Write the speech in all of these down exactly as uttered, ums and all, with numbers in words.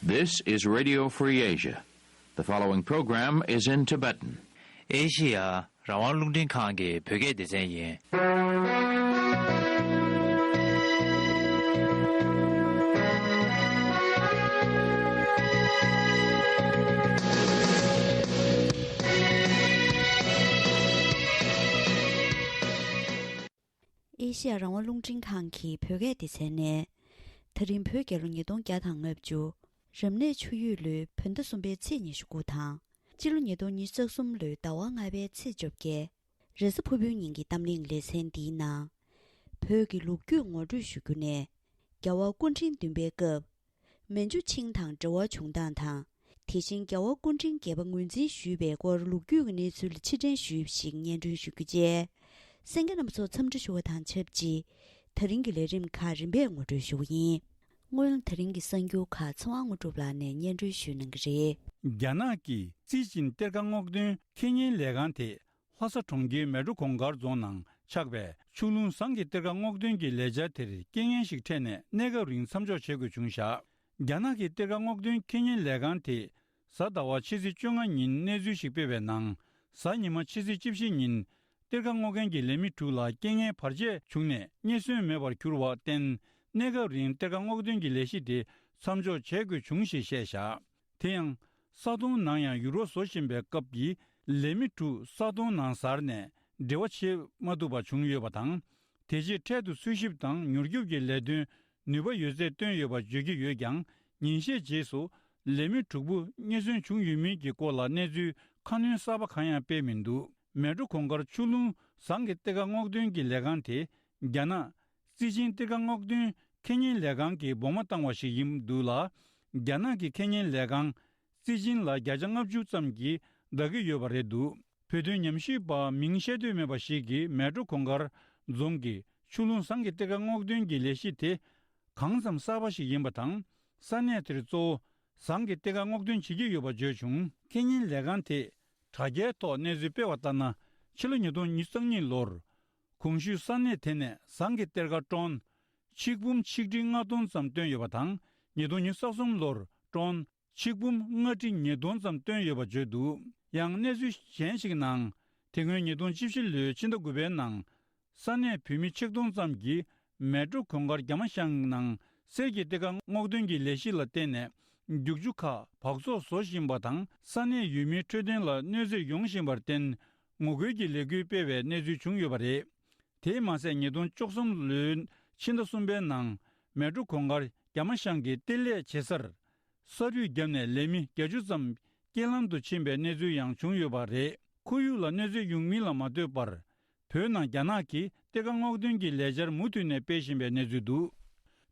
This is Radio Free Asia. The following program is in Tibetan. ཨེ་ཤི་ཡ་རང་དབང་རླུང་འཕྲིན་ཁང་གི་བོད་སྐད་སྡེ་ཚན་ཡིན། ཨེ་ཤི་ཡ་རང་དབང་རླུང་འཕྲིན་ཁང་གི་བོད་སྐད་སྡེ་ཚན་ནས། ད་རིང་བོད་རྒྱལ་ལོ་ཉིས་སྟོང་བརྒྱ་དང་ལྔ་བཅུ། རབ་གནས་ཆུ་ཡོས་ལོའི་བོད་ཟླ་གསུམ་པའི་ཚེས་ཉི་ཤུ་དགུ་དང་། སྤྱི་ལོ་ཉིས་སྟོང་ཉི་ཤུ་རྩ་གསུམ་ལོའི་ཟླ་བ་ལྔ་པའི་ཚེས་བཅོ་བརྒྱད། རེས་གཟའ་ཕུར་བུའི་ཉིན་གྱི་གཏམ་གླེང་ལེ་ཚན་འདིའི་ནང་། བོད་ཀྱི་ལོ་རྒྱུས་ངོ་སྤྲོད་ཞུ་རྒྱུ་ནས། རྒྱལ་བ་སྐུ་ཕྲེང་བདུན་པའི་སྐབས། མན་ཇུ་ཆིང་དང་འབྲེལ་བ་བྱུང་སྟངས་དང་། དེ་བཞིན་རྒྱལ་བ་སྐུ་ཕྲེང་བརྒྱད་པ་ངོས་འཛིན་ཞུས་པའི་སྐོར་ལོ་རྒྱུས་ཀྱི་གནས་ཚུལ་ཕྱིར་དྲན་ཞུས་ཤིག་སྙན་སྒྲོན་ཞུ་རྒྱུ་བཅས། གསན་མཁན་རྣམ་པ་ཚོ་འཚམས་འདྲི་ཞུ་བ་དང་ཆབས་ཅིག་ད་རིང་གི་ལས་རིམ་ཁག་རིམ་པས་ངོ་སྤྲོད་ཞུ་བ་ཡིན། སྔོན་ལ་ད་རིང་གི་གསར་འགྱུར་ཁག་ཚེ་དབང་དངོས་གྲུབ་ལགས་ནས་སྙན་སྒྲོན་ཞུ་གནང་གི་རེད། རྒྱ་ནག་གི་ཙི་ཅིན་གཏེར་ཁ་སྔོག་འདོན་ཁེ་ཉེན་ལས་ཁང་དེ། ལྷ་ས་གྲོང་ཁྱེར་མལ་གྲོ་གུང་དཀར་རྫོང་ནང་ཆགས་པའི་ཆུ་ཀླུང་ཟངས་ཀྱི་གཏེར་ཁ་སྔོག་འདོན་གྱི་ལས་འཆར་དེར་རྐྱེན་ངན་ཞིག་འཕྲད་ནས། གནས་སྐབས་རིང་མཚམས་འཇོག་བྱེད་དགོས་བྱུང་བཞག་རྒྱ་ནག་གི་གཏེར་ཁ་སྔོག་འདོན་ཁེ་ཉེན་ལས་ཁང་དེས་གཟའ་ཟླ་བ་ཕྱི་ཚེས་བཅོ་ལྔ་ཉིན་གནས་ཚུལ་ཞིག་སྤེལ་བའི་ནང་། གཟའ་ཉི་མ་ཕྱི་ཚེས་བཅུ་བཞི་ཉིན། གཏེར་ཁ་སྔོག་མཁན་གྱི་ལས་མི་དྲུག་ལ་རྐྱེན་ངན་བར་ཆད་བྱུང་ནས་རྙེད་སོན་མེད་པར་གྱུར་བར་བརྟེན། གནས་སྐབས་རིང་གཏེར་ཁ་སྔོག་འདོན་གྱི་ལས་གཞི་དེ་མཚམས་འཇོག་བྱེད་དགོས་བྱུང་ཞེས་བཤད་བཞག་དེ་ཡང་། ས་དོང་ནང་ཡང་ཡུར་བ་བཟོ་བཞིན་པའི་སྐབས་ཀྱི་ལས་མི་དྲུག་ས་དོང་ནང་ཟར་ནས་འབྲེལ་བ་བྱེད་མ་ཐུབ་པ་བྱུང་ཡོད་པ་དང་། དེ་རྗེས་འཕྲལ་དུ་འཚོལ་ཞིབ་དང་མྱུར་སྐྱོབ་ཀྱི་ལས་དོན་ནུས་པ་ཡོད་ཚད་བཏོན་ཡོད་པ་བརྗོད་ཀྱི་ཡོད་ཀྱང་། ཉིན་ཤས་རྗེས་སུ་ལས་མི་དྲུག་པོ་རྙེད་སོན་བྱུང་ཡོད་མིན་གྱི་སྐོར་ལ་གནས་ཚུལ་ཁ་སྣོན་གསར་པ་གང་ཡང་སྤེལ་མི་འདུག་མལ་གྲོ་གུང་དཀར་ཆུ་ཀླུང་ཟངས་ཀྱི་གཏེར་ཁ་སྔོག་འདོན་གྱི་ལས་ཁང་དེ། རྒྱ་ནག་ཙི་ཅིན་གཏེར་ཁ་སྔོག་འདོན་ཁེ་ཉེན་ལས་ཁང་གིས་སྦོང་མ་བཏང་བ་ཞིག་ཡིན་འདུག་ལ། རྒྱ་ནག་གི་ཁེ་ཉེན་ལས་ཁང་ཙི་ཅིན་ལ་བརྒྱ་ཆ་ལྔ་བཅུ་ཙམ་གྱིས་བདག་གི་ཡོད་པ་རེད་འདུག་བོད་དོན་ཉམས་ཞིབ་པ་མིང་བཤད་འདོད་མེད་པ་ཞིག་གིས་མལ་གྲོ་གུང་དཀར་རྫོང་གི་ཆུ་ཀླུང་ཟངས་ཀྱི་གཏེར་ཁ་སྔོག་འདོན་གྱི་ལས་གཞི་དེ་གང་ཙམ་གསར་པ་ཞིག་ཡིན་པ་དང་། ས་གནས་དེར་གཙོ་བོ་ཟངས་ཀྱི་གཏེར་ཁ་སྔོག་འདོན་བྱེད་ཀྱི་ཡོད་པ་བརྗོད་བྱུང་། ཁེ་ཉེན་ལས་ཁང་དེས་དྲ་རྒྱའི་ཐོག་གནས་ཚུལ་སྤེལ་བ་ལྟར་ན། ཕྱི་ལོ་ཉིས་སྟོང་ཉི་ཤུ་རྩ་གཉིས་ལོར། གོང་ཞུས་ས་གནས་དེ་ནས་ཟངས་ཀྱི་གཏེར་ཁ་ཀྲོན་ཆིག་འབུམ་ཆིག་ཁྲི་ལྔ་སྟོང་ཙམ་བཏོན་ཡོད་པ་དང་། ཉིས་སྟོང་ཉི་ཤུ་རྩ་གསུམ་ལོར་ཀྲོན་ཆིག་འབུམ་ལྔ་ཁྲི་ཉིས་སྟོང་ཙམ་བཏོན་ཡོད་པ་བརྗོད་འདུག་ཡང་གནས་ཚུལ་གཞན་ཞིག་ནང་། དེ་སྔོན་ཉིས་སྟོང་བཅུ་བཞི་ལོའི་ཕྱི་ཟླ་དགུ་པའི་ནང་། ས་གནས་བོད་མི་ཆིག་སྟོང་ཙམ་གྱིས་མལ་གྲོ་གུང་དཀར་རྒྱ་མ་ཤང་ནང་གསེར་གྱི་གཏེར་ཁ་སྔོག་འདོན་གྱི་ལས་གཞི་ལ་བརྟེན་ནས་རྒྱུག་ཆུ་ཁག་འབག་བཙོག་བཟོ་བཞིན་པ་དང་། ས་གནས་ཡུལ་མིའི་འཕྲོད་བསྟེན་ལ་གནོད་འཚེ་ཡོང་བཞིན་པར་བརྟེན། ངོ་རྒོལ་གྱི་ལས་འགུལ་སྤེལ་བའི་གནས་ཚུལ་བྱུང་ཡོད་པ་རེད། དེས་མ་ཟད། ཉིས་སྟོང་བཅུ་གསུམ་ལོའི་ཕྱི་ཟླ་གསུམ་པའི་ནང་། མལ་གྲོ་གུང་དཀར་རྒྱ་མ་ཤང་གི་གཏེར་ལས་བྱེད་སར། ས་རུད་བརྒྱབ་ནས་ལས་མི་བརྒྱད་ཅུ་ཙམ་རྐྱེན་ལམ་དུ་ཕྱིན་པའི་གནས་ཚུལ་ཡང་བྱུང་ཡོད་པ་རེད། ཁོར་ཡུག་ལ་གནོད་འཚེ་ཡོང་མིན་ལ་མ་ལྟོས་པར། བོད་ནང་རྒྱ་ནག་གིས་གཏེར་ཁ་སྔོག་འདོན་གྱི་ལས་འཆར་མུ་མཐུད་ནས་སྤེལ་བཞིན་པའི་གནས་ཚུལ་འདུག་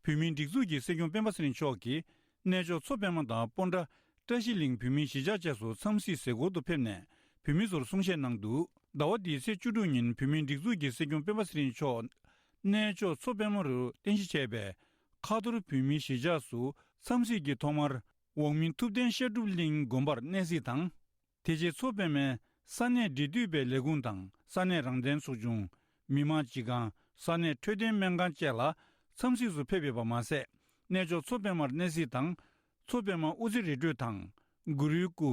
བོད་མིའི་སྒྲིག་འཛུགས་ཀྱི་སྲིད་སྐྱོང་སྤེན་པ་ཚེ་རིང་མཆོག་གིས། གནས་མཆོག་མཚོ་པདྨ་དང་སྤོན་ཊ་བཀྲ་ཤིས་གླིང་བོད་མིའི་གཞིས་ཆགས་བཅས་སུ་འཚམས་གཟིགས་གཟིགས་སྐོར་དུ་ཕེབས་ནས། བོད་མི་ཚོར་གསུང་བཤད་གནང་འདུག་ཟླ་བ་འདིའི་ཚེས་བཅུ་དྲུག་ཉིན། བོད་མིའི་སྒྲིག་འཛུགས་ཀྱི་སྲིད་སྐྱོང་སྤེན་པ་ཚེ་རིང་མཆོག་གནས་མཆོག་མཚོ་པདྨ་རུ་རྟེན་གཞི་བྱས་པའི་ཁ་ཐོར་བོད་མིའི་གཞིས་ཆགས་སུ་འཚམས་གཟིགས་ཀྱི་ཐོག་མར། འོག་མིན་ཐུབ་བསྟན་བཤད་སྒྲུབ་གླིང་དགོན་པར་གནས་གཟིགས་དང་། དེ་རྗེས་མཚོ་པདྨའི་ས་གནས་འབྲེལ་མཐུད་པའི་ལས་ཁུངས་དང་། ས་གནས་རང་བཙན་ཚོགས་ཆུང་། མི་དམངས་སྤྱི་ཁང་། ས་གནས་འཕྲོད་བསྟེན་སྨན་ཁང་བཅས་ལ་འཚམས་གཟིགས་སུ་ཕེབས་ཡོད་པ་མ་ཟད། གནས་མཆོག་མཚོ་པདྨར་གནས་གཟིགས་དང་། མཚོ་པདྨ་དབུ་རྩེ་རི་ཁྲོད་དང་། གུ་རུའི་སྐུ།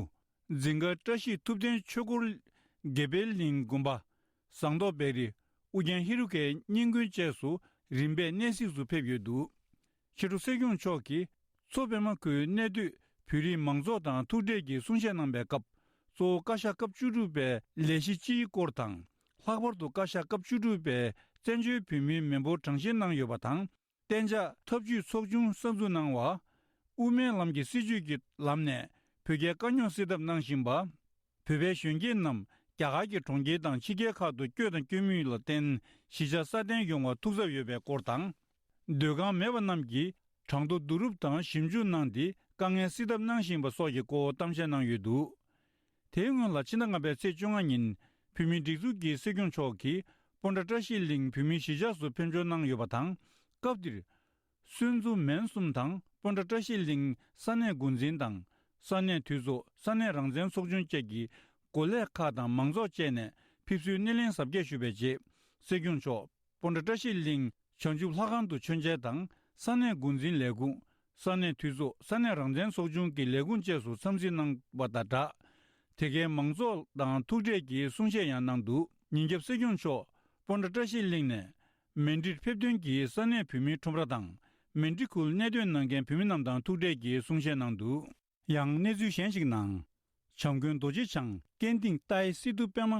རྫིང་དཀར་བཀྲ་ཤིས་ཐུབ་བསྟན་ཆོས་འཁོར། དགེ་འཕེལ་གླིང་དགོན་པ། ཟངས་མདོག་བེ་རི། ཨུ་རྒྱན་ཧེ་རུ་ཀའི་སྙིང་དགོན་བཅས་སུ་རིམ་པས་གནས་གཟིགས་སུ་ཕེབས་ཡོད་འདུག་ཕྱི་དྲོ་སྲིད་སྐྱོང་མཆོག་གིས་མཚོ་པདྨ་ཁུལ་གནས་སྡོད་བོད་རིགས་མང་ཚོགས་དང་ཐུག་འཕྲད་ཀྱིས་གསུང་བཤད་གནང་པའི་སྐབས། གཙོ་བོ་བཀའ་ཤག་སྐབས་བཅུ་དྲུག་པའི་ལས་གཞི་སྤྱིའི་སྐོར་དང་། ལྷག་པར་དུ་བཀའ་ཤག་སྐབས་བཅུ་དྲུག་པའི་བཙན་བྱོལ་བོད་མིའི་མི་འབོར་གྲངས་བཤེར་གནང་ཡོད་པ་དང་། གཏན་འཇགས་ཐབས་ཇུས་ཚོགས་ཆུང་གསར་འཛུགས་གནང་བ། དབུ་མའི་ལམ་གྱི་སྲིད་བྱུས་ཀྱི་ལམ་ནས་བོད་རྒྱའི་དཀའ་རྙོག་སེལ་ཐབས་གནང་བཞིན་པ། བོད་པའི་གཞོན་སྐྱེས་རྣམས་རྒྱ་གར་གྱི་གྲོང་ཁྱེར་དང་ཕྱི་རྒྱལ་ཁག་ཏུ་བསྐྱོད་དང་བསྐྱོད་མུས་ལ་བརྟེན་གཞིས་ཆགས་སྲ་བརྟན་ཡོང་བར་ཐུགས་འཚབ་ཡོད་པའི་སྐོར་དང་། སྡོད་ཁང་མེད་པ་རྣམས་ཀྱིས་གྲངས་ཐོ་བསྡུ་རུབ་དང་ཞིབ་འཇུག་གནང་སྟེ་དཀའ་ངལ་སེལ་ཐབས་གནང་བཞིན་པ་སོགས་ཀྱི་སྐོར་གཏམ་བཤད་གནང་ཡོད་འདུག་དེའི་སྔོན་ལ་ཕྱི་ཟླ་ལྔ་པའི་ཚེས་བཅོ་ལྔ་ཉིན་བོད་མིའི་སྒྲིག་འཛུགས་ཀྱི་སྲིད་སྐྱོང་མཆོག་གིས་སྤོན་ཊ་བཀྲ་ཤིས་གླིང་བོད་མིའི་གཞིས་ཆགས་སུ་ཕེབས་འབྱོར་གནང་ཡོད་པ་དང་། སྐབས་དེར། སུན་ཙུ་མན་གསུམ་དང་སྤོན་ཊ་བཀྲ་ཤིས་གླིང་ས་གནས་འགོ་འཛིན་དང་། ས་གནས་འཐུས་ཚོགས། ས་གནས་རང་བཙན་ཚོགས་ཆུང་བཅས་ཀྱི་འགོ་ལས་ཁག་དང་མང་ཚོགས་བཅས་ནས་ཕེབས་བསུའི་སྣེ་ལེན་གཟབ་རྒྱས་ཞུས་པའི་རྗེས། སྲིད་སྐྱོང་མཆོག་སྤོན་ཊ་བཀྲ་ཤིས་གླིང་བྱང་ཆུབ་ལྷ་ཁང་དུ་མཆོད་མཇལ་དང་། ས་གནས་འགོ་འཛིན་ལས་ཁུངས། ས་གནས་འཐུས་ཚོགས། ས་གནས་རང་བཙན་ཚོགས་ཆུང་གི་ལས་ཁུངས་བཅས་སུ་འཚམས་གཟིགས་གནང་བ་དང་སྦྲགས། དེ་གའི་མང་ཚོགས་དང་ཐུག་འཕྲད་ཀྱིས་གསུང་བཤད་ཡང་གནང་འདུག་ཉིན་རྒྱབ་སྲིད་སྐྱོང་མཆོག་སྤོན་ཊ་བཀྲ་ཤིས་གླིང་ནས་མན་ཌིར་ཕེབས་ཐོན་གྱིས་ས་གནས་བོད་མིའི་ཁྲོམ་ར་དང་མན་ཌི་ཁུལ་གནས་སྡོད་གནང་མཁན་བོད་མི་རྣམས་དང་ཐུག་འཕྲད་ཀྱིས་གསུང་བཤད་གནང་འདུག་ཡང་གནས་ཚུལ་གཞན་ཞིག་ནང་། བྱམས་མགོན་རྡོ་རྗེ་འཆང་སྐྱེ་འདིང་ཏཱའི་སི་ཏུ་པད་མ་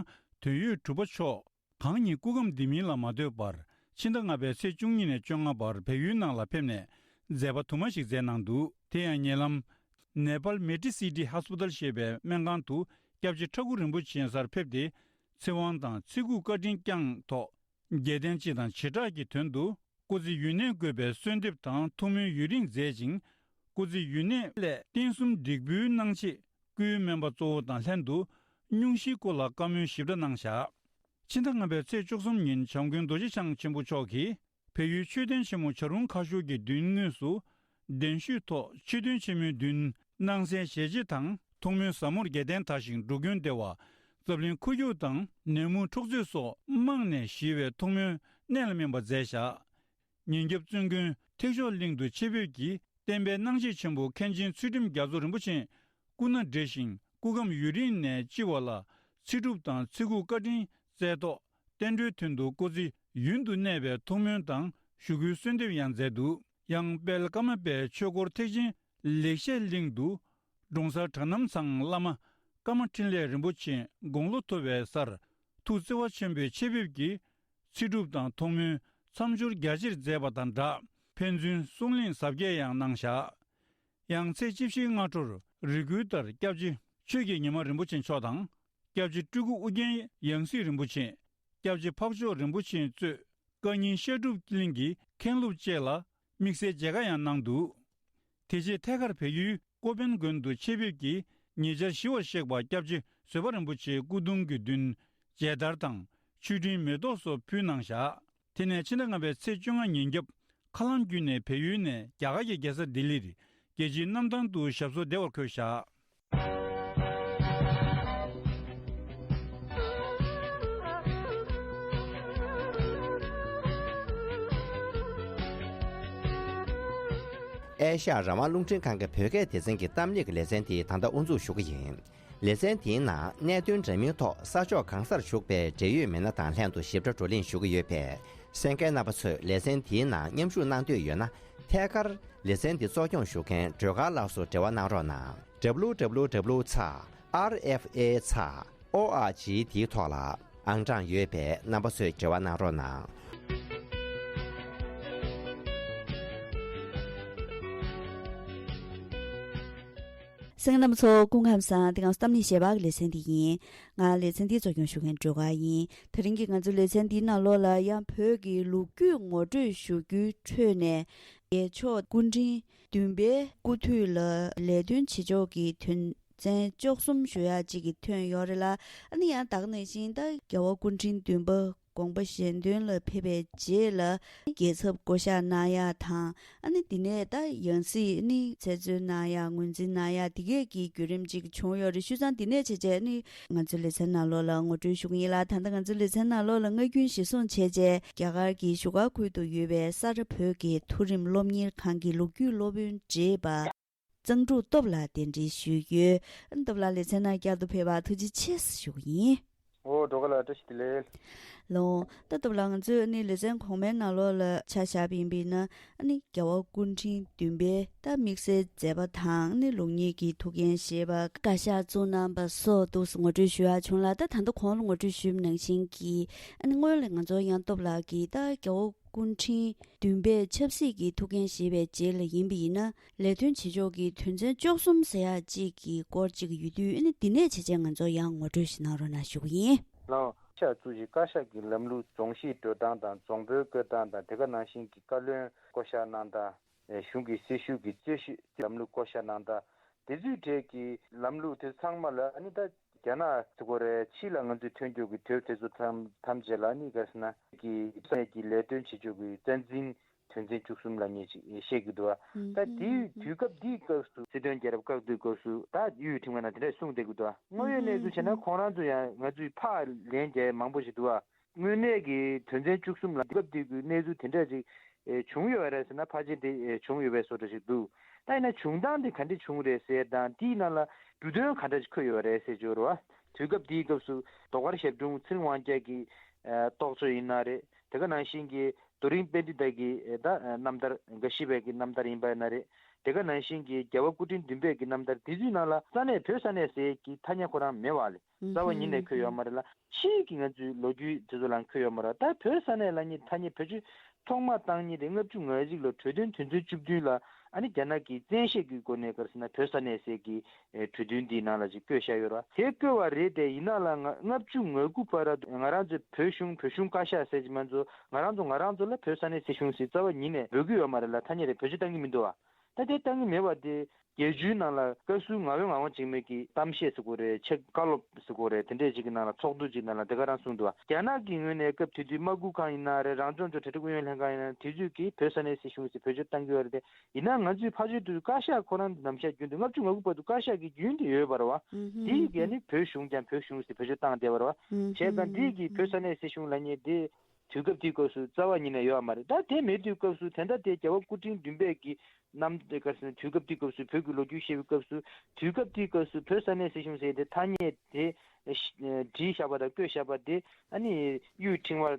དོན་ཡོད་གྲུབ་པ་མཆོག་གང་ཉིད་སྐུ་ཁམས་འདི་མིན་ལ་མ་ལྟོས་པར་ཕྱི་ཟླ་ལྔ་པའི་ཚེས་བཅུ་གཉིས་ནས་བཅོ་ལྔ་བར་བལ་ཡུལ་ནང་ལ་ཕེབས་ནས་མཛད་པ་དུ་མ་ཞིག་མཛད་གནང་འདུག་དེ་ཡང་ཉེ་ལམ། ནེ་པཱལ་མེ་ཏི་སི་ཏི་ཧོ་སི་པི་ཊལ་ཞེས་པའི་སྨན་ཁང་དུ་སྐྱབས་རྗེ་ཁྲ་འགུ་རིན་པོ་ཆེ་སར་ཕེབས་ཏེ་ཚེ་དབང་དང་ཚེ་འགུགས་བཀའ་དྲིན་བསྐྱངས་ཐོག་རྒྱལ་བསྟན་སྤྱི་དང་བྱེ་བྲག་གི་དོན་དུ་སྐུ་ཚེ་ཡུན་གནས་དགོས་པའི་གསོལ་འདེབས་དང་ཐུགས་སྨོན་ཡུན་རིང་མཛད་ཅིང་། སྐུ་ཚེ་ཡུན་གནས་སླད་རྟེན་གསུམ་འགྲིག་འབུལ་གནང་ཆེད་སྐུའི་སྨན་པ་གཙོ་བོ་དང་ལྷན་དུ་སྙུང་གཞིའི་སྐོར་ལ་བཀའ་མོལ་ཞིབ་ཕྲ་གནང་བཞག་ཕྱི་ཟླ་ལྔ་པའི་ཚེས་བཅུ་གསུམ་ཉིན་བྱམས་མགོན་རྡོ་རྗེ་འཆང་ཆེན་པོ་མཆོག་གིས་བལ་ཡུལ་མཆོད་རྟེན་ཆེན་མོ་བྱ་རུང་ཁ་ཤོར་གྱི་མདུན་ངོས་སུ་གདན་ཞུས་ཐོག་ཆོས་མཐུན་ཆེན་མོའི་མདུན་སྣང་གསལ་ཞལ་ལྕེ་དང་ཐུགས་སྨོན་ཟབ་མོར་རྒྱལ་བསྟན་དར་ཞིང་འགྲོ་ཀུན་བདེ་བ། འཛམ་གླིང་འཁོར་རྒྱུག་དང་ནད་མུག་འཁྲུག་རྩོད་སོགས་རྨང་ནས་ཞི་བའི་ཐུགས་སྨོན་གནད་ལ་སྨིན་པ་མཛད་བཞག་ཉིན་རྒྱབ་བཙུན་དགོན་ཐེག་མཆོག་གླིང་དུ་ཆེད་ཕེབས་ཀྱིས་བསྟན་པའི་གནང་བཞེས་ཆེན་པོ་མཁན་ཆེན་ཚུལ་ཁྲིམས་རྒྱ་མཚོ་རིན་པོ་ཆེ་སྐུ་ན་བགྲེས་ཤིང་སྐུ་ཁམས་ཡུན་རིང་ནས་ལྕི་བ་ལ་ཚེ་སྒྲུབ་དང་ཚེ་འགུགས་བཀའ་དྲིན་སྩལ་ཐོག་བསྟན་འགྲོའི་དོན་དུ་སྐུ་ཚེ་ཡུན་དུ་གནས་པའི་ཐུགས་སྨོན་དང་ཞུ་སྐུལ་གསོལ་འདེབས་ཡང་མཛད་འདུག་ཡང་དཔལ་ཀརྨ་པའི་ཆོས་སྐོར་ཐེག་ཆེན་ལེགས་བཤད་གླིང་དུ་འབྲོང་གསར་གྲྭ་རྣམ་ཚང་བླ་མ་ཀརྨ་འཕྲིན་ལས་རིན་པོ་ཆེ་དགུང་ལོ་མཐོ་བའི་སར་ཐུགས་བརྩེ་བ་ཆེན་པོས་ཆེད་ཕེབས་ཀྱིས་ཚེ་སྒྲུབ་དང་ཐུགས་སྨོན་མཚམས་སྦྱོར་རྒྱ་ཆེར་མཛད་པ་དང་སྦྲགས་ཕན་ཚུན་གསུང་གླེང་གཟབ་རྒྱས་ཡང་གནང་བཞག་ཡང་ཚེས་བཅུ་བཞིའི་སྔ་དྲོར་རེ་སྐུལ་ལྟར་སྐྱབས་རྗེ་ཆོས་ཀྱི་ཉི་མ་རིན་པོ་ཆེ་མཆོག་དང་། སྐྱབས་རྗེ་སྤྲུལ་སྐུ་ཨུ་རྒྱན་ཡང་སྲིད་རིན་པོ་ཆེ། སྐྱབས་རྗེ་འཕགས་མཆོག་རིན་པོ་ཆེ་གཙོས་བཀའ་རྙིང་བཤད་སྒྲུབ་གླིང་གི་མཁན་སློབ་བཅས་ལ་དམིགས་བསལ་མཇལ་ཁ་ཡང་གནང་འདུག་དེ་རྗེས་ཐད་ཀར་བལ་ཡུལ་ཀོ་པན་དགོན་དུ་ཆེད་ཕེབས་ཀྱིས་ཉེ་ཆར་ཞི་བར་གཤེགས་པ་སྐྱབས་རྗེ་བཟོད་པ་རིན་པོ་ཆེའི་སྐུ་གདུང་གི་མདུན་མཇལ་དར་དང་མཆོད་སྤྲིན་མེ་ཏོག་སོགས་ཕུལ་གནང་བཞག་དེ་ནས་ཕྱི་ཟླ་ལྔ་པའི་ཚེས་བཅོ་ལྔ་ཉིན་རྒྱབ་མཁའ་ལམ་བརྒྱུད་ནས་བལ་ཡུལ་ནས་རྒྱ་གར་གྱི་རྒྱལ་ས་ལྡི་ལིར་རྒྱལ་སྤྱིའི་གནམ་ཐང་དུ་ཞབས་སོར་བདེ་བར་འཁོད་བཞག་ཨེ་ཤ་ཡ་རང་དབང་རླུང་འཕྲིན་ཁང་གི་བོད་སྐད་སྡེ་ཚན་གྱི་གཏམ་གླེང་གི་ལེ་ཚན་དེ་ད་ལྟ་དབུ་འཛུགས་ཞུ་གི་ཡིན། ལེ་ཚན་དེའི་ནང་གནད་དོན་འདྲ་མིན་ཐོག་ས་ཕྱོགས་གང་སར་བཞུགས་པའི་འབྲེལ་ཡོད་མི་སྣ་དང་ལྷན་དུ་ཞིབ་ཕྲ་བགྲོ་གླེང་ཞུ་གི་ཡོད་པས། གསན་མཁན་རྣམ་པ་ཚོས་ལེ་ཚན་དེའི་ནང་མཉམ་ཞུགས་གནང་འདོད་ཡོད་ན། ཐད་ཀར་ལེ་ཚན་འདི་གཙོ་སྐྱོང་ཞུ་མཁན་སྒྲོལ་དཀར་ལགས་སུ་འབྲེལ་བ་གནང་རོགས་གནང་། W W W ཚེག་R F A ཚེག་O R G འདིའི་ཐོག་ལ་ཨང་གྲངས་ཡོད་པས་རྣམ་པ་ཚོས་འབྲེལ་བ་གནང་རོགས་གནང་། གསན་མཁན་རྣམ་པ་ཚོ་སྐུ་ཁམས་བཟང་། འདི་ང་ཚོ་གཏམ་གླེང་ཞལ་པར་གྱི་ལེ་ཚན་འདི་ཡིན། ང་ལེ་ཚན་འདི་གཙོ་སྐྱོང་ཞུ་མཁན་སྒྲོལ་དཀར་ཡིན། དེ་རིང་གི་ང་ཚོ་ལེ་ཚན་འདིའི་ནང་ལོགས་ལ་ཡང་བོད་ཀྱི་ལོ་རྒྱུས་ངོ་སྤྲོད་ཞུ་རྒྱུའི་ཁྲོད་ནས་རྒྱལ་མཆོག་སྐུ་ཕྲེང་བདུན་པའི་སྐུ་དུས་ལ་ལས་དོན་བྱེད་ཕྱོགས་ཀྱི་དོན་ཚན་བཅུ་གསུམ་ཞུ་ཡག་ཅིག་གི་ཐོན་ཡོད་རེད་ལ། ཨ་ནི་ཡང་ད་ག་ནང་བཞིན་ད་རྒྱལ་བ་སྐུ་ཕྲེང་བདུན་པ་དགོངས་པ་གཞན་དོན་ལ་ཕེབས་པའི་རྗེས་ལ་རྒྱལ་ཚབ་བསྐོ་གཞག་གནང་ཡག་དང་། ཨ་ནི་འདི་ནས་ད་ཡང་སྲིད་ཨ་ནི་ཚེ་བཙོན་གནང་ཡག་ངོས་འཛིན་གནང་ཡག་འདི་གས་ཀྱི་བརྒྱུད་རིམ་ཅིག་བྱུང་ཡོད་རེད། བྱས་ཙང་འདི་ནས་བྱས་རྗེས་ཨ་ནི་ང་ཚོའི་ལེ་ཚན་ནང་ལོགས་ལ་ངོ་སྤྲོད་ཞུ་གི་ཡིན་ལ། ད་ལྟ་ང་ཚོའི་ལེ་ཚན་ནང་ལོགས་ལ་སྔ་རྒྱུན་གཞིར་བཟུང་བྱས་རྗེས་རྒྱ་གར་གྱི་བཞུགས་སྒར་ཁུལ་དུ་ཡོད་པའི་ས་རཱ་བོད་ཀྱི་མཐོ་རིམ་སློབ་གཉེར་ཁང་གི་ལོ་རྒྱུས་སློབ་དཔོན་བགྲེས་པ། གཙང་ཕྲུག་སྟོབས་ལགས་གདན་འདྲེན་ཞུས་ཡོད། སྟོབས་ལགས་ལེ་ཚན་ནང་བསྐྱར་དུ་ཕེབས་པར་ཐུགས་རྗེ་ཆེ་ཞུ་གི་ཡིན། འོ་སྒྲོལ་དཀར་ལགས་བཀྲ་ཤིས་བདེ་ལེགས། ལགས་འོང་། ད་སྟོབས་ལགས་ང་ཚོས་ནི་ལེ་ཚན་གོང་མའི་ནང་ལོགས་ལ་ཆ་བཞག་པ་ཡིན་པ་ཡིན་ན་ནི་རྒྱལ་བ་སྐུ་ཕྲེང་བདུན་པའི་ད་དམིགས་བསལ་མཛད་པ་དང་ནི་ལུགས་གཉིས་ཀྱི་ཐུགས་འགན་བཞེས་པ་བཀའ་ཤག་བཙུགས་གནང་པ་སོགས་འདུག་སེ་ངོ་སྤྲོད་ཞུ་ཡག་བྱུང་ལ། ད་ད་ལྟ་གོང་ལ་ངོ་སྤྲོད་ཞུས་པ་ནང་བཞིན་གྱི་ཨ་ནི་སྔོན་ལ་ང་ཚོ་ཡང་སྟོབས་ལགས་ཀྱིས་ད་རྒྱལ་བ་སྐུ་ཕྲེང་བདུན་པས་ཆབ་སྲིད་ཀྱི་ཐུགས་འགན་བཞེས་པའི་རྗེས་ལ་ཡིན་པ་ཡིན་ན། ལས་དོན་བྱེད་ཕྱོགས་ཀྱི་དོན་ཚན་བཅུ་གསུམ་ཟེར་ཡག་ཅིག་གི་སྐོར་ཅིག་ཡོད་དུས། ཨ་ནི་འདི་ནས་བྱས་རྗེས་ང་ཚོ་ཡང་ངོ་སྤྲོད་ཞིག་གནང་རོགས་གནང་ཞུ་གི་ཡིན། ལགས། བཀའ་ཤག་བཙུགས་རྗེས་བཀའ་ཤག་གི་ལམ་ལུགས། རྫོང་གཞིས་འགྲོ་སྟངས་དང་རྫོང་དཔོན་བསྐོ་སྟངས་དང་། དེ་ག་ནང་བཞིན་གྱི་བཀའ་བློན་བསྐོ་གཞག་གནང་སྟངས། གཞུང་གི་སྲི་ཞུ་གི་རྩོད་གཞི་ལམ་ལུགས་བསྐོ་གཞག་གནང་སྟངས། དེ་ཚོའི་གྲས་ཀྱི་ལམ་ལུགས་དེ་ཚང་མ་ལ་ཨ་ནི་ད་རྒྱ་ནག་ཚོ་གོ་རེ་ཕྱི་ལ་ང་ཚོས་ཐོན་རྒྱུ་གི་དུས་དེ་ཚོ་ཐམས་ཐམས་ཅད་ལ་ཨ་ནི་ག་རེ་ཟེར་ན་གི་ས་གནས་ཀྱི་ལས་དོན་བྱེད་ཕྱོགས་ཀྱི་རྩ་འཛིན་དོན་ཚན་བཅུ་གསུམ་ལབ་མཁན་ཅིག་བཤད་ཀྱི་འདུག་བ། ད་དེའི་དུས་སྐབས་འདིའི་སྐབས་སུ་སྲིད་དོན་རྒྱལ་རབས་བཀག་སྡོམ་སྐབས་སུ་ད་གཡུའི་ཁྲིམས་ཁང་ནང་དེ་འདྲ་གསུངས་བསྡད་ཀྱི་འདུག་བ། དངོས་ཡོད་གནས་ཚུལ་བྱས་ན་ཁོང་རང་ཚོ་ཡང་ང་ཚོའི་ཕར་ལན་རྒྱག་ཡ་མང་པོ་ཞིག་འདུག་བ། དངོས་གནས་ཀྱི་དོན་ཚན་བཅུ་གསུམ་ལ་དུས་སྐབས་དེ་གི་གནས་ཚུལ་དེ་འདྲ་ཅིག་ཨེ་བྱུང་ཡོད་རེད་ཟེར་ན་ཕལ་ཆེར་དེ་ཨེ་བྱུང་ཡོད་པའི་བཟོ་འདྲ་ཞིག་འདུག་ད་ཡིན་ན་བྱུང་སྟངས་དེ་ག་འདྲ་བྱུང་རེད་ཟེར་དང་དེའི་ནང་ལ་འབྲུ་དོན་ག་འདྲ་ཅིག་འཁོད་ཡོད་རེད་ཟེར་བརྗོད་རོགས། དུས་སྐབས་དེའི་སྐབས་སུ་ཟློས་གར་ཞབས་དྲུང་ཚེ་རིང་དབང་རྒྱལ་གྱི་ཨེ་རྟོགས་བརྗོད་ཡིན་ན་རེད། དེ་ག་ནང་བཞིན་གྱི་རྡོ་རིང་པཎྜི་ཏ་གི་ཨེ་ད་ཨེ་རྣམ་ཐར་འགའ་ཞིག་པའི་གི་རྣམ་ཐར་ཡིན་པ་ཡིན་ན་རེད། དེ་ག་ནང་བཞིན་གྱི་རྒྱལ་བ་སྐུ་ཕྲེང་བདུན་པའི་གི་རྣམ་ཐར་དེ་ཚོའི་ནང་ལ་ས་གནས་བོད་ས་གནས་ཟེར་གྱི་ཐ་སྙད་ཁོ་རང་མེད་པ་ལས་རྩ་བ་ཉིད་ནས་འཁོད་ཡོད་མ་རེད་ལ། ཕྱིས་ཀྱི་ང་ཚོའི་ལོ་རྒྱུས་དེ་ཚོ་ལ་འཁོད་ཡོད་མ་རེད། ད་བོད་ས་གནས་ལབ་མཁན་ཐ་སྙད་བེད་སྤྱོད་ཐོག་མ་བཏང་མཁན་དེ་ལྔ་བཅུ་ང་གཅིག་ལོ་གྲོས་མཐུན་དོན་ཚན་བཅུ་བདུན་ལ་ཨ་ནི་རྒྱ་ནག་གིས་བཙན་ཤེད་ཀྱི་སྒོ་ནས་ག་རེ་ཟེར་ན་བོད་ས་གནས་ཟེར་གྱི་ཨེ་གྲོས་མཐུན་འདིའི་ནང་ལ་ཅིག་བཀོད་བཞག་ཡོད་རེད་བ། དེ་བཀོད་པ་རེད་དེ་ཡིན་ན་ལ་ང་ལྔ་བཅུ་ང་དགུ་བར་ང་རང་ཚོའི་བོད་གཞུང་བོད་གཞུང་བཀའ་ཤག་ཟེར་གྱི་མ་ཚོ་ང་རང་ཚོ་ང་རང་ཚོ་ལ་བོད་ས་གནས་སྲིད་གཞུང་ཟེར་རྩ་བ་ཉིད་ནས་འབོད་ཀྱི་ཡོད་མ་རེད་ལ་ཐ་སྙད་དེ་བེད་སྤྱོད་བཏང་གི་མི་འདུག་བ། ད་དེ་བཏང་གི་མེད་པ་དེ་རྒྱལ་སྤྱིའི་ནང་ལ་བཀའ་ཟུར་ངག་དབང་ངག་དབང་འཇིགས་མེད་ཀྱིས་གཏམ་བཤད་ཟེར་དགོས་རེད། ཆེད་བཀའ་སློབ་ཟེར་དགོས་རེད། དེ་འདྲས་ཅིག་གི་ནང་ལ་ཚོགས་འདུ་ཅིག་ནང་ལ་དེ་ག་རང་གསུངས་འདུག་བ། རྒྱ་ནག་གི་ངོས་ནས་སྐབས་དེ་དུས་དམག་ཁུལ་ཁང་ཡིན་ན་རེད། རང་སྐྱོང་ལྗོངས་གྲ་སྒྲིག་ཨུ་ཡོན་ལྷན་ཁང་ཡིན་ན་དེ་ཚོས་ཀྱིས་བོད་ས་གནས་སྲིད་གཞུང་ཟེར་བེད་སྤྱོད་བཏང་གི་ཡོད་རེད་དེ། ཡིན་ན་ང་ཚོས་ཕར་ཕྱོགས་དུས་བཀའ་ཤག་ཁོ་རང་ནམ་ཞག་རྒྱུན་དུ་ལྔ་བཅུ་ང་དགུ་བར་དུ་བཀའ་ཤག་གི་རྒྱུན་དུ་ཡོད་པ་རེད་བ། དེ་ཡི་གེ་ནི་བོད་གཞུང་ཀྱང་བོད་གཞུང་ཟེར་བེད་སྤྱོད་བཏང་བསྡད་པ་རེད་བ། བྱས་ཙང་འདི་གི་བོད་ས་གནས་སྲིད་གཞུང་ལབ་མཁན་དེ་དུས་སྐབས་དེའི་སྐབས་སུ་རྩ་བ་ཉིད་ནས་ཡོད་པ་མ་རེད། ད་དེ་མེད་དུས་སྐབས་སུ་དེ་འདྲ་དེ་རྒྱལ་བ་སྐུ་ཕྲེང་བདུན་པའི་གི་རྣམ་དེ་ག་རེ་ཟེར་ན་དུས་སྐབས་དེའི་སྐབས་སུ་བོད་ཀྱི་ལོ་རྒྱུས་བཤད་པའི་སྐབས་སུ་དུས་སྐབས་དེའི་སྐབས་སུ་བོད་ས་གནས་སྲིད་གཞུང་ཟེར་དེ་ཐ་སྙད་དེ་བྲིས་བཞག་པ་དང་བཀོད་བཞག་པ་དེ་ཨ་ནི་གཡུ་ཕྲེང་བ་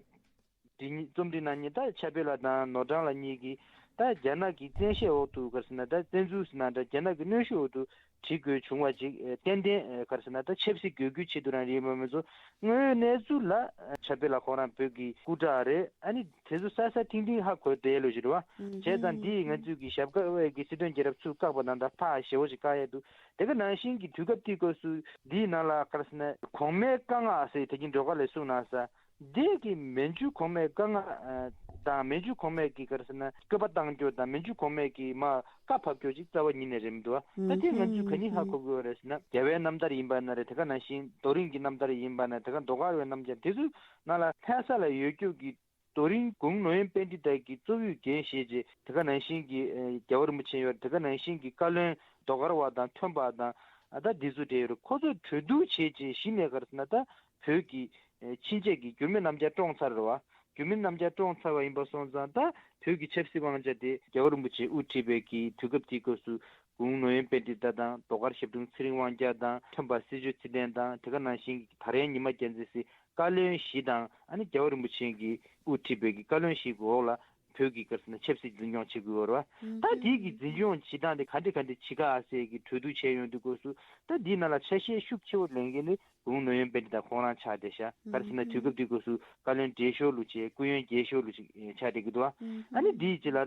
འདི་གཉིས་རྩོམ་སྒྲིག་གནང་མཁན་ད་ཕྱྭ་བེ་ལ་དང་ནོར་བྲང་ལ་གཉིས་ཀྱིས་ད་རྒྱ་ནག་གི་བཙན་ཤེད་འོག་ཏུ་ག་རེ་ཟེར་ན་ད་བཙན་འཛུལ་ཟེར་ན་འདྲ་རྒྱ་ནག་གི་གནོན་ཤུགས་འོག་ཏུ་བྲིས་དགོས་བྱུང་བ་ཅིག་ཏན་ཏན་ག་རེ་ཟེར་ན་ད་ཆབ་སྲིད་དགོས་རྒྱུའི་ཆེད་དུ་རང་རེད་མ་མེད་ཚོ་དངོས་ཡོད་གནས་ཚུལ་ལ་ཕྱྭ་བེ་ལ་ཁོ་རང་བོད་ཀྱི་སྐུ་དྲག་རེད། ཨ་ནི་དེ་ཚོ་གསལ་གསལ་ཐིང་ཐིང་ཧ་གོ་བསྡད་ལོ་ཞིག་རེད་བ། བྱས་ཙང་འདི་ཡིས་ང་ཚོས་ཀྱི་ཞབས་དཀར་བའི་གི་སྲིད་དོན་རྒྱལ་རབས་ཚུར་བཀག་པ་དང་ད་ཕར་ཞེ་བོ་ཞིག་བཀག་ཡས་འདུག་དེ་ག་ནང་བཞིན་གྱི་དུས་སྐབས་དེའི་སྐབས་སུ་འདིའི་ནང་ལ་ག་རེ་ཟེར་ན་གོང་མའི་བཀའ་མངགས་ཟེར་དེ་གིན་འགྲོ་ཁ་ལས་གསུངས་གནང་ས། འདི་གི་མན་ཇུ་གོང་མའི་བཀའ་མངགས་དང་མན་ཇུ་གོང་མའི་གི་ག་རེ་ཟེར་ན་བཀོད་པ་བཏང་རྒྱུ་དང་མན་ཇུ་གོང་མའི་གི་མ་བཀའ་ཕབ་རྒྱུ་ཅིག་རྩ་བ་ཉིད་ནས་རེད་མི་འདུག་ད་དེ་ང་ཚོས་ག་ནི་ཧ་གོ་དགོས་རེད་ཟེར་ན་རྒྱལ་བའི་རྣམ་ཐར་ཡིན་པ་ན་རེད། དེ་ག་ནང་བཞིན་རྡོ་རིང་གི་རྣམ་ཐར་ཡིན་པ་ན་དེ་ག་ཟློས་གར་བའི་རྣམ་ཐར་དེ་ཚོའི་ནང་ལ་ལྷ་ས་ལ་ཡོད་རྒྱུ་གི་རྡོ་རིང་གུང་ནོ་ཡན་པཎྜི་ཏ་གི་གཙོ་བོའི་འགན་བཞེས་རྗེས་དེ་ག་ནང་བཞིན་གྱི་རྒྱལ་བ་རིན་པོ་ཆེ་ཡོད་རེད། དེ་ག་ནང་བཞིན་གྱི་བཀའ་བློན་ཟློས་གར་བ་དང་ཐོན་པ་དང་ད་འདི་ཚོ་གྲས་ཡོད་རེད། ཁོ་ཚོ་གྲོས་བསྡུར་བྱས་རྗེས་གཞི་ནས་ག་རེ་ཟེར་ན་ད་བོད་ཀྱི་ཕྱིན་ཆད་ཀྱི་འགྱུར་མེད་རྣམ་རྒྱལ་བཀྲོངས་ཚར་རེད་བ། འགྱུར་མེད་རྣམ་རྒྱལ་བཀྲོངས་ཚར་བ་ཡིན་པ་སོང་ཙང་ད་བོད་ཀྱི་ཆབ་སྲིད་དབང་ཆ་དེ་རྒྱལ་བ་རིན་པོ་ཆེས་དབུ་ཁྲིད་པའི་གི་དུས་སྐབས་དེའི་སྐབས་སུ་གུང་ནོ་ཡན་པཎྜི་ཏ་དང་ཟློས་གར་ཞབས་དྲུང་ཚེ་རིང་དབང་རྒྱལ་དང་ཐོན་པ་སྲིད་བྱུས་ཚེ་བརྟན་དང་དེ་ག་ནང་བཞིན་གྱི་དར་ཡན་ཉི་མ་རྒྱལ་མཚན་སྲིད་བཀའ་བློན་བཞི་དང་ཨ་ནི་རྒྱལ་བ་རིན་པོ་ཆེ་གིས་དབུ་ཁྲིད་པའི་གི་བཀའ་བློན་བཞི་གི་འོག་ལ་བོད་ཀྱི་ག་རེ་ཟེར་ན་ཆབ་སྲིད་འཛིན་སྐྱོང་བྱེད་དགོས་པ་རེད་བ། ད་དེའི་གི་འཛིན་སྐྱོང་བྱེད་སྟངས་དེ་ག་འདྲ་ག་འདྲ་བྱེད་ག་ཨ་ཟེར་གི་གྲོས་བསྡུར་བྱས་ཡོང་དུས་སྐབས་སུ་ད་འདིའི་ནང་ལ་ཆ་ཤས་ཤུགས་ཆེ་བོ་ལེན་མཁན་ནི་གུང་ནོ་ཡན་པཎྜི་ཏ་ཁོང་རང་ཆགས་བསྡད་ཤག་ག་རེ་ཟེར་ན་དུས་སྐབས་དེའི་སྐབས་སུ་བཀའ་བློན་བགྲེས་ཤོས་ལོ་ཆེ་སྐུ་ཡོན་རྒྱས་ཤོས་ལོ་ཆེ་ཆགས་བསྡད་ཀྱི་འདུག་ཨ་ནི་འདིའི་རྗེས་ལ་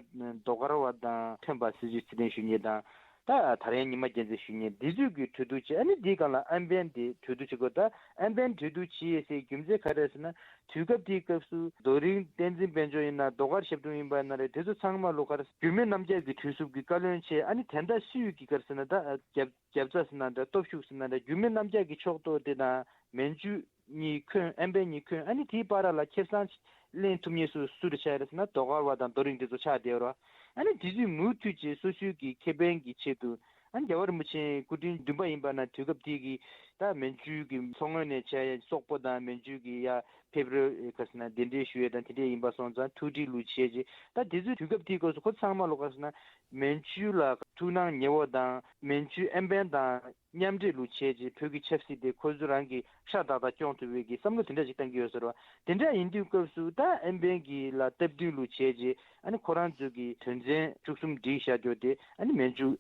ཟློས་གར་བ་དང་ཐོན་པ་སྲིད་བྱུས་ཚེ་བརྟན་ཞུ་མཁན་དང་། ད་དར་ཡན་ཉི་མ་རྒྱལ་མཚན་ཞུ་མཁན་འདི་ཚོས་ཀྱི་གྲོས་བསྡུར་བྱས། ཨ་ནི་འདིའི་སྒང་ལ་ཨན་པན་དེ་གྲོས་བསྡུར་བྱེད་དགོས། ད་ཨན་པན་གྲོས་བསྡུར་བྱེད་ཡས་སའི་རྒྱུ་མཚན་ག་རེ་རེད་ཟེར་ན། དུས་སྐབས་དེའི་སྐབས་སུ་རྡོ་རིང་བསྟན་འཛིན་དཔལ་འབྱོར་ཡིན་ན་ཟློས་གར་ཞབས་དྲུང་ཡིན་པ་ཡིན་ན་རེད། དེ་ཚོ་ཚང་མ་ལོ་ག་རེ་འགྱུར་མེད་རྣམ་རྒྱལ་གྱི་གྲོས་སྲུབས་ཀྱི་བཀའ་བློན་བྱས། ཨ་ནི་དེ་འདྲ་སུས་ཀྱི་ག་རེ་ཟེར་ན་ད་རྒྱབ་རྒྱབ་རྩ་ཟེར་ན་འདྲ་སྟོབས་ཤུགས་ཟེར་ན་འདྲ་འགྱུར་མེད་རྣམ་རྒྱལ་གྱི་ཕྱོགས་གཏོགས་དེ་དང་མན་ཇུ་གཉིས་འཁོན། ཨན་པན་གཉིས་འཁོན། ཨ་ནི་དེའི་བར་ལ་ཁེ་བཟང་ལེན་ཐུབ་མཁན་སུ་སུ་རེད་ཆགས་རེད་ཟེར་ན་ཟློས་གར་བ་དང་རྡོ་རིང་དེ་ཚོ་ཆགས་བསྡད་ཡོད་རེད་བ། ཨ་ནི་དེ་དུས་མུ་མཐུད་ཀྱིས་སོ་སོའི་གི་ཁེ་ཕན་གྱི་ཆེད་དུ་ཨ་ནི་རྒྱལ་བ་རིན་པོ་ཆེ་སྐུ་ཕྲེང་བདུན་པ་ཡིན་པ་ན་དུས་སྐབས་དེ་གི་ད་མན་ཇུ་གི་མཚོ་སྔོན་ནས་བྱས་སོག་པོ་དང་མན་ཇུ་གི་ཡ་ཕེབས་རོགས་ག་རེ་ཟེར་ན་གདན་འདྲེན་ཞུ་ཡས་དང་དེ་འདྲས་ཡིན་པ་སོང་ཙང་ཐུགས་འདྲི་ལུ་བྱས་རྗེས་ད་དེ་ཚོའི་དུས་སྐབས་དེའི་སྐབས་སུ་ཁོ་ཚང་མ་ལོ་ག་རེ་ཟེར་ན་མན་ཇུ་ལ་ཐུགས་སྣང་ཉེ་བོ་དང་མན་ཇུ་ཨན་པན་དང་མཉམ་འབྲེལ་ལུ་བྱས་རྗེས་བོད་ཀྱི་ཆབ་སྲིད་དེ་ཁོ་ཚོ་རང་གིས་ཧྲ་ཏག་ཏག་སྐྱོང་ཐུབ་པའི་གི་བསམ་བློ་དེ་འདྲ་ཞིག་བཏང་གི་ཡོད་ཟེར་བ། དེ་འདྲ་ཡིན་དུས་སྐབས་སུ་ད་ཨན་པན་གྱི་ལ་སྟབས་བསྟུན་ལུ་བྱས་རྗེས་ཨ་ནི་ཁོ་རང་ཚོ་གི་དོན་ཚན་བཅུ་གསུམ་སྒྲིག་བཞག་རྒྱུ་དེ་ཨ་ནི་མན་ཇུ་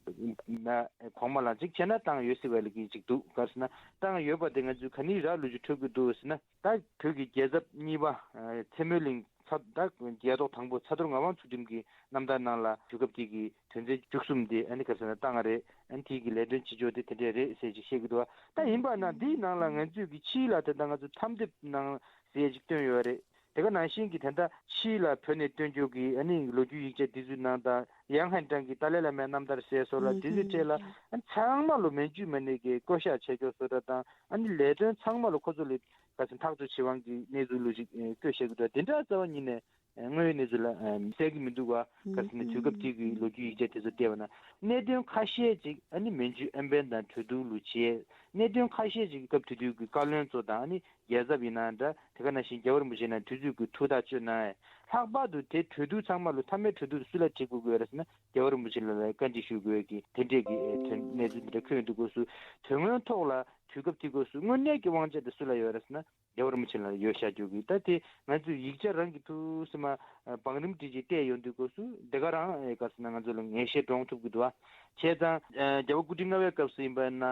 ན་གོང་མ་ལ་ཅིག་བྱས་ན་བཏང་ཡོད་སྲིད་པ་ལ་གི་ཅིག་འདུག་ག་རེ་ཟེར་ན་བཏང་ཡོད་པ་དེ་ང་ཚོས་ག་ནི་རག་ལུ་ཅིག་འཕྲོད་ཀྱི་འདུག་ཟེར་ན། ད་བོད་ཀྱི་རྒྱལ་ཚབ་གཉིས་པ་ཨ་ཚེ་སྨོན་གླིང་ཚ་ད་རྒྱལ་ཐོག་དང་པོ་ཚ་ཐོར་ངག་དབང་ཚུལ་ཁྲིམས་ཀྱི་རྣམ་ཐར་ནང་ལ་དུས་སྐབས་དེ་གི་དོན་ཚན་བཅུ་གསུམ་དེ་ཨ་ནི་ག་རེ་ཟེར་ན་བཏང་བ་རེད། ཨ་ནི་དེ་གི་ལས་དོན་བྱེད་ཕྱོགས་དེ་དེ་འདྲས་རེད་ཟེར་ཅིག་བཤད་ཀྱི་འདུག་ད་ཡིན་པ་ན་འདིའི་ནང་ལ་ང་ཚོས་ཀྱི་ཕྱིའི་ལ་དེ་ད་ང་ཚོ་ཐམ་དེབ་ནང་ཟེར་ཅིག་བཏོན་ཡོད་རེད། དེ་ག་ནང་བཞིན་གྱི་དེ་འདྲ་ཕྱིའི་ལ་བོད་ནས་བཏོན་རྒྱུ་གི་ཨ་ནི་ལོ་རྒྱུས་ཡིག་ཆ་དེ་ཚོའི་ནང་དང་ཡང་ཧན་ཀྲང་གི་ཏཱ་ལའི་བླ་མའི་རྣམ་ཐར་ཟེར་སོགས་ལ་དེ་ཚོའི་གྲས་ལ་ཨ་ནི་ཚང་མ་ལོ་མན་ཇུ་མ་ཎི་གི་བསྐོ་བཞག་བྱས་ཀྱོག་བཟོ་འདྲ་དང་ཨ་ནི་ལས་དོན་ཚང་མ་ལོ་ཁོ་ཚོ་ལས་ག་ཚོད་ཐག་གཅོད་བྱེད་དབང་གི་གནས་ཚུལ་ལོ་ཅིག་བཀོད་བཞག་གི་འདུག་དེ་འདྲ་རྩ་བ་ཉིད་ནས་ དངོས་ཡོད་གནས་ཚུལ་ལ་གསལ་གྱི་མི་འདུག་བ། ག་རེ་ཟེར་ན་དུས་སྐབས་དེ་གི་ལོ་རྒྱུས་ཡིག་ཆ་དེ་ཚོ་བལྟས་པ་ན་གནད་དོན་ཁ་ཤས་ཅིག་ཨ་ནི་མན་ཇུ་ཨན་པན་དང་གྲོས་བསྡུར་ལུ་བྱས། གནད་དོན་ཁ་ཤས་ཅིག་སྐབས་དེ་དུས་ཀྱི་བཀའ་བློན་ཚོ་དང་ཨ་ནི་རྒྱལ་ཚབ་ཡིན་ན་འདྲ། དེ་ག་ནང་བཞིན་རྒྱལ་བ་རིན་པོ་ཆེ་ནས་དུས་ཚོད་ཀྱི་ཐུགས་ཐག་གཅོད་གནང་ཡས། ལྷག་པར་དུ་དེ་གྲོས་བསྡུར་ཚང་མ་ལུ་མཐའ་མའི་གྲོས་བསྡུར་སུ་ལ་བྲིས་དགོས་དགོས་རེད་ཟེར་ན་རྒྱལ་བ་རིན་པོ་ཆེ་ལ་ལ་བཀའ་འདྲི་ཞུ་དགོས་ཀྱི་དེ་འདྲས་ཀྱི་ཨེ་དོན་གནས་ཚུལ་འདི་འདྲ་འཁོད་འདུག་དགོས་སུ། དོན་དངོས་ཐོག་ལ་དུས་སྐབས་དེ་དགོས་སུ་དངོས་གནས་ཀྱི་དབང་ཆ་དེ་སུ་ལ་ཡོད་རེད་ཟེར་ན་རྒྱལ་བ་རིན་པོ་ཆེ་ལ་ཡོད་བཞག་རྒྱུ་གི། ད་དེ་ང་ཚོས་ཡིག་ཆ་རང་གི་ཐུགས་སེམས་མ་བང་རིམ་བྲིས་ཅིག་བལྟས་ཡོང་དུས་སྐབས་སུ་དེ་ག་རང་ཨེ་ག་རེ་ཟེར་ན་ང་ཚོ་ལ་ངེས་ཤེས་འདྲོངས་ཐུབ་ཀྱི་འདུག་ཨ། བྱས་ཙང་རྒྱལ་བ་སྐུ་ཕྲེང་ལྔ་པའི་སྐབས་སུ་ཡིན་པ་ན་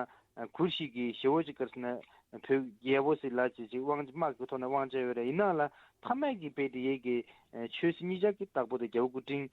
གུར་ཞིག་གི་ཞེ་བོ་ཅིག་ག་རེ་ཟེར་ན་བོད་རྒྱལ་པོ་ཟེར་ལ་ཅིག་ཅིག་དབང་དམག་གི་ཐོག་ནས་དབང་ཆ་ཡོད་རེད། ཡིན་ནའང་ལ་ཕ་མ་གི་དཔེ་དེ་ཡས་ཀྱི་ཆོས་སྲིད་གཉིས་ཆར་གྱི་བདག་པོ་དེ་རྒྱལ་བ་སྐུ་ཕྲེང་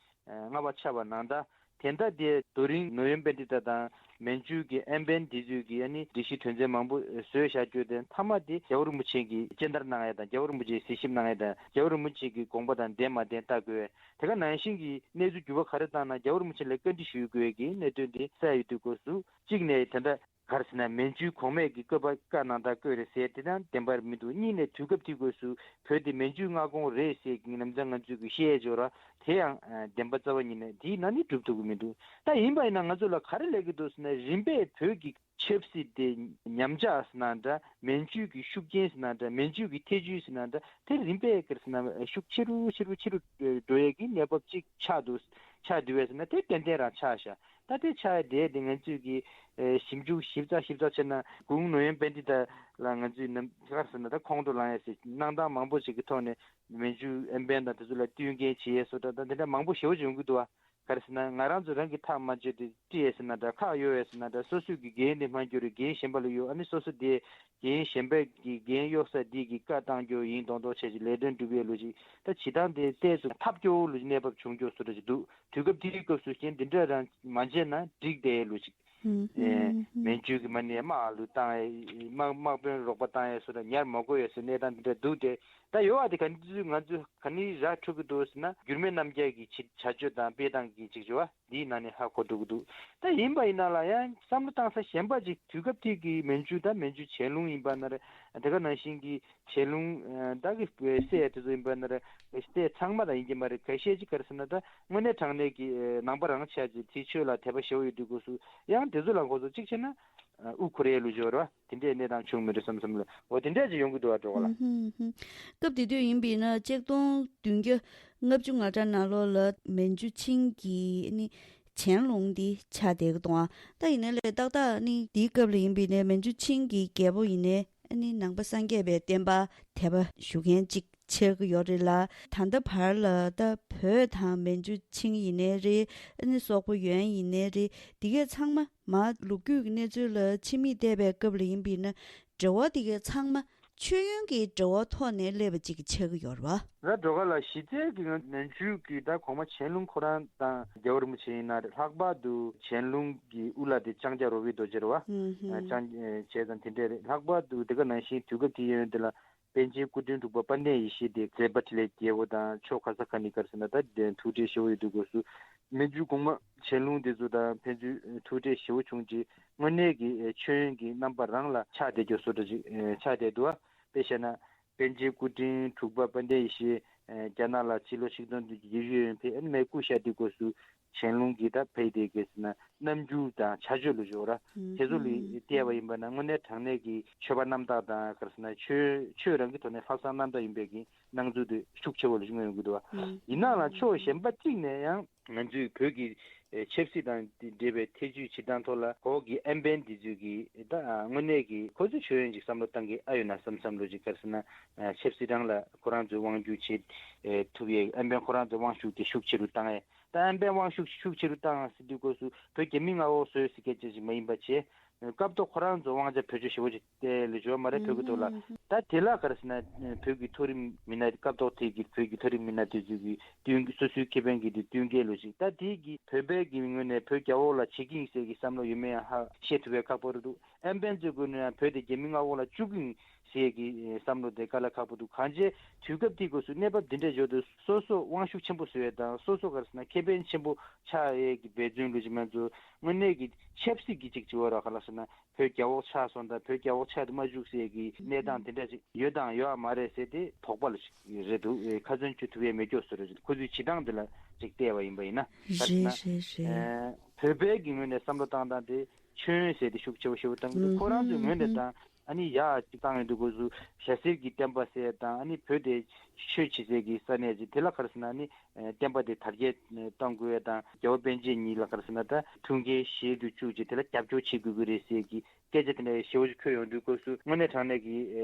ལྔ་པ་ཆགས་པ་ནང་ད། དེ་ལྟ་དེ་རྡོ་རིང་ནོ་ཡོན་པཎྜི་ཏ་དང་མན་ཇུ་གི་ཨན་པན་དེ་ཚོས་ཀྱི་ཨ་ནི་སྒྲིག་གཞི་དོན་ཚན་མང་པོ་བཟོས་བཞག་རྒྱུ་དེ་མཐའ་མ་དེ་རྒྱལ་བ་རིན་པོ་ཆེ་གིས་སྤྱན་བསྟར་གནང་ཡ་དང་རྒྱལ་བ་རིན་པོ་ཆེའི་གཟིགས་ཞིབ་གནང་ཡ་དང་རྒྱལ་བ་རིན་པོ་ཆེ་གི་དགོངས་པ་དང་ལྡན་མ་ལྡན་ལྟ་དགོས། དེ་ག་ནང་བཞིན་གྱི་གནས་ཚུལ་འགྱུར་བ་ག་རེ་བཏང་ན་རྒྱལ་བ་རིན་པོ་ཆེ་ལ་བཀའ་འདྲི་ཞུ་དགོས་ཀྱི་གནད་དོན་དེ་གསལ་ཡོད་དུས་སྐབས་སུ་གཅིག་ནས་དེ་འདྲ་ག་རེ་ཟེར་ན་མན་ཇུ་གོང་མས་ཀྱི་བཀོད་པ་བཀའ་གནང་སྟངས་བཀོད་རེད་ཟེར་དེ་ཡང་བདེན་པ་མི་འདུག་གཉིས་ནས་དུས་སྐབས་དེ་དགོས་སུ་བོད་དེ་མན་ཇུའི་མངའ་ཁོངས་རེད་ཟེར་གྱི་ནམ་རྒྱུན་ང་ཚོས་ཀྱི་བཤད་ཡས་འབྱོར་བ་དེ་ཡང་བདེན་པ་རྩ་བ་ཉིད་ནས་དེའི་ནང་ནས་སྒྲུབ་ཐུབ་ཀྱི་མི་འདུག་ད་ཡིན་པ་ཡིན་ན་ང་ཚོ་ལ་ག་རེ་སླེབས་ཀྱི་འདུག་ཟེར་ན་རིམ་པས་བོད་ཀྱི་ཆབ་སྲིད་དེ་ཉམས་ཆག་ཟེར་ན་འདྲ། མན་ཇུ་གི་ཤུགས་རྐྱེན་ཟེར་ན་འདྲ། མན་ཇུ་གི་ཐེ་ཇུས་ཟེར་ན་འདྲ། དེ་རིམ་པས་ག་རེ་ཟེར་ན་ཤུགས་ཆེ་རུ་ཆེ་རུ་ཆེ་རུ་འགྲོ་ཡས་ཀྱི་གནས་བབ་ཅིག་ཆགས་འདུག་ཆགས་འདུག་པས་ཟེར་ན་དེ་ཏན་ཏན་རང་ཆགས་ཤག་ད་དེ་ཆགས་ཡས་དེ་དེ་ང་ཚོས་ཀྱི་ཨེ་ཞིབ་འཇུག་ཞིབ་ཚགས་ཞིབ་ཚགས་བྱས་ན་གུང་ནོ་ཡོན་པཎྜི་ཏ་ལ་ང་ཚོས་ནམ་ག་རེ་ཟེར་ན་ད་ཁོང་ཁྲོ་ལངས་ཡས་ཟེར་གནང་སྟངས་མང་པོ་ཞིག་གི་ཐོག་ནས་མན་ཇུ་ཨན་པན་དང་དེ་ཚོ་ལ་བསྟུན་མཁན་བྱེད་ཡས་བཟོ་འདྲ་དང་དེ་འདྲ་མང་པོ་ཞེ་པོ་ཅིག་ཡོང་གི་འདུག་བ། ག་རེ་ཟེར་ན་ང་རང་ཚོ་རང་གི་ཐག་མ་ཆོད་དེ་ཀྲི་ཡས་ཟེར་ན་འདྲ་ཁག་གཡོག་ཡས་ཟེར་ན་འདྲ་སོ་སོས་ཀྱི་འགན་དེ་མ་འཁྱོར་རེ་འགན་གཞན་པ་ལ་གཡོག་ཨ་ནི་སོ་སོ་དེ་འགན་གཞན་པའི་གི་འགན་གཡོག་ས་དེ་གི་བཀའ་བཏང་རྒྱུ་ཡིན་མདོག་མདོག་བྱས་ཅིག་ལས་དོན་སྒྲུབ་ཡས་ལོ་ཅིག་ད་བྱེད་སྟངས་དེ་ཏོག་ཙམ་ཐབས་སྐྱོ་བོ་ལོ་ཅིག་གནས་བབ་བྱུང་རྒྱུ་བཟོ་འདྲ་ཅིག་འདུག་དུས་སྐབས་དེའི་སྐབས་སུ་རྐྱེན་འདི་འདྲ་རང་མ་བྱས་ན་འགྲིག་བསྡད་ཡས་ལོ་ཅིག་ཨེ་མན་ཇུ་གི་མ་ནས་དམག་ལུ་བཏང་ཡས་དམག་དམག་དཔོན་རོགས་པ་བཏང་ཡས་སུ་ད་ཉར་མ་དགོས་ཡས་སུ་གནས་སྟངས་འདི་འདྲ་འདུག་སྟེ། ད་ཡོད་བ་དེ་ག་ནི་ང་ཚོས་ག་ནི་ར་འཕྲོད་ཀྱི་འདུག་ཟེར་ན་འགྱུར་མེད་རྣམ་རྒྱལ་གྱི་ཆེད་བྱ་སྤྱོད་དང་སྤེལ་སྟངས་ཀྱི་ཅིག་བྱ་བ་འདིའི་ནང་ནས་ཧ་གོ་འགྲོ་གི་འདུག་ད་ཡིན་པ་ཡིན་ན་ལ་ཡང་བསམ་བློ་བཏང་ས་གཞན་པ་ཅིག་དུས་སྐབས་དེ་གི་མན་ཇུ་ད་མན་ཇུ་ཆན་ལུང་ཡིན་པ་ན་རེ་དེ་ག་ནང་བཞིན་གྱི་ཆན་ལུང་ད་གི་སྲས་དེ་ཚོ་ཡིན་པ་ན་རེ་སྲས་ཚང་མ་ལ་ཡིན་གྱི་མ་རེད། ཁ་ཤས་ཅིག་ག་རེ་ཟེར་ན་ད་དངོས་གནས་དྲང་གནས་ཀྱི་ནང་པ་རང་ཆགས་ཅིག་དེ་ཆོས་ལ་དད་པ་ཞེ་པོ་ཡོད་དུས་སྐབས་སུ་ཡང་དེ་ཚོ་ལ་ཁོ་ཚོ་གཅིག་བྱས་ན། དབུ་འཁོར་ཡས་ལུ་འབྱོར་བ་དེ་འདྲའི་གནས་སྟངས་བྱུང་མི་རེད་བསམ་བསམ་ལ་འོ་དེ་འདྲས་ཅིག་ཡོང་གི་འདུག་བ་འགྲོ་ག་ལ། ཧུམ་ཧུམ། སྐབས་དེ་དུས་ཡིན་པས་ན་ཆིག་སྟོང་བདུན་བརྒྱ་ལྔ་བཅུ་ང་གྲངས་ནང་ལོགས་ལ་མན་ཇུ་ཆིང་གི་ནི་ཆན་ལུང་འདི་ཆགས་བསྡད་ཀྱི་འདུག་ཨ་ད་ཡིན་ན་ལས་ཏག་ཏག་ནི་དེའི་སྐབས་ལ་ཡིན་པས་ན་མན་ཇུ་ཆིང་གི་རྒྱལ་པོ་ཡིན་ནའི་ནི་ནང་པ་སངས་རྒྱས་པའི་བསྟན་པ་དད་པ་ཞུ་མཁན་གཅིག་ཆགས་ཀྱི་ཡོད་རེད་ལ། ད་ལྟ་བར་ལ་ད་བོད་དང་མན་ཇུ་ཆིང་ཡིན་ནའི་རེད། ཨ་ནི་སོག་པོ་ཡོན་ཡིན་ནའི་རེད། འདི་གས་ཚང་མ་མ་ལོ་རྒྱུས་ཀྱི་གནས་ཚུལ་ལ་ཕྱི་མིག་བལྟས་པའི་སྐབས་ལ་ཡིན་པས་ན་འབྲེལ་བ་འདི་གས་ཚང་མ་མཆོད་ཡོན་གྱི་འབྲེལ་བ་ཐོག་ནས་སླེབས་པ་ཅིག་ཆགས་ཀྱི་ཡོད་རེད་བ། ད་འགྲོ་ག་ལ་གཞི་རྩའི་གི་ང་མན་ཇུ་གི་ད་གོང་མ་ཆན་ལུང་ཁོ་རང་དང་རྒྱལ་བ་རིན་པོ་ཆེ་ཡིན་ན་རེད། ལྷག་པར་དུ་ཆན་ལུང་གི་དབུ་བླ་དེ་ལྕང་སྐྱ་རོ་བི་རྡོ་རྗེ་རེད་བ། ལྕང་བྱས་ཙང་དེ་འདྲས་རེད། ལྷག་པར་དུ་དེ་ག་ནང་བཞིན་དུས་སྐབས་དེ་ཡོན་དེ་ལ། པཎ་ཆེན་སྐུ་ཕྲེང་དྲུག་པ་དཔལ་ལྡན་ཡེ་ཤེས་དེ་མཛད་པ་འཕྲིན་ལས་རྒྱལ་པོ་དང་ཕྱོགས་ག་ས་ག་ནས་ག་རེ་ཟེར་ན་ད་དེ་ཐུག་འཕྲད་ཞེ་པོ་ཡོད་དུས་སྐབས་སུ་མན་ཇུ་གོང་མ་ཆན་ལུང་དེ་ཚོ་དང་ཕན་ཚུན་ཐུག་འཕྲད་ཞེ་པོ་བྱུང་རྗེས་དངོས་གནས་ཀྱི་མཆོད་ཡོན་གྱི་རྣམ་པ་རང་ལ་ཆགས་བསྡད་རྒྱུ་བཟོ་འདྲ་ཅིག་ཆགས་བསྡད་འདུག་དཔེ་བཤད་ན་པཎ་ཆེན་སྐུ་ཕྲེང་དྲུག་པ་དཔལ་ལྡན་ཡེ་ཤེས་རྒྱ་ནག་ལ་ཕྱི་ལོ་ཆིག་སྟོང་བདུན་བརྒྱ་བརྒྱད་ཅུ་ཡོད་ཕེབས་ཨ་ནི་མའི་སྐུ་ཤ་དེ་སྐབས་སུ། ཆན་ལུང་གི་ད་ཕ་ཡི་དེ་ག་རེ་ཟེར་ན་རྣམ་འགྱུར་དང་བྱ་སྤྱོད་ལུ་འཇོག་ར་དེ་ཚོ་ལུ་བལྟས་པ་ཡིན་པ་ན་དངོས་གནས་དྲང་གནས་ཀྱི་ཆོས་པ་རྣམ་དག་དང་ག་རེ་ཟེར་ན་ཆོས་ཆོས་རང་གི་ཐོག་ནས་ལྷག་བསམ་རྣམ་དག་ཡིན་པའི་གི་སྣང་ཚུལ་དེ་ཤུགས་ཆེ་བོ་ལུ་མངོན་ཡོང་གི་འདུག་བ། ཡིན་ནའང་ལ་ཕྱོགས་གཞན་པ་གཅིག་ནས་ཡང་ང་ཚོའི་བོད་ཀྱི་ཆབ་སྲིད་དང་འབྲེལ་བའི་ཐེ་ཇུས་བྱེད་སྟངས་ཐོག་ལ་གོ་གི་ཨན་པན་འདི་ཚོས་ཀྱི་ད་དངོས་གནས་ཀྱི་ཁོ་ཚོས་ཆོས་ཡོན་ཅིག་བསམ་བློ་བཏང་གི་ཨ་ཡོད་ན་བསམ་བསམ་ལུ་ཅིག་ག་རེ་ཟེར་ན་ཆབ་སྲིད་རང་ལ་ཁོ་རང་ཚོས་དབང་སྒྱུར་བྱེད་ཐུབ་ཡས་ཨན་པན་ཁོ་རང་ཚོས་དབང་ཤུགས་དེ་ཤུགས་ཆེ་རུ་བཏང་ཡས། ད་ཨན་པའི་དབང་ཤུགས་ཤུགས་ཆེ་རུ་བཏང་ཟེར་དུས་སྐབས་སུ་བོད་རྒྱ་མི་མངའ་འོག་བཟོས་ཟེར་སྐད་ཆ་ཞིག་མ་ཡིན་པ་བྱས། སྐབས་ཐོག་ཁོ་རང་ཚོ་དབང་ཆ་བེད་སྤྱོད་ཞེ་པོ་ཅིག་སྟེར་ལས་བྱུང་བ་མ་རེད་བོད་ཀྱི་ཐོག་ལ། ད་དེ་ལ་ག་རེ་ཟེར་ན་བོད་ཀྱི་མཐོ་རིམ་མི་སྣ་སྐབས་ཐོག་དེ་གི་བོད་ཀྱི་མཐོ་རིམ་མི་སྣ་དེ་ཚོ་གི་བསྟུན་སོ་སོའི་ཁེ་ཕན་གྱི་དེ་བསྟུན་མཁན་ལོ་ཅིག་ད་དེ་གི་བོད་པའི་གི་ངོས་ནས་བོད་རྒྱ་འོག་ལ་བྱེད་ཀྱིན་ཟེར་གི་བསམ་བློ་ཡོད་མེད་ཡང་ཧ་ཤེས་ཐུབ་པའི་ཁག་པོ་རེད་འདུག་ཨན་པན་ཚོའི་ངོས་ནས་ཡང་བོད་དེ་རྒྱ་མི་མངའ་འོག་ལ་བཅུག་གིན་ ཟེར་གྱི་བསམ་བློ་དེ་དཀའ་ལས་ཁག་པོ་འདུག་གང་ཅི་དུས་སྐབས་དེའི་སྐབས་སུ་གནས་བབ་འདི་འདྲ་བརྗོད་དུས་སོ་སོ་དབང་ཤུགས་ཆེན་པོ་བཟོ་ཡས་དང་སོ་སོ་ག་རེ་ཟེར་ན་ཁེ་ཕན་ཆེན་པོ་ཆགས་ཡས་ཀྱི་འབད་བརྩོན་ལུགས་ཀྱི་མ་ཚོ་དངོས་གནས་ཀྱི་ཆབ་སྲིད་ཀྱི་ཅིག་བྱེད་པ་ར་ག་ལ་ཟེར་ན། བོད་རྒྱ་འོག་ཆགས་སོང་དང་བོད་རྒྱ་འོག་ཆགས་དུ་མ་བཅུག་ཟེར་གྱི་གནས་སྟངས་དེ་འདྲ་ཞིག་ཡོད་དང་ཡོད་མ་རེད་ཟེར་ཏེ་དོགས་པ་ལ་ཞིག་རེད་འདུག་ཁ་ཚོན་གཅོད་ཐུབ་ཡས་མེད་སྐྱོ་བཟོ་རེད། ཁོ་ཚོའི་བྱེད་སྟངས་དེ་ལ་ཅིག་བལྟས་པ་ཡིན་པ་ཡིན་ན་ག་རེ་ཟེར་ན། རེད་རེད་རེད། བོད་པའི་གི་ངོས་ནས་བསམ་བློ་བཏང་སྟངས་དེ་མཆོད་ཡོན་ཟེར་ཏེ་ཤུགས་ཆེ་བོ་ཞེ་བོ་བཏང་གི་འདུག་ཁོ་རང་ཚོའི་ངོས་ནས་དང་ཨ་ནི་ཡག་ཅིག་བཏང་ཡོང་དུས་སྐབས་སུ་ཞྭ་སེར་གྱི་བསྟན་པ་ཟེར་དང་ཨ་ནི་བོད་དེ་ཆོས་བྱེད་སའི་གི་ས་གནས་ཅིག་དེ་ལ་ག་རེ་ཟེར་ན་ཨ་ནི། བསྟན་པ་དེ་དར་རྒྱས་གཏོང་དགོས་ཡ་དང་རྒྱལ་བ་པཎ་ཆེན་ཉིད་ལ་ག་རེ་ཟེར་ན་ད་ཐུགས་འགན་བཞེས་དུ་བཅུག་ཅིག་དེ་ལ་རྒྱབ་སྐྱོར་བྱེད་དགོས་ཀྱི་རེད་ཟེར་གྱི་སྐད་ཆ་དེ་འདྲ་ཞེ་བོ་ཞིག་འཁོད་ཡོང་དུས་སྐབས་སུ་དངོས་གནས་དྲང་གནས་ཀྱི་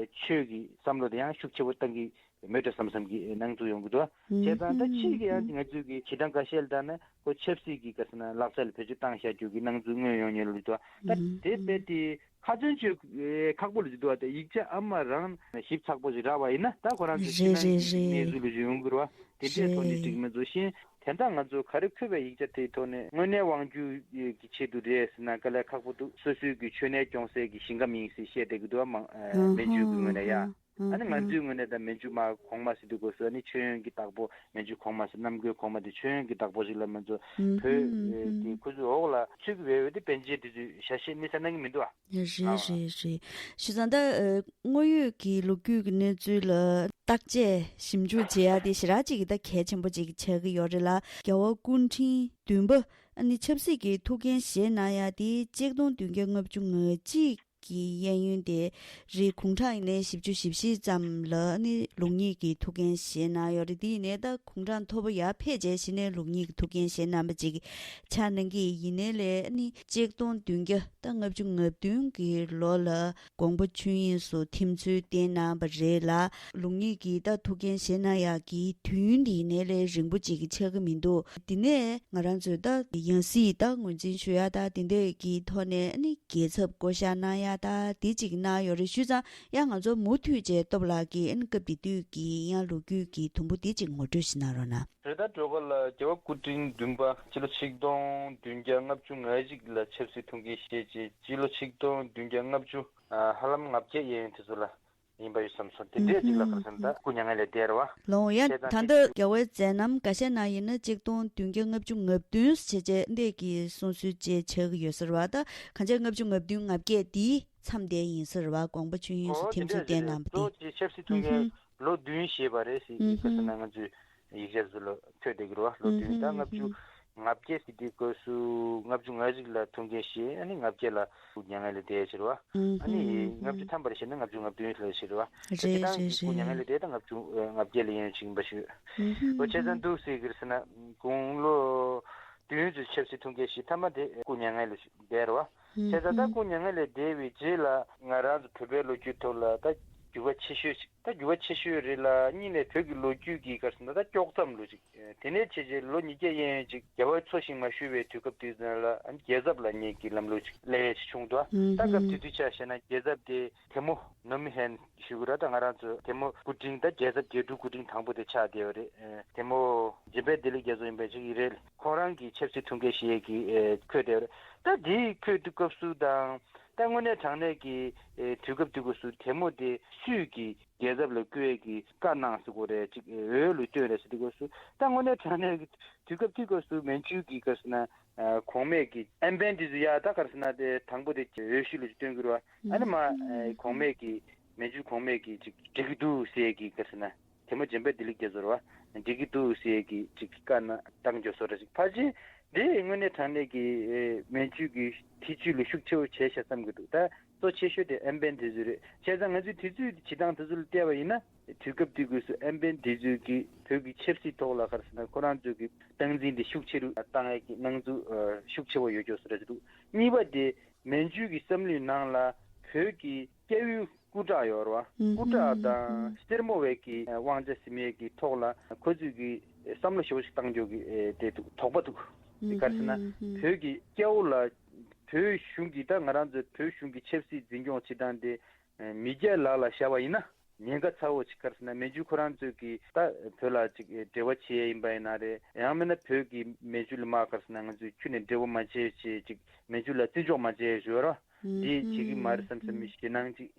ཆོས་ཀྱི་བསམ་བློ་དེ་ཡང་ཤུགས་ཆེ་བོ་བཏང་གི་མེད་འགྲོ་བསམ་བསམ་གྱི་སྣང་ཚུལ་ཡོང་གི་འདུག་བྱས་ཙང་ད་ཕྱིས་ཀྱི་ཡང་ང་ཚོས་ཀྱི་བྱེད་སྟངས་འགའ་ཤས་ལ་ལྟ་ན་ཁོ་ཆབ་སྲིད་ཀྱི་ག་རེ་ཟེར་ན་ལག་ཆ་ལ་བེད་སྤྱོད་བཏང་བཞག་རྒྱུ་གི་སྣང་ཚུལ་མངོན་ཡོང་མྱོང་ལ་འདུག་ད་དེ་རྦད་དེ། ཁ་ཚོན་གཅོད་ཁག་པོ་ལ་ཅིག་འདུག་བ། དེ་ཡིག་ཆ་ཨ་མ་རང་ཞིབ་ཚགས་པོ་ཞིག་རག་པ་ཡིན་ན་ད་ཁོ་རང་ཚོའི་ཕྱི་ནང་གི་གནས་ཚུལ་ལ་ཅིག་ཡོང་གི་རེད་བ། དེ་འདྲའི་ཐོག་ནས་ཅིག་མི་འཛུལ་ཤིང་དེ་འདྲ་ང་ཚོ་ག་རེ་འཁོད་པའི་ཡིག་ཆ་དེའི་ཐོག་ནས་དངོས་གནས་དབང་སྒྱུར་གྱི་ཆེད་དུ་རེད་ཟེར་ན་དཀའ་ལས་ཁག་པོ་འདུག་སོ་སོའི་གི་མཆོད་གནས་སྐྱོང་སའི་གི་ཞིང་ཁམས་ཡིན་ཟེར་བཤད་བསྡད་ཀྱི་འདུག་བ། མང་མན་ཇུ་གི་ངོས་ནས་ཡ། ཨ་ནི་ང་ཚོའི་ངོས་ནས་ད་མན་ཇུ་མ་གོང་མ་ཟེར་དུས་སྐབས་སུ་ཨ་ནི་མཆོད་ཡོན་གྱི་བདག་པོ་མན་ཇུ་གོང་མ་ཟེར་ནམ་མཁའི་གོང་མ་དེ་མཆོད་ཡོན་གྱི་བདག་པོ་ཞིག་ལ་མ་ཚོ་བོད་དེ་ཁོ་ཚོའི་འོག་ལ་ཚུད་ཀྱི་ཡོད་པའི་དེ་པཎ་ཆེན་དེ་ཚོས་ཞལ་བཞེས་མི་ཚེ་གནང་གི་མི་འདུག་ཨ། རེད་རེད་རེད། བྱས་ཙང་ད་དངོས་ཡོད་ཀྱི་ལོ་རྒྱུས་ཀྱི་གནས་ཚུལ་ལ་བརྟག་དཔྱད་ཞིབ་འཇུག་བྱེད་ཡ་དེ་ཞེ་དྲག་ཅིག་ད་གལ་ཆེན་པོ་ཅིག་ཆགས་ཀྱི་ཡོད་རེད་ལ། རྒྱལ་བ་སྐུ་ཕྲེང་བདུན་པ་ཨ་ནི་ཆབ་སྲིད་ཀྱི་ཐུགས་འགན་བཞེས་གནང་ཡ་དེ་ཆིག་སྟོང་བདུན་བརྒྱ་ལྔ་བཅུ་ང་གཅིག་གི་གཡས་གཡོན་དེ་རེད། དགུང་གྲངས་ཡིན་ནའི་བཞི་བཅུ་ཞེ་བཞི་ཙམ་ལ་ནི་ལུགས་གཉིས་ཀྱི་ཐུགས་འགན་བཞེས་གནང་ཡོད་རེད། དེ་ཡིན་ནའི་ད་དགུང་གྲངས་མཐོ་པོ་ཡར་ཕེབས་རྗེས་གཞི་ནས་ལུགས་གཉིས་ཀྱི་ཐུགས་འགན་བཞེས་གནང་བ་ཅིག་ཆགས་གནང་གི་ཡིན་ནའི་ལས་ནི་ཆིག་སྟོང་བདུན་བརྒྱ་ད་ལྔ་བཅུ་ང་བདུན་གྱི་ལོ་ལ་དགོངས་པ་ཆོས་དབྱིངས་སུ་ཐིམ་ཚུལ་བསྟན་གནང་བ་རེད་ལ། ལུགས་གཉིས་ཀྱི་ད་ཐུགས་འགན་བཞེས་གནང་ཡག་གི་དུས་ཡུན་དེ་ཡིན་ནའི་ལས་རིང་པོ་ཅིག་ཆགས་ཀྱི་མི་འདུག་དེ་ནས་ང་རང་ཚོས་ད་ཡང་སྲིད་ད་ངོས་འཛིན་ཞུ་ཡ་ད་དེ་འདྲས་ཀྱི་ཐོག་ནས་ནི་རྒྱལ་ཚབ་བསྐོ་བཞག་གནང་ཡ་ད་དེ་ཅིག་གནང་ཡོད་རེད། བྱས་ཙང་ཡང་ང་ཚོ་མུ་མཐུད་བྱས་སྟོབས་ལགས་ཀྱིས་ཨ་ནི་སྐབས་དེ་དུས་ཀྱི་ཡང་ལོ་རྒྱུས་ཀྱི་དུམ་བུ་དེ་ཅིག་ངོ་སྤྲོད་ཞིག་གནང་རོགས་གནང་། རེད། ད་འགྲོ་ག་ལ་རྒྱལ་བ་སྐུ་ཕྲེང་བདུན་པ་སྤྱི་ལོ་ཆིག་སྟོང་བདུན་བརྒྱ་ལྔ་བཅུ་ང་གཅིག་ལ་ཆབ་སྲིད་ཐུགས་འགན་བཞེས་རྗེས་སྤྱི་ལོ་ཆིག་སྟོང་བདུན་བརྒྱ་ལྔ་བཅུ་ཧ་ལམ་ང་བརྒྱད་གཡས་གཡོན་དེ་ཚོ་ལ་ཡིན་པ་ཡོད་བསམ་སོང་། དེ་འདྲས་ཅིག་ལ་ག་རེ་ཟེར་ན་ད་སྐུ་མྱ་ངན་ལས་འདས་རེད་བ། ལོང་ཡ། བྱས་ཙང་ད་དེ་ལྟ་རྒྱལ་བའི་མཛད་རྣམ་འགའ་ཤས་ནང་ཡིན་ན་ཆིག་སྟོང་བདུན་བརྒྱ་ལྔ་བཅུ་ང་བདུན་བྱས་རྗེས་འདས་ཀྱི་གསུང་སྲོལ་བཅས་ཆགས་ཀྱི་ཡོད་ས་རེད་བ། ད་གང་ཅི་ལྔ་བཅུ་ང་བདུན་ང་བརྒྱད་དེའི་མཚམས་དེ་ཡིན་ས་རེད་བ། དགོངས་པ་ཆོས་དབྱིངས་སུ་ཨོ་དེ་ཐིམ་ཚུལ་འདྲས་བསྟན་རེད། གནང་བ་དེ། གཙོ་བོ་ཆེ་ཆབ་སྲིད་ཐུགས་འགན་ལོ་བདུན་བཞེས་པ་རེད་ཟེར་གྱི་ག་རེ་ཟེར་ན་ང་ཚོས་ཡིག་ཆ་ཚོ་ལ་འཁོད་བསྡད་ཀྱི་རེད་བ། ལོ་བདུན་ད་ལྔ་བཅུ་ང་བརྒྱད་ཟེར་དུས་སྐབས་སུ་ལྔ་བཅུ་ང་གཅིག་ལ་ཐུགས་འགན་བཞེས་ཨ་ནི་ལྔ་བརྒྱད་ལ་སྐུ་མྱ་ངན་ལས་འདས་ཕྱིར་བ། ཨ་ནི་ལྔ་བཅུ་ཐམ་པར་བཞེས་ན་ལྔ་བཅུ་ང་བདུན་ལ་ཕྱིར་བ། རེད་རེད་རེད། སྐུ་མྱ་ངན་ལས་འདས་ད་ལྔ་བཅུ་ང་བརྒྱད་ལ་ཡན་ཆིག་ཡིན་པ་ཞུ། ལོ་བྱས་ཙང་འདུག་ཟེར་གྱི་རེད་ཟེར་ན་དགུང་ལོ་བདུན་ཙམ་ཆབ་སྲིད་ཐུགས་འགན་བཞེས་མཐའ་མ་དེ་སྐུ་མྱ་ངན་ལས་འདས་རེད་བ། བྱས་ཙང་ད་སྐུ་མྱ་ངན་ལས་འདས་པའི་རྗེས་ལ་ང་རང་ཚོ་བོད་པའི་ལོ་རྒྱུས་ཐོག་ལ་ད་འགྱུར་བ་ཆེ་ཤོས་ཤིག་ད་འགྱུར་བ་ཆེ་ཤོས་རེད་ལ་གཉིས་ནས་བོད་ཀྱི་ལོ་རྒྱུས་ཀྱི་ག་རེ་ཟེར་ན་ད་དཀྱོག་མཚམས་ལོ་ཅིག་དེ་ནས་བྱས་རྗེས་ལོ་ཉིས་བརྒྱ་གཡས་གཡོན་ཅིག་རྒྱལ་བ་འཚོ་ཞིང་མ་བཞུགས་པའི་དུས་སྐབས་དེ་ཚོ་ལ་རྒྱལ་ཚབ་ལ་ངེད་ཀྱི་ལམ་ལུགས་ཅིག་སླེབས་ཡས་ཅིག་བྱུང་འདུག་ད་སྐབས་དེ་དུས་ཆ་བཞག་ན་རྒྱལ་ཚབ་དེ་ཐེ་མོ་ནོ་མི་ཧན་ཞུ་གི་ར། ད་ང་རང་ཚོ་ཐེ་མོ་སྐུ་ཕྲེང་ད་རྒྱལ་ཚབ་རྒྱལ་ཕྲུག་སྐུ་ཕྲེང་དང་པོ་དེ་ཆགས་བསྡད་ཡོད་རེད། ཐེ་མོ་འཇམ་དཔལ་བདེ་ལེགས་རྒྱ་མཚོ་ཡིན་པའི་ཅིག་ཡིན་རེད། ཁོང་རང་གི་ཆབ་སྲིད་ཐུགས་འགན་བཞེས་ཡས་ཀྱི་འཁོད་བསྡད་ཡོད་རེད། ད་དེའི་འཁོད་དུས་སྐབས་སུ་དང་ད་དངོས་གནས་དྲང་གནས་ཀྱི་དུས་སྐབས་དུས་སྐབས་སུ་ཐེ་མོ་དེ་སུས་ཀྱི་རྒྱལ་ཚབ་ལ་བསྐོ་ཡས་ཀྱི་བཀའ་གནང་ཟེར་དགོས་རེད། ཅིག་འོས་ལ་བསྐྱོན་རེད་ཟེར་དུས་སྐབས་སུ་ད་དངོས་གནས་དྲང་གནས་ཀྱི་དུས་སྐབས་དུས་སྐབས་སུ་མན་ཇུ་གི་ག་རེ་ཟེར་ན་གོང་མས་ཀྱི་ཨན་པན་དེ་ཚོ་ཡ་ད་ག་རེ་ཟེར་ན་དེ་དང་པོ་དེ་འོས་ཤོག་ལ་ཅིག་བསྐྱོན་གྱི་རེད་བ། ཨ་ནི་མ་གོང་མས་ཀྱི་མན་ཇུ་གོང་མས་ཀྱི་ཅིག་འགྲིག་གི་འདུག་ཟེར་ཡས་ཀྱི་ག་རེ་ཟེར་ན་ཐེ་མོ་འཇམ་དཔལ་བདེ་ལེགས་རྒྱ་མཚོ་རེད་བ། འགྲིག་གི་འདུག་ཟེར་ཡས་ཀྱི་ཅིག་བཀའ་གནང་བཏང་འཇོག་བཟོ་འདྲ་ཅིག་ཕལ་ཆེར་དེ་དངོས་གནས་དྲང་གནས་ཀྱི་མན་ཇུ་གི་ཐེ་ཇུས་ལ་ཤུགས་ཆེ་བོ་བྱས་ཤག་བསམ་གྱི་འདུག་ད་གཙོ་ཆེ་ཤོས་དེ་ཨན་པན་དེ་ཚོ་རེད། བྱས་ཙང་ང་ཚོས་དེ་ཚོའི་བྱེད་སྟངས་དེ་ཚོ་ལ་བལྟས་པ་ཡིན་ན་དུས་སྐབས་དེ་དུས་སུ་ཨན་པན་དེ་ཚོས་ཀྱི་བོད་ཀྱི་ཆབ་སྲིད་ཐོག་ལ་ག་རེ་ཟེར་ན་ཁོ་རང་ཚོས་ཀྱི་སྟངས་འཛིན་དེ་ཤུགས་ཆེ་རུ་བཏང་ཡས་ཀྱི་སྣང་ཚུལ་ཤུགས་ཆེ་བོ་ཡོད་ཀྱོག་བཟོ་འདྲ་ཅིག་འདུག་གཉིས་པ་དེ་མན་ཇུ་གི་བསམ་བློའི་ནང་ལ་བོད་ཀྱི་སྐྱ་བོའི་སྐུ་དྲག་ཡོད་རེད་བ། སྐུ་དྲག་དང་སེར་མོ་བའི་གི་དབང་ཆ་ཟིན་ཡས་ཀྱི་ཐོག་ལ་ཁོ་ཚོས་ཀྱི་བསམ་བློ་ཞེ་བོ་ཞིག་བཏང་འཇོག་གི་དེ་འདུག་དོགས་པ་འདུག་ག་རེ་ཟེར་ན་བོད་ཀྱི་སྐྱ་བོ་ལ་བོད་གཞུང་གི་ད་ང་རང་ཚོའི་བོད་གཞུང་གི་ཆབ་སྲིད་འཛིན་སྐྱོང་བྱེད་སྟངས་དེ་མི་སྐྱ་ལག་ལ་བཞག་པ་ཡིན་ན་ཉེན་ཁ་ཚ་བོ་ཅིག་ག་རེ་ཟེར་ན་མན་ཇུ་ཁོ་རང་ཚོས་ཀྱི་ད་བོད་ལ་ཅིག་འབྲེལ་བ་བྱེད་ཡས་ཡིན་པ་ཡིན་ན་རེད། ཡང་མིན་ན་བོད་ཀྱི་མན་ཇུ་ལ་མ་ག་རེ་ཟེར་ན་ང་ཚོས་ཁྱོན་ནས་འབྲེལ་བ་མ་བྱེད་ཅེས་ཅིག་མན་ཇུ་ལ་བརྩི་འཇོག་མ་བྱེད་ཞུ་བ་ར་འདི་བྱེད་ཀྱི་མ་རེད་བསམ་བསམ་ཞེད་སྣང་ཅིག་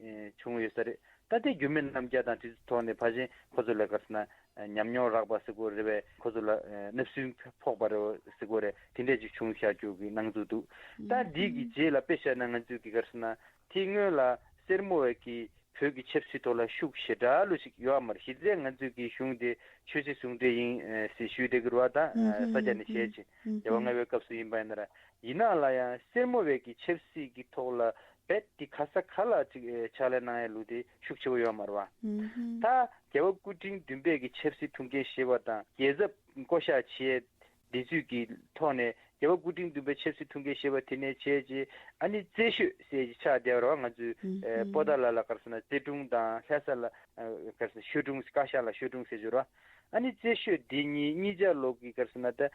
བྱུང་ཡོད་ས་རེད། ད་དེ་རྒྱུད་སྨད་རྣམ་རྒྱལ་དང་དེ་ཚོའི་ཐོག་ནས་ཕལ་ཆེར་ཁོ་ཚོ་ལ་ག་རེ་ཟེར་ན་ཉམས་མྱོང་རག་པ་ཟེར་དགོས་རེད་པས། ཁོ་ཚོ་ལ་བརྣབ་སེམས་ཕོག་པ་རེད་ཟེར་དགོས་རེད། དེ་འདྲས་ཅིག་བྱུང་བཞག་རྒྱུ་གི་སྣང་ཚུལ་འདུག་ད་འདི་གི་རྗེས་ལ་དཔེ་བཞག་ན་ང་ཚོས་ཀྱི་ག་རེ་ཟེར་ན་དེ་སྔོན་ལ་སེར་མོ་བས་ཀྱི་བོད་ཀྱི་ཆབ་སྲིད་ཐོག་ལ་ཤུགས་ཞེ་དྲག་ལོ་ཞིག་ཡོད་མ་རེད། གཞི་རྩའི་ང་ཚོས་ཀྱི་གཞུང་དེ་ཆོས་སྲིད་ཟུང་འབྲེལ་ཡིན་ཨེ་ཟེར་ཞུས་བསྡད་ཀྱི་རེད་བ། ད་ཨེ་ས་སྐྱ་ནས་བྱས་ཅིག་རྒྱལ་བ་ལྔ་པའི་སྐབས་སུ་ཡིན་པ་ཡིན་ན་ར། ཡིན་ནའང་ལ་ཡང་སེར་མོ་བས་ཀྱི་ཆབ་སྲིད་ཀྱི་ཐོག་ལ་རྦད་དེ་ག་ས་ག་ལ་ཅིག་ཨེ་ཕྱག་ལས་གནང་ཡ་ལུགས་དེ་ཤུགས་ཆེ་བོ་ཡོད་མ་རེད་བ། ད་རྒྱལ་བ་སྐུ་ཕྲེང་བདུན་པའི་གི་ཆབ་སྲིད་ཐུགས་འགན་བཞེས་པ་དང་རྒྱལ་ཚབ་བསྐོ་གཞག་བྱས་འདི་ཚོས་ཀྱི་ཐོག་ནས་རྒྱལ་བ་སྐུ་ཕྲེང་བདུན་པའི་ཆབ་སྲིད་ཐུགས་འགན་བཞེས་པ་དེ་ནས་བྱས་རྗེས་ཨ་ནི་རྩེ་ཤོད་ཟེར་གྱི་ཆགས་བསྡད་པ་རེད་བ། ང་ཚོའི་ཨེ་པོ་ཏཱ་ལ་ལ་ག་རེ་ཟེར་ན་རྩེ་སྒྲུང་དང་ལྷ་ས་ལ་ཨ་ག་རེ་ཟེར་ཤོད་སྒྲུང་བཀའ་ཤག་ལ་ཤོད་སྒྲུང་ཟེར་གྱི་རེད་བ། ཨ་ནི་རྩེ་ཤོད་འདི་གཉིས་གཉིས་ཆ་ལོ་གི་ག་རེ་ཟེར་ན་ད་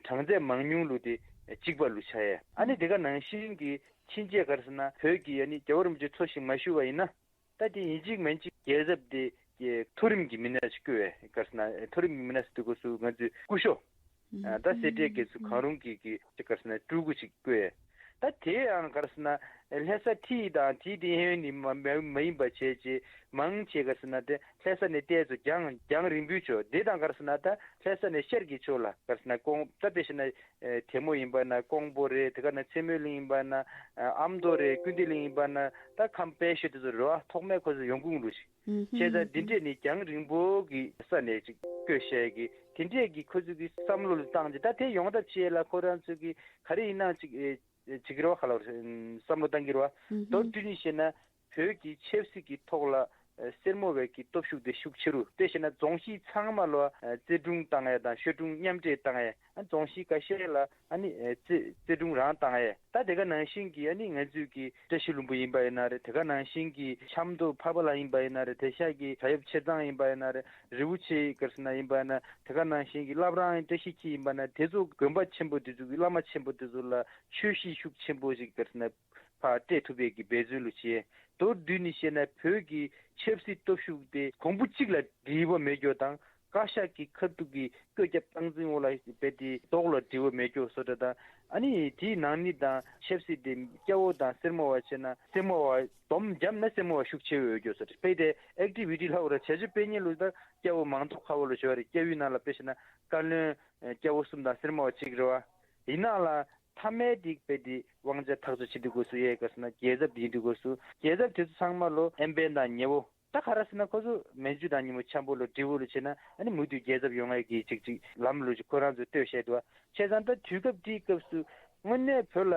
གྲངས་ཚད་མང་ཉུང་ལུགས་དེ་གཅིག་པ་ལུགས་ཆགས་ཡས། ཨ་ནི་དེ་ག་ནང་བཞིན་གྱི་ཕྱིན་ཆད་ག་རེ་ཟེར་ན་བོད་ཀྱི་ཨ་ནི་རྒྱལ་བ་རིན་པོ་ཆེ་འཚོ་ཞིང་མ་བཞུགས་པ་ཡིན་ན། ད་དེ་ཡིན་གཅིག་མིན་གཅིག་རྒྱལ་ཚབ་དེ་གི་མཐོ་རིམ་གྱི་མི་སྣ་ཞིག་བསྐོས་བས། ག་རེ་ཟེར་ན་མཐོ་རིམ་གྱི་མི་སྣ་ཟེར་དུས་སྐབས་སུ་ང་ཚོའི་སྐུ་ཞབས་ཨ་ད་སེ་འབྲས་དགེ་ཚུལ་གང་རུང་གི་གི་ག་རེ་ཟེར་ན་སྤྲུལ་སྐུ་ཞིག་བསྐོས་བས། ད་དེ་ཡང་ག་རེ་ཟེར་ན་ལྷ་ས་ཁྲི་དང་དེའི་དེ་ཧེ་ནི་མ་མ་མ་ཡིན་པ་བྱས་རྗེས་མང་ཆེ་ག་རེ་ཟེར་ན་དེ་ལྷ་ས་ནས་བལྟས་ཚོ་རྒྱང་རྒྱང་རིང་པོའི་ཕྱོགས་དེ་དང་ག་རེ་ཟེར་ན་ད་ལྷ་ས་ནས་ཤར་གྱི་ཕྱོགས་ལ་ག་རེ་ཟེར་ན་ཀོང་ད་དཔེ་བཤད་ན། ཨེ་ཐལ་མོ་ཡིན་པ་ན་ཀོང་པོ་རེད། དེ་ག་ན་མཚན་མོའི་གླིང་ཡིན་པ་ན་ཨ་ཨ་མདོ་རེད། ཀུན་བཏུས་གླིང་ཡིན་པ་ན་ད་ཁམས་དཔལ་ཤོད་དེ་ཚོ་རེད་བ། ཐོག་མའི་ཁོ་ཚོ་ཡོང་ཁུངས་རུ་ཞིག་བྱས་ཙང་འདི་འདྲས་ནི་རྒྱང་རིང་པོ་གི་ས་ནས་ཅིག་བསྐོས་བཞག་གི་དེ་འདྲས་ཀྱི་ཁོ་ཚོ་གི་བསམ་བློ་ལ་བཏང་རྗེས་ད་དེ་ཡོང་ཐབས་བྱེད་ལ་ཁོ་རང་ཚོ་གི་ག་རེ་ཡིན་ན་ཅིག་ཨེ་བྱེད་ཀྱི་རེད་བ། ག་ལ་བསམ་བློ་བཏང་གི་རེད་བ། མདོར་བསྡུས་ནས་བཤད་ན། བོད་ཀྱི་ཆབ་སྲིད་ཀྱི་ཐོག་ལ་ཨ་སེར་མོ་བས་ཀྱི་སྟོབས་ཤུགས་དེ་ཤུགས་ཆེ་རུ་དེ་བྱས་ན་རྫོང་གཞིས་ཚང་མ་ལ་ཨ་རྩེ་སྒྲུང་བཏང་ཡས་དང་ཤོད་སྒྲུང་མཉམ་འདྲེས་བཏང་ཡས། ཨ་རྫོང་གཞིས་ཁ་ཤས་ལ་ཨ་ནི་ཨ་རྩེ་རྩེ་སྒྲུང་རང་བཏང་ཡས། ད་དེ་ག་ནང་བཞིན་གྱི་ཨ་ནི་ང་ཚོས་ཀྱི་བཀྲ་ཤིས་ལྷུན་པོ་ཡིན་པ་ཡིན་ན་རེད། དེ་ག་ནང་བཞིན་གྱི་ཆབ་མདོ་འཕགས་པ་ལ་ཡིན་པ་ཡིན་ན་རེད། དེ་ཤག་གི་བྱ་ཡབ་ཆེ་ཚང་ཡིན་པ་ཡིན་ན་རེད། རི་བོ་ཆེ་ག་རེ་ཟེར་ན་ཡིན་པ་ཡིན་ན་དེ་ག་ནང་བཞིན་གྱི་བླ་བྲང་བཀྲ་ཤིས་འཁྱིལ་ཡིན་པ་ན་དེ་ཚོ་དགོན་པ་ཆེན་པོ་དེ་ཚོ་གི་བླ་མ་ཆེན་པོ་དེ་ཚོ་ལ་ཆོས་གཤིས་ཤུགས་ཆེན་པོ་ཞིག་ག་རེ་ཟེར་ན། ཕར་སྤྲད་ཐུབ་པའི་གི་འབད་བརྩོན་ལུ་བྱས། མདོར་བསྡུས་ནས་བཤད་ན་བོད་ཀྱི་ཆབ་སྲིད་སྟོབས་ཤུགས་དེ་གོང་བུ་གཅིག་ལ་འགྲིལ་བ་མེད་རྒྱུ་དང་བཀའ་ཤག་གི་ཁ་ཐུག་གི་བཀོད་ཁྱབ་སྟངས་འཛིན་འོག་ལ་རྦད་དེ་ལྡོག་ལ་འགྲིལ་བ་མེད་རྒྱུ་བཟོ་འདྲ་དང་ཨ་ནི་དེའི་ནང་ནི་དང་ཆབ་སྲིད་དེ་སྐྱ་བོ་དང་སེར་མོ་བ་བྱས་ན་སེར་མོ་བ་སྡོམ་བརྒྱབ་ན་སེར་མོ་བ་ཤུགས་ཆེ་བའི་རྒྱུ་བཟོ་འདྲ་དཔེ་དེ་ཨེག་ཊི་བི་ཊི་ལྷག་ར་བྱ་སྤྱོད་སྤེལ་མཁན་ལུ་དང་སྐྱ་བོ་མང་ཐོག་ཁ་བོ་ལུ་བྱོས་རེད། སྐྱ་བོའི་ནང་ལ་དཔེ་བྱས་ན་བཀའ་བློན་སྐྱ་བོ་གསུམ་དང་སེར་མོ་བ་གཅིག་རེད་བ། ཡིན་ནའང་ལ། མཐའ་མའི་དེ་དཔེ་དེ་དབང་ཆ་ཐག་གཅོད་བྱེད་དུས་སྐབས་སུ་ཡས་ག་རེ་ཟེར་ན་རྒྱལ་ཚབ་དེ་ཡིན་དུས་སྐབས་སུ་རྒྱལ་ཚབ་དེ་ཚོ་ཚང་མ་ལོ་ཨེམ་བན་དང་ཉེ་བོ་ད་ག་རེ་ཟེར་ན་ཁོ་ཚོ་མན་ཇུ་དང་ཉིན་མོ་འཆམ་པོ་ལོ་འབྲས་བུ་ལོ་བྱས་ན་ཨ་ནི་མུ་མཐུད་རྒྱལ་ཚབ་ཡོང་ཡས་ཀྱི་ཅིག་ཅིག་ལམ་ལུགས་ཅིག་ཁོ་རང་ཚོས་གཏོད་བཤད་འདུག་བ། བྱས་ཙང་ད་དུས་སྐབས་དེའི་སྐབས་སུ་དངོས་གནས་བོད་ལ་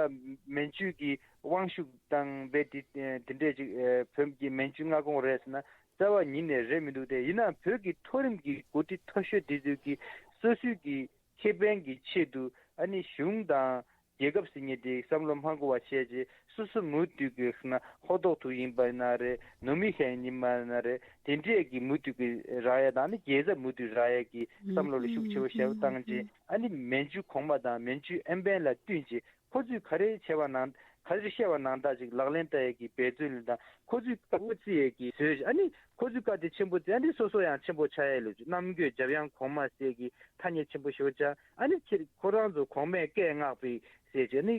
མན་ཇུ་གི་དབང་ཤུགས་དང་རྦད་དེ་དེ་འདྲས་ཅིག་བོད་ཀྱི་མན་ཇུ་མངའ་ཁོངས་རེད་ཟེར་ན་རྩ་བ་ཉིད་ནས་རེད་མི་འདུག་སྟེ། ཡིན་ནའང་བོད་ཀྱི་མཐོ་རིམ་གྱི་འགོ་ཁྲིད་མཐོ་ཤོས་དེ་ཚོས་ཀྱི་སོ་སོའི་གི་ཁེ་ཕན་གྱི་ཆེད་དུ་ཨ་ནི་གཞུང་དང་རྒྱལ་ཁབ་ཟེར་མཁན་དེ་བསམ་བློ་མ་འཁོར་བ་བྱས་རྗེས་སོ་སོ་མུ་མཐུད་ཀྱི་ན་ཧོ་ཏོག་ཐུ་ཡིན་པ་ན་རེད། ནུ་མི་ཧན་ཡིན་པ་ན་རེད། དེ་འདྲས་ཀྱི་མུ་མཐུད་ཀྱི་རག་ཡ་དང་ནི་རྒྱལ་ཚབ་མུ་མཐུད་རག་ཡ་གི་བསམ་བློ་ལ་ཤུགས་ཆེ་བོ་ཞེ་པོ་བཏང་རྗེས་ཨ་ནི་མན་ཇུ་གོང་མ་དང་མན་ཇུ་ཨེམ་བན་ལ་བསྟུན་རྗེས་ཁོ་ཚོས་ག་རེ་བྱས་པ་ནང་ག་རེ་བཤད་པ་ནང་ལྟར་ཅིག་ལག་ལེན་བསྟར་ཡས་ཀྱི་འབད་བརྩོན་ལ་དང་ཁོ་ཚོས་བཀའ་བརྩི་ཡས་ཀྱི་བཟོས་ཨ་ནི་ཁོ་ཚོས་བཀའ་དེ་ཆེན་པོ་བརྩི་ཨ་ནི་སོ་སོ་ཡང་ཆེན་པོ་ཆགས་ཡས་ལུགས་ཅིག་རྣམ་དགོས་འཇམ་དབྱངས་གོང་མ་ཟེར་གྱི་ཐ་སྙད་ཆེན་པོ་ཞེ་པོ་བཅག་ཨ་ནི་ཁྱེད་ཁོ་རང་ཚོ་གོང་མས་བཀས་མངགས་པའི་ཟེར་བྱས་ཨ་ནི་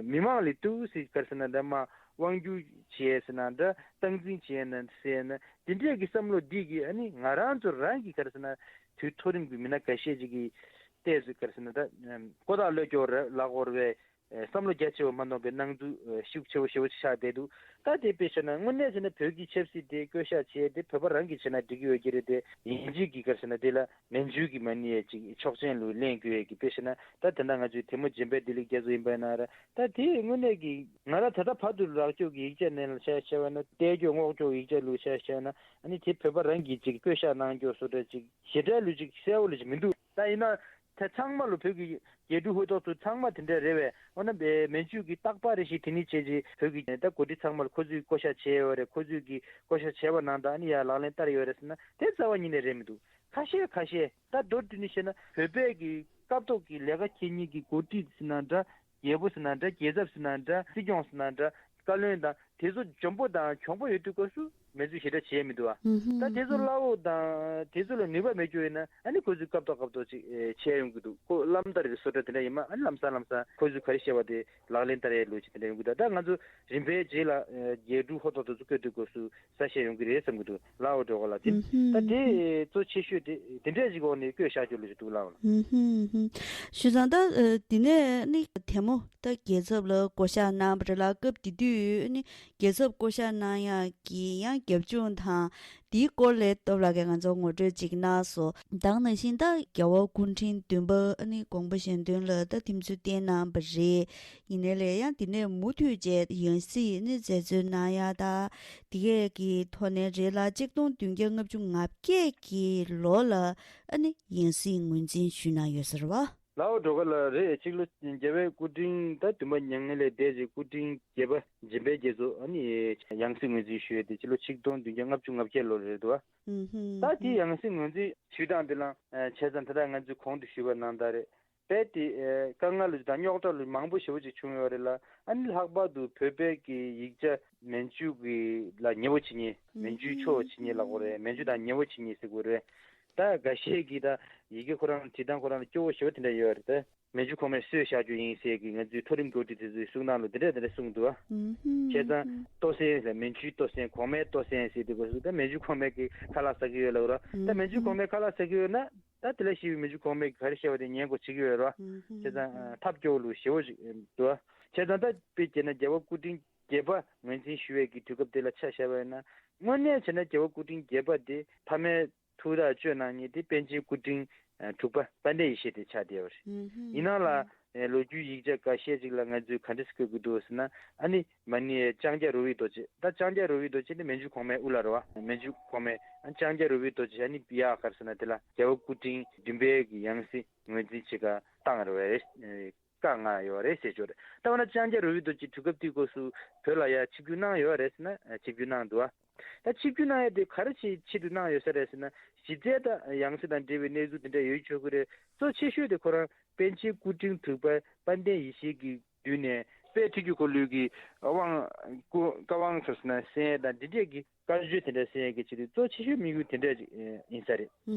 མི་མང་ལ་ཏུ་ཟེར་ག་རེ་ཟེར་ན་འདྲ་མ་དབང་སྒྱུར་བྱས་ཟེར་ན་འདྲ་སྟངས་འཛིན་བྱས་ན་ཟེར་ན་དེ་འདྲས་ཀྱི་བསམ་བློ་འདི་གི་ཨ་ནི་ང་རང་ཚོ་རང་གི་ག་རེ་ཟེར་ན་དུས་མཐོ་རིམ་གྱི་མི་སྣ་འགའ་ཤས་ཅིག་གིས་བལྟས་ཚོད་ག་རེ་ཟེར་ན་འདྲ་ཀོ་ཐག་ལོས་སྐྱོར་རེད་ལ་གོ་རེད། བསམ་བློ་རྒྱ་ཆེ་བ་མ་གནང་པའི་སྣང་ཚུལ་ཤུགས་ཆེ་བོ་ཞེ་བོ་ཆགས་བསྡད་འདུག་ད་དེ་དཔེ་བཞག་ན་དངོས་གནས་བྱས་ན་བོད་ཀྱི་ཆབ་སྲིད་དེ་བསྐོ་བཞག་བྱས་ཏེ་བོད་པ་རང་གིས་བྱས་ན་འགྲིག་གི་ཡོད་ཀྱི་རེད་དེ་ཡིན་གཅིག་གི་ག་རེ་ཟེར་ན་དེ་ལ་མན་ཇུ་གི་མ་ཎི་ཡས་ཅིག་ཆོག་མཆན་ལུ་ལེན་དགོས་ཡས་ཀྱི་དཔེ་བཞག་ན་ད་དེ་འདྲ་ང་ཚོའི་དེ་མོ་འཇམ་དཔལ་བདེ་ལེགས་རྒྱ་མཚོ་ཡིན་པ་ཡིན་ན་ར་ད་དེ་དངོས་གནས་ཀྱི་ང་ར་ད་ལྟ་བར་དུ་རག་སྐྱོག་གི་ཡིག་ཆ་ནས་ལ་ཆ་བཞག་པ་ན་བལྟས་སྐྱོག་སྔོག་སྐྱོག་ཡིག་ཆ་ལུ་ཆ་བཞག་ན་ཨ་ནི་དེ་བོད་པ་རང་གིས་ཅིག་བསྐོ་བཞག་གནང་སྐྱོག་བཟོ་འདྲ་ཅིག་ཞེ་དྲག་ལུ་ཅིག་གསལ་བོ་ལུ་ཅིག་མི་འདུག་ད་ཡིན་ན། ད་ཚང་མ་ལོ་བོད་ཀྱི་རྒྱལ་ཕྲུག་ཧུར་ཐོག་ཚོ་ཚང་མ་དེ་འདྲ་རེད་བས། འོ་ན་མན་ཇུ་གི་རྟག་པར་རེ་ཞིག་དེ་ནི་བྱས་རྗེས་བོད་ཀྱི་ད་འགོ་ཁྲིད་ཚང་མ་ལ་ཁོ་ཚོས་བསྐོ་བཞག་བྱས་ཡོད་རེད། ཁོ་ཚོས་ཀྱི་བསྐོ་བཞག་བྱས་པ་ནང་དང་ནི་ཡ་ལག་ལེན་བསྟར་ཡོད་རེད་ཟེར་ན་དེ་རྩ་བ་ཉིད་ནས་རེད་མི་འདུག་ཁ་ཤས་ཁ་ཤས་ད་མདོར་བསྡུས་ནས་བཤད་ན་བོད་པའི་གི་སྐབས་ཐོག་གི་ལས་ཀ་འཁྱེར་མཁན་གྱི་འགོ་ཁྲིད་ཟེར་ན་འདྲ། རྒྱལ་པོ་ཟེར་ན་འདྲ། རྒྱལ་ཚབ་ཟེར་ན་འདྲ། སྲིད་སྐྱོང་ཟེར་ན་འདྲ། བཀའ་བློན་དང་དེ་ཚོ་འཇོན་པོ་དང་གྱོང་པོ་ཡོད་དུས་སྐབས་སུ་ མེ་མཛོད་ཞེ་དྲག་བྱེད་ཡ་མི་འདུག་བ། ད་དེ་ཚོ་གླ་འོག་དང་དེ་ཚོ་ལ་ནུས་པ་མེད་རྒྱུ་ཡིན་ན། ཨ་ནི་ཁོ་ཚོས་སྐབས་ཐོག་སྐབས་ཐོག་ཅིག་ཨེ་བྱས་ཡོང་གི་འདུག་ཁོ་བླ་མ་ལྟར་གྱི་བཟོ་གྲྭ་དེ་འདྲ་ཡིན་མ། ཨ་ནི་ལམ་སང་ལམ་སང་ཁོ་ཚོས་ག་རེ་བཤད་པ་དེ་ལག་ལེན་བསྟར་ཡའི་ལོ་ཅིག་དེ་འདྲ་ཡོང་གི་འདུག་ད་ང་ཚོ་རིམ་པའི་རྗེས་ལ་ཨེ་རྒྱས་འབྲུ་ཧོ་ཐོག་ཐོག་ཚོ་བཀོད་དུས་སྐབས་སུ་གསལ་བཤད་ཡོང་གི་རེད་བསམ་གྱི་འདུག་ལའོ་འགྲོ་ག་ལ་དེ། ད་དེ་གཙོ་ཆེ་ཤོས་དེ་དེ་འདྲས་ཅིག་འོག་ནས་བཀོད་བཞག་རྒྱུ་ལོ་ཅིག་འདུག་ལའོ་ལ། ཞུ་ཙང་ད་ཨ་དེ་ནས་ནི་དེ་མོ་ད་རྒྱལ་ཚབ་ལ་བསྐོ་བཞག་གནང་བ་རེད་ལ། སྐབས་དེ་དུས་ནི་རྒྱལ་ཚབ་བསྐོ་བཞག་གནང་ཡག་གི་ཡང་རྒྱབ་ལྗོངས་དང་དེའི་སྐོར་ལ་སྟོབས་ལགས་ཀྱིས་ང་ཚོར་ངོ་སྤྲོད་ཅིག་གནང་སོང་། ད་ག་ནང་བཞིན་ད་རྒྱལ་བ་སྐུ་ཕྲེང་བདུན་པ་ཨ་ནི་དགོངས་པ་གཞན་དོན་ལ་ད་ཐིམ་ཚུལ་བསྟན་གནང་བ་རེད། ཡིན་ནའི་ལས་ཡང་དེ་ནས་མུ་མཐུད་བྱས་ཡང་སྲིད་ནི་མཛད་གཙོ་གནང་ཡག་ད་དེ་གས་ཀྱི་ཐོག་ནས་རེད་ལ། གཅིག་སྟོང་བདུན་བརྒྱ་ལྔ་བཅུ་ང་བརྒྱད་ཀྱི་ལོ་ལ་ཨ་ནི་ཡང་སྲིད་ངོས་འཛིན་ཞུས་གནང་ཡོད་ཟེར་བ། ལའོ་འགྲོ་ག་ལ་རེད། སྤྱི་ལོ་རྒྱལ་བའི་སྐུ་ཕྲེང་ད་བདུན་པ་མྱ་ངན་ལས་འདས་རྗེས་སྐུ་ཕྲེང་བརྒྱད་པ་འཇམ་དཔལ་རྒྱ་མཚོ་ཨ་ནི་ཡང་སྲིད་ངོས་འཛིན་ཞུས་ཏེ་སྤྱི་ལོ་ཆིག་སྟོང་བདུན་བརྒྱ་ལྔ་བཅུ་ང་བརྒྱད་ལོ་རེད་འདུག་བ། ད་དེ་ཡང་སྲིད་ངོས་འཛིན་ཞུས་སྟངས་དེ་ལ་བྱས་ཙང་ད་ལྟ་ང་ཚོས་གོང་དུ་ཞུས་པ་ནང་ལྟར་རེད། དཔེ་དེ་དཀའ་ངལ་ལུ་དང་རྙོག་དྲ་ལུ་མང་པོ་ཞེ་པོ་ཅིག་བྱུང་ཡོད་རེད་ལ། ཨ་ནི་ལྷག་པར་དུ་བོད་པའི་གི་ཡིག་ཆ་མན་ཇུ་གི་ལ་ཉེ་བོ་བྱེད་མཁན། མན་ཇུའི་ཕྱོགས་བྱེད་མཁན་ལབ་དགོས་རེད། མན་ཇུ་དང་ཉེ་བོ་བྱེད་མཁན་ཟེར་དགོས་རེད། ད་འགའ་ཤས་ཀྱིས་ད་ཡི་གེ་ཁོ་རང་བྲིས་སྟངས་ཁོ་རང་ལ་སྐྱོ་བོ་ཞེ་པོ་དེ་འདྲ་ཡོད་རེད། ད་མན་ཇུ་གོང་མས་གསོས་བཞག་རྒྱུ་ཡིན་ཟེར་གི་ང་ཚོའི་མཐོ་རིམ་འགོ་ཁྲིད་དེ་ཚོའི་གསུང་སྟངས་ལ་དེ་འདྲ་དེ་འདྲ་གསུངས་འདུག་བ། བྱས་ཙང་ལྟོ་སེན་ཟེར། མན་ཇུའི་ལྟོ་སེན། གོང་མའི་ལྟོ་སེན་ཟེར་དེ་གོ་སུ། ད་མན་ཇུ་གོང་མས་གི་ཁ་ལག་ཟ་གི་ཡོད་ལབ་ར། ད་མན་ཇུ་གོང་མས་ཁ་ལག་ཟ་གི་ཡོད་ན། ད་དེ་ལ་ཞིབ་མི་འཇུག་གོང་མས་ག་རེ་བཤད་པ་དེ་ཉན་དགོས་བྱེད་ཀྱི་ཡོད་རེད་བ། བྱས་ཙང་ཨ་ཐབས་སྐྱོ་བོ་ལུགས་ཞེ་བོ་ཞིག་འདུག་བ། བྱས་ཙང་ད་དཔེ་བྱས་ན་རྒྱལ་བ་སྐུ་ཕྲེང་བརྒྱད་པ་ངོས་འཛིན་ཞུ་བའི་གི་དུས་སྐབས་དེ་ལ་ཆ་བཞག་པ་ཡིན་ན། དངོས་གནས་བྱས་ན་རྒྱལ་བ་སྐུ་ཕྲེང་བརྒྱད་པ་དེ་ཕ་མའི་ཐུགས་ཐག་གཅོད་གནང་མཁན་དེ་པཎ་ཆེན་སྐུ་ཕྲེང་ཨ་དྲུག་པ་དཔལ་ལྡན་ཡེ་ཤེས་དེ་ཆགས་བསྡད་པ་རེད། ཡིན་ནའང་ལ་ཨེ་ལོ་རྒྱུས་ཡིག་ཆ་འགའ་ཤས་ཅིག་ལ་ང་ཚོས་ག་འདྲ་ཞིག་བཀོད་ཀྱི་འདུག་ཟེར་ན། ཨ་ནི་མ་ཎི་ཨེ་ལྕང་སྐྱ་རོལ་དབྱངས་རྡོ་རྗེ། ད་ལྕང་སྐྱ་རོལ་དབྱངས་རྡོ་རྗེ་ནི་མན་ཇུ་གོང་མའི་དབུ་བླ་རེད་བ། མན་ཇུ་གོང་མས་ཨ་ལྕང་སྐྱ་རོལ་དབྱངས་རྡོ་རྗེ་ཨ་ནི་ཡག་ག་རེ་ཟེར་ན། དེ་ལ་རྒྱལ་བ་སྐུ་ཕྲེང་བདུན་པའི་གི་ཡང་སྲིད་ངོས་འཛིན་བྱེད་ག་བཏང་རེད་བ། ཨེ་བཀའ་གནང་ཡོད་རེད་ཟེར་ཆོག་རེད། ད་འོ་ན་ལྕང་སྐྱ་རོལ་དབྱངས་རྡོ་རྗེ་དུས་སྐབས་དེའི་སྐབས་སུ་བོད་ལ་ཡ་ཆིབས་བསྒྱུར་གནང་ཡོད་རེད་ཟེར་ན། ཨ་ཆིབས་བསྒྱུར་གནང་འདུག་བ། ད་ཆིབས་བསྒྱུར་གནང་ཡ་དེ་ག་རེ་བྱེད་ཆེད་དུ་གནང་ཡོད་ས་རེད་ཟེར་ན། གཞི་རྩའི་ད་ཡང་སྲིད་དང་འབྲེལ་བའི་གནས་ཚུལ་དེ་འདྲ་ཡོད་ཆོག་གི་རེད། གཙོ་ཆེ་ཤོས་དེ་ཁོ་རང་པཎ་ཆེན་སྐུ་ཕྲེང་དྲུག་པ་དཔལ་ལྡན་ཡེ་ཤེས་ཀྱི་མདུན་ནས་དཔལ་ཁྲི་བརྒྱུད་འཁོར་ལོའི་གི་དབང་སྐུ་བཀའ་དབང་ཟེར་ན་གསན་ཡས་དང་འདི་འདྲས་ཀྱི་བཀའ་ཆོས་དེ་འདྲ་གསན་ཡས་ཀྱི་ཆེད་དུ་གཙོ་ཆེ་ཤོས་དམིགས་ཡུལ་དེ་འདྲས་ཅིག་ཡིན་ས་རེད།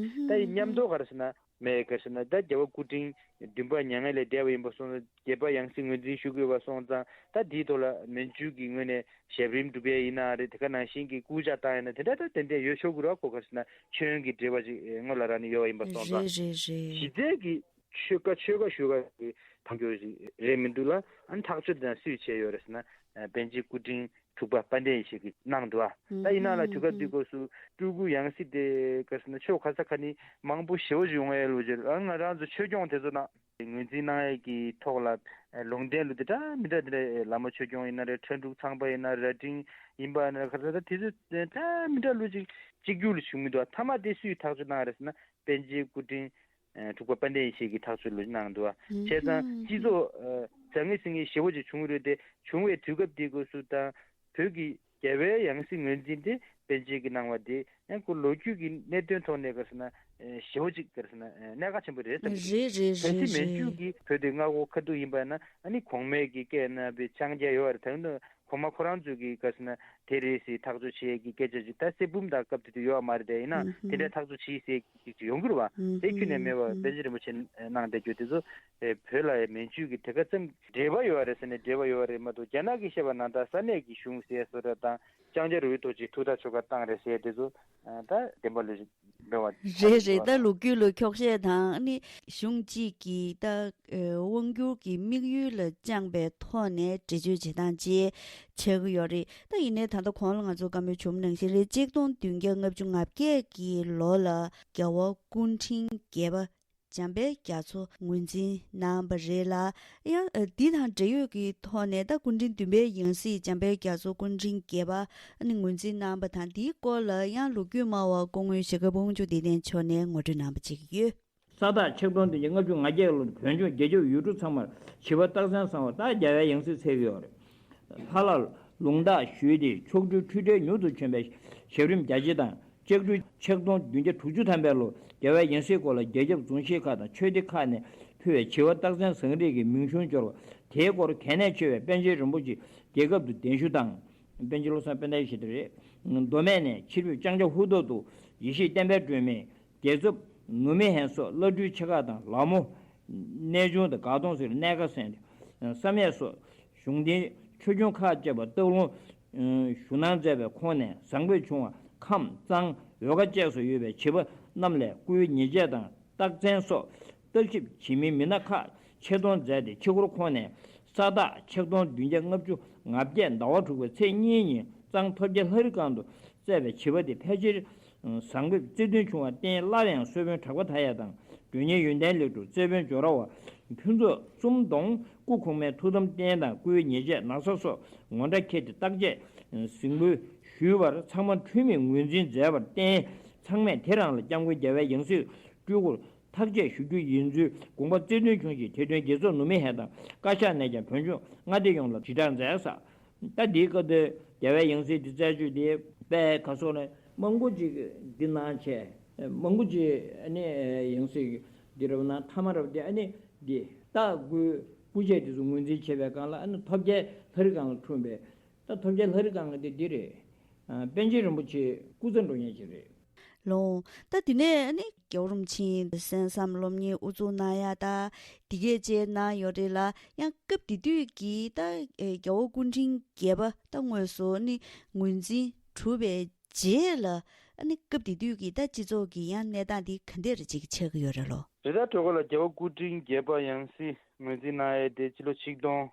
ད་ཡིན་མཉམ་དུ་ག་རེ་ཟེར་ན། མེད་ག་རེ་ཟེར་ན། ད་རྒྱལ་བ་སྐུ་ཕྲེང་བདུན་པ་མྱ་ངན་ལས་འདས་པ་ཡིན་པ་སོང་ཙང་། བརྒྱད་པ་ཡང་སྲིད་ངོས་འཛིན་ཞུ་དགོས་པ་སོང་ཙང་། ད་དེའི་ཐོག་ལ་མན་ཇུ་གི་ངོས་ནས་ཞབས་རིམ་སྒྲུབ་ཡས་ཡིན་ན་རེད། དེ་ག་ནང་བཞིན་གྱི་སྐུ་ཕྱག་བཏང་ཡས་ན་དེ་འདྲ་ད་དེ་འདྲ་ཡོད་ཆོག་གི་རེད་བ། ཁོ་ག་རེ་ཟེར་ན་མཆོད་ཡོན་གྱི་འབྲེལ་བ་ཅིག་སྔོན་ལ་རང་ནས་ཡོད་པ་ཡིན་པ་སོང་ཙང་། རེད་རེད་རེད། གཞི་རྩའི་གི་ཆོས་བཀའ་ཆོས་བཀའ་ཞུ་བ་གི་ཐང་རྒྱུ་ཞིག་རེད་མི་འདུག་ལ། ཨ་ནི་ཐག་གཅོད་དང་སུས་བྱས་ཡོད་རེད་ཟེར་ན། ཨ་པཎ་ཆེན་སྐུ་ཕྲེང་དྲུག་པ་དཔལ་ལྡན་ཡེ་ཤེས་ཀྱིས་གནང་འདུག་ཨ། ད་ཡིན་ནའང་ལ་དུས་སྐབས་འདིའི་སྐབས་སུ་སྤྲུལ་སྐུ་ཡང་སྲིད་དེ་ག་རེ་ཟེར་ན་ཕྱོགས་ག་ས་ག་ནས་མང་པོ་ཞེ་པོ་ཞིག་ཡོང་ཡས་ལོ་རྒྱུས། ཨ་ང་རང་ཚོ་ཆོས་སྐྱོང་དེ་ཚོ་ནང་ངོས་འཛིན་གནང་ཡས་ཀྱི་ཐོག་ལ་ལུང་བསྟན་ལུ་དེ་འདྲ་མི་འདྲ་དེ་འདྲ། བླ་མ་ཆོས་སྐྱོང་ཡིན་ན་རེད། ཁྲ་འབྲུག་ཚངས་པ་ཡིན་ན་རེད། རྭ་སྒྲེང་ཡིན་པ་ན་ག་རེ་ཟེར། ད་དེ་ཚོ་འདྲ་མི་འདྲ་ལོ་ཅིག་གཅིག་གྱུར་ལ་བྱུང་མི་འདུག་ཨ། མཐའ་མ་དེ་སུས་ཐག་གཅོད་གནང་རེད་ཟེར་ན། པཎ་ཆེན་སྐུ་ཕྲེང་དྲུག་པ་དཔལ་ལྡན་ཡེ་ཤེས་ཀྱིས་ཐག་གཅོད་ལོ་གནང་འདུག་བ། བྱས་ཙང་སྤྱི་ཚོགས་ཟང་ངེ་ཟིང་ངེ་ཞེ་པོ་ཅིག་བྱུང་རེད་དེ། བྱུང་བའི་དུས་སྐབས་དེའི་སྐབས་སུ་དང་བོད་ཀྱི་རྒྱལ་བའི་ཡང་སྲིད་ངོས་འཛིན་དེ་པཎ་ཆེན་གྱིས་གནང་བ་དེ་ཡང་ཁོ་ལོ་རྒྱུས་ཀྱི་གནད་དོན་ཐོག་ནས་ག་རེ་ཟེར་ན་ཞེ་པོ་ཅིག་ག་རེ་ཟེར་ན་གནད་འགག་ཆེན་པོ་རེད་བསམ་གྱི་འདུག་རེད་རེད་གལ་སྲིད་རེད་མན་ཇུ་རེད། གིས་བོད་དེ་མངའ་འོག་ཁ་ཐུག་ཡིན་པ་ན། ཨ་ནི་གོང་མས་ཀྱི་སྐད་གནང་བའི་ཕྱག་རྒྱ་ཡོད་རེད། ད་ཡིན་ན། གོང་མ་ཁོ་རང་ཚོས་ཀྱི་ག་རེ་ཟེར་ན་དེ་རེད་ཟེར་ཐག་གཅོད་བྱེད་ཡས་ཀྱི་སྐད་ཆ་ཅིག་ད་གསེར་བུམ་དང་སྐབས་དེ་དུས་ཡོད་མ་རེད་དེ། ཡིན་ན་དེ་འདྲའི་ཐག་གཅོད་བྱེད་ཟེར་ཅིག་ཅིག་ཡོང་གི་རེད་བ། དེ་ཁྱོན་ནས་མེད་པ་པཎ་ཆེན་རིན་པོ་ཆེ་གནང་བསྡད་རྒྱུ་དེ་ཚོ་བོད་ལ་མན་ཇུ་གི་དེ་ག་ཙམ་འབྲེལ་བ་ཡོད་རེད་ཟེར་ནས་འབྲེལ་བ་ཡོད་རེད་མ་གཏོགས། རྒྱ་ནག་གིས་བཤད་པ་ནང་ལྟར་ས་གནས་ཀྱི་གཞུང་ཟེར་བཟོ་འདྲ་དང་། ལྕང་སྐྱ་རོལ་དབྱངས་རྡོ་རྗེ་ཐུགས་ཐག་ཆོད་ཁ་བཏང་རེད་ཟེར་དེ་ཚོ་ད་བདེན་པ་ལོས་འགྲོ་བ་རེད་རེད། ད་ལོ་རྒྱུས་ལ་འཁྱོག་བཤད་དང་ནི་གཞུང་གཅིག་གི་ད་དབང་སྒྱུར་གྱི་དམིགས་ཡུལ་ལ་བཅངས་པའི་ཐོག་ནས་འགྲེལ་བརྗོད་བྱེད་སྟངས་ཅིག་ཆགས་ཀྱི་ཡོད་རེད། ད་ཡིན་ནའི་ད་ལྟ་གོང་ལ་ང་ཚོ་བཀའ་མོལ་བྱུང་ནང་བཞིན་རེད། གཅིག་སྟོང་བདུན་བརྒྱ་ལྔ་བཅུ་ང་བརྒྱད་ཀྱི་ལོ་ལ་རྒྱལ་བ་སྐུ་ཕྲེང་བརྒྱད་པ་འཇམ་དཔལ་རྒྱ་མཚོ་ངོས་འཛིན་གནང་བ་རེད་ལ། ཡང་འདི་དང་འབྲེལ་ཡོད་ཀྱི་ཐོག་ནས་ད་སྐུ་ཕྲེང་བདུན་པའི་ཡང་སྲིད་འཇམ་དཔལ་རྒྱ་མཚོ་སྐུ་ཕྲེང་བརྒྱད་པ་ནི་ངོས་འཛིན་གནང་བ་དང་། འདིའི་སྐོར་ལ་ཡང་ལོ་རྒྱུས་སྨྲ་བ་སྐུ་ངོ་ཞྭ་སྒབ་དབང་ཕྱུག་བདེ་ལྡན་མཆོག་ནས་ངོ་སྤྲོད་གནང་བ་ཅིག་ཡོད། ས་སྟག་ཆིག་སྟོང་བདུན་བརྒྱ་ལྔ་བཅུ་ང་བརྒྱད་ལོར་བོད་ལྗོངས་རྒྱལ་ཁབ་ཡུལ་གྲུ་ཚང་མར་བྱིས་པ་སྟག་བཙན་བཟང་པོ་ད་རྒྱལ་བའི་ཡང་སྲིད་འཚོལ་གྱི་ཡོད་རེད། ལྷ་ལ་ལུང་རྟགས་ཞུས་ཏེ་མཆོག་སྤྲུལ་འཁྲུལ་བྲལ་མྱུར་དུ་བྱོན་པའི་ཞབས་རིམ་རྒྱ་ཆེ་དང་། ལྕགས་སྦྲུལ་ཆིག་སྟོང་བདུན་བརྒྱ་དྲུག་ཅུ་ཐམ་པའི་ལོར་རྒྱལ་བའི་ཡང་སྲིད་སྐོར་ལ་རྒྱ་ཁྱབ་རྫོང་གཞིས་ཁག་དང་ཆོས་སྡེ་ཁག་ནས་ཕུལ་བའི་བྱིས་པ་སྟག་བཙན་བཟང་རིས་ཀྱི་མིང་གཞུང་འབྱོར་བ། དེའི་སྐོར་གལ་གནད་ཆེ་བའི་པཎ་ཆེན་རིན་པོ་ཆེ་རྒྱལ་ཁབ་ཏུ་གདན་ཞུ་དང་ པཎ་ཆེན་བློ་བཟང་དཔལ་ལྡན་ཡེ་ཤེས་དེ་རེད། མདོ་སྨད་ནས་ཕྱི་རོལ་ལྕང་སྐྱ་ཧུར་ཐག་ཏུ་ཡེ་ཤེས་བསྟན་པའི་སྒྲོན་མེ། རྒྱལ་ཚབ་ནུབ་མི་ཧན་སོགས་བླ་སྤྲུལ་ཆེ་ཁག་དང་ལྷ་མོ། གནས་ཆུང་དང་དགའ་གདོང་སོགས་ཀྱི་གནས་ཁ་གསན་ཏེ། བསམ་ཡས་སོགས་གཞུང་བསྟེན་ཆོས་སྐྱོང་ཁག་བཅས་པ་སྟག་ལུང་ཞུ་གནང་མཛད་པའི་ཁོངས་ནས་བཟང་པོས་བྱུང་བ་ཁམས་གཙང་འོལ་ཁ་བཅས་སུ་ཡོད་པའི་བྱིས་པ་རྣམས་ལས་སྐུའི་ཉེས་ཆད་དང་རྟགས་མཚན་སོགས་བརྟག་ཞིབ་བྱེད་མིན་མི་སྣ་ཁག་ཆེད་གཏོང་མཛད་དེ། ཕྱི་འཁོར་ཁོངས་ནས་ས་སྟག་ཆིག་སྟོང་བདུན་བརྒྱ་ལྔ་བཅུ་ང་བརྒྱད་ཟླ་བ་དྲུག་པའི་ཚེས་གཉིས་ཉིན་གཙང་ཐོབ་རྒྱལ་ལྷ་རི་སྒང་དུ་བསྩལ་བའི་བྱིས་པ་དེ་ཕལ་ཆེར་བཟང་པོས་བརྩེ་དུང་བྱུང་བར་བརྟེན། སླར་ཡང་གསོལ་དཔོན་གྲགས་པ་མཐའ་ཡས་དང་མགྲོན་གཉེར་ཡོན་ཏན་ལེགས་གྲུབ། རྩེ་དཔོན་ཇོ་ར་བ། ཕུན་ཚོགས་གསུམ་གདོང་སྐུ་གོང་མའི་ཐུགས་དམ་རྟེན་དང་སྐུའི་ཉེས་ཆད་ན་ཚ་སོགས་ངོ་འདྲ་འཁྱེར་ཏེ་བརྟག་དཔྱད་གཟིགས་འབུལ་ཞུས་པར་ཚང་མ་འཁྲུལ་མེད་ངོས་འཛིན་མཛད་པར་བརྟེན། ཚང་མས་དེ་རང་ལ་སྐྱབས་མགོན་རྒྱལ་བའི་ཡང་སྲིད་སྤྲུལ་སྐུར་ཐག་བཅད་ཞུ་རྒྱུ་ཡིན་ཚུལ་དགོངས་པ་བརྩེ་དུང་བྱུང་ཞིང་། དེ་དོན་རྒྱལ་ཚབ་ནུབ་མི་ཧན་དང་བཀའ་ཤག་ནས་ཀྱང་བོད་ལྗོངས་མངའ་སྡེ་ཡོངས་ལ་དྲིལ་བསྒྲགས་མཛད་ས། ད་འདིའི་སྐབས་དེར་རྒྱལ་བའི་ཡང་སྲིད་འདི་རྩད་གཅོད་དེ་དཔེ་ག་སོགས་ནས་མང་པོ་ཅིག་འདི་གནང་བྱས། མང་པོ་ཅིག་ཨ་ནི་ཡང་སྲིད་འདི་རབ་གནང་མཐའ་མ་རབ་དེ་ཨ་ནི་འདི་ད་སྐུའི་སྐུ་ཆས་དེ་ཚོ་ངོས་འཛིན་བྱེད་པའི་སྒང་ལ་ཨ་ནི་ཐོབ་རྒྱལ་ལྷ་རི་སྒང་ལ་འཁྲུངས་པའི། ད་ཐོབ་རྒྱལ་ལྷ་རི་སྒང་གི་དེ་འདི་རེད། ཨ། པཎ་ཆེན་རིན་པོ་ཆེ་སྐུ་ཚེ་འགྲོ་མཁན་ཅིག་རེད། ལོ། ད་དེ་ནས་ཨ་ནི་རྒྱལ་བ་རིན་པོ་ཆེས་གསན་བསམ་སློབ་གཉེར་དབུ་འཛུགས་གནང་ཡ་ད་དེ་གས་བཅས་གནང་ཡོད་རེད་ལ། ཡང་སྐབས་དེ་དུས་ཀྱི་ད་ཨེ་རྒྱལ་བ་སྐུ་ཕྲེང་བརྒྱད་པ་ད་དངོས་སུ་ཨ་ནི་ངོས་འཛིན་གྲུབ་པའི་རྗེས་ལ། ཨ་ནི་སྐབས་དེ་དུས་ཀྱི་ད་སྤྱི་ཚོགས་ཀྱི་ཡང་གནས་སྟངས་དེ་ག་འདྲ་ཅིག་ཆགས་ཀྱི་ཡོད་རེད་ལོ། རེད། ད་གྲོགས་པོ་ལགས། རྒྱལ་བ་སྐུ་ཕྲེང་བརྒྱད་པ་ཡང་སྲིད་ངོས་འཛིན་གནང་ཡས་དེ་སྤྱི་ལོ་ཆིག་སྟོང་།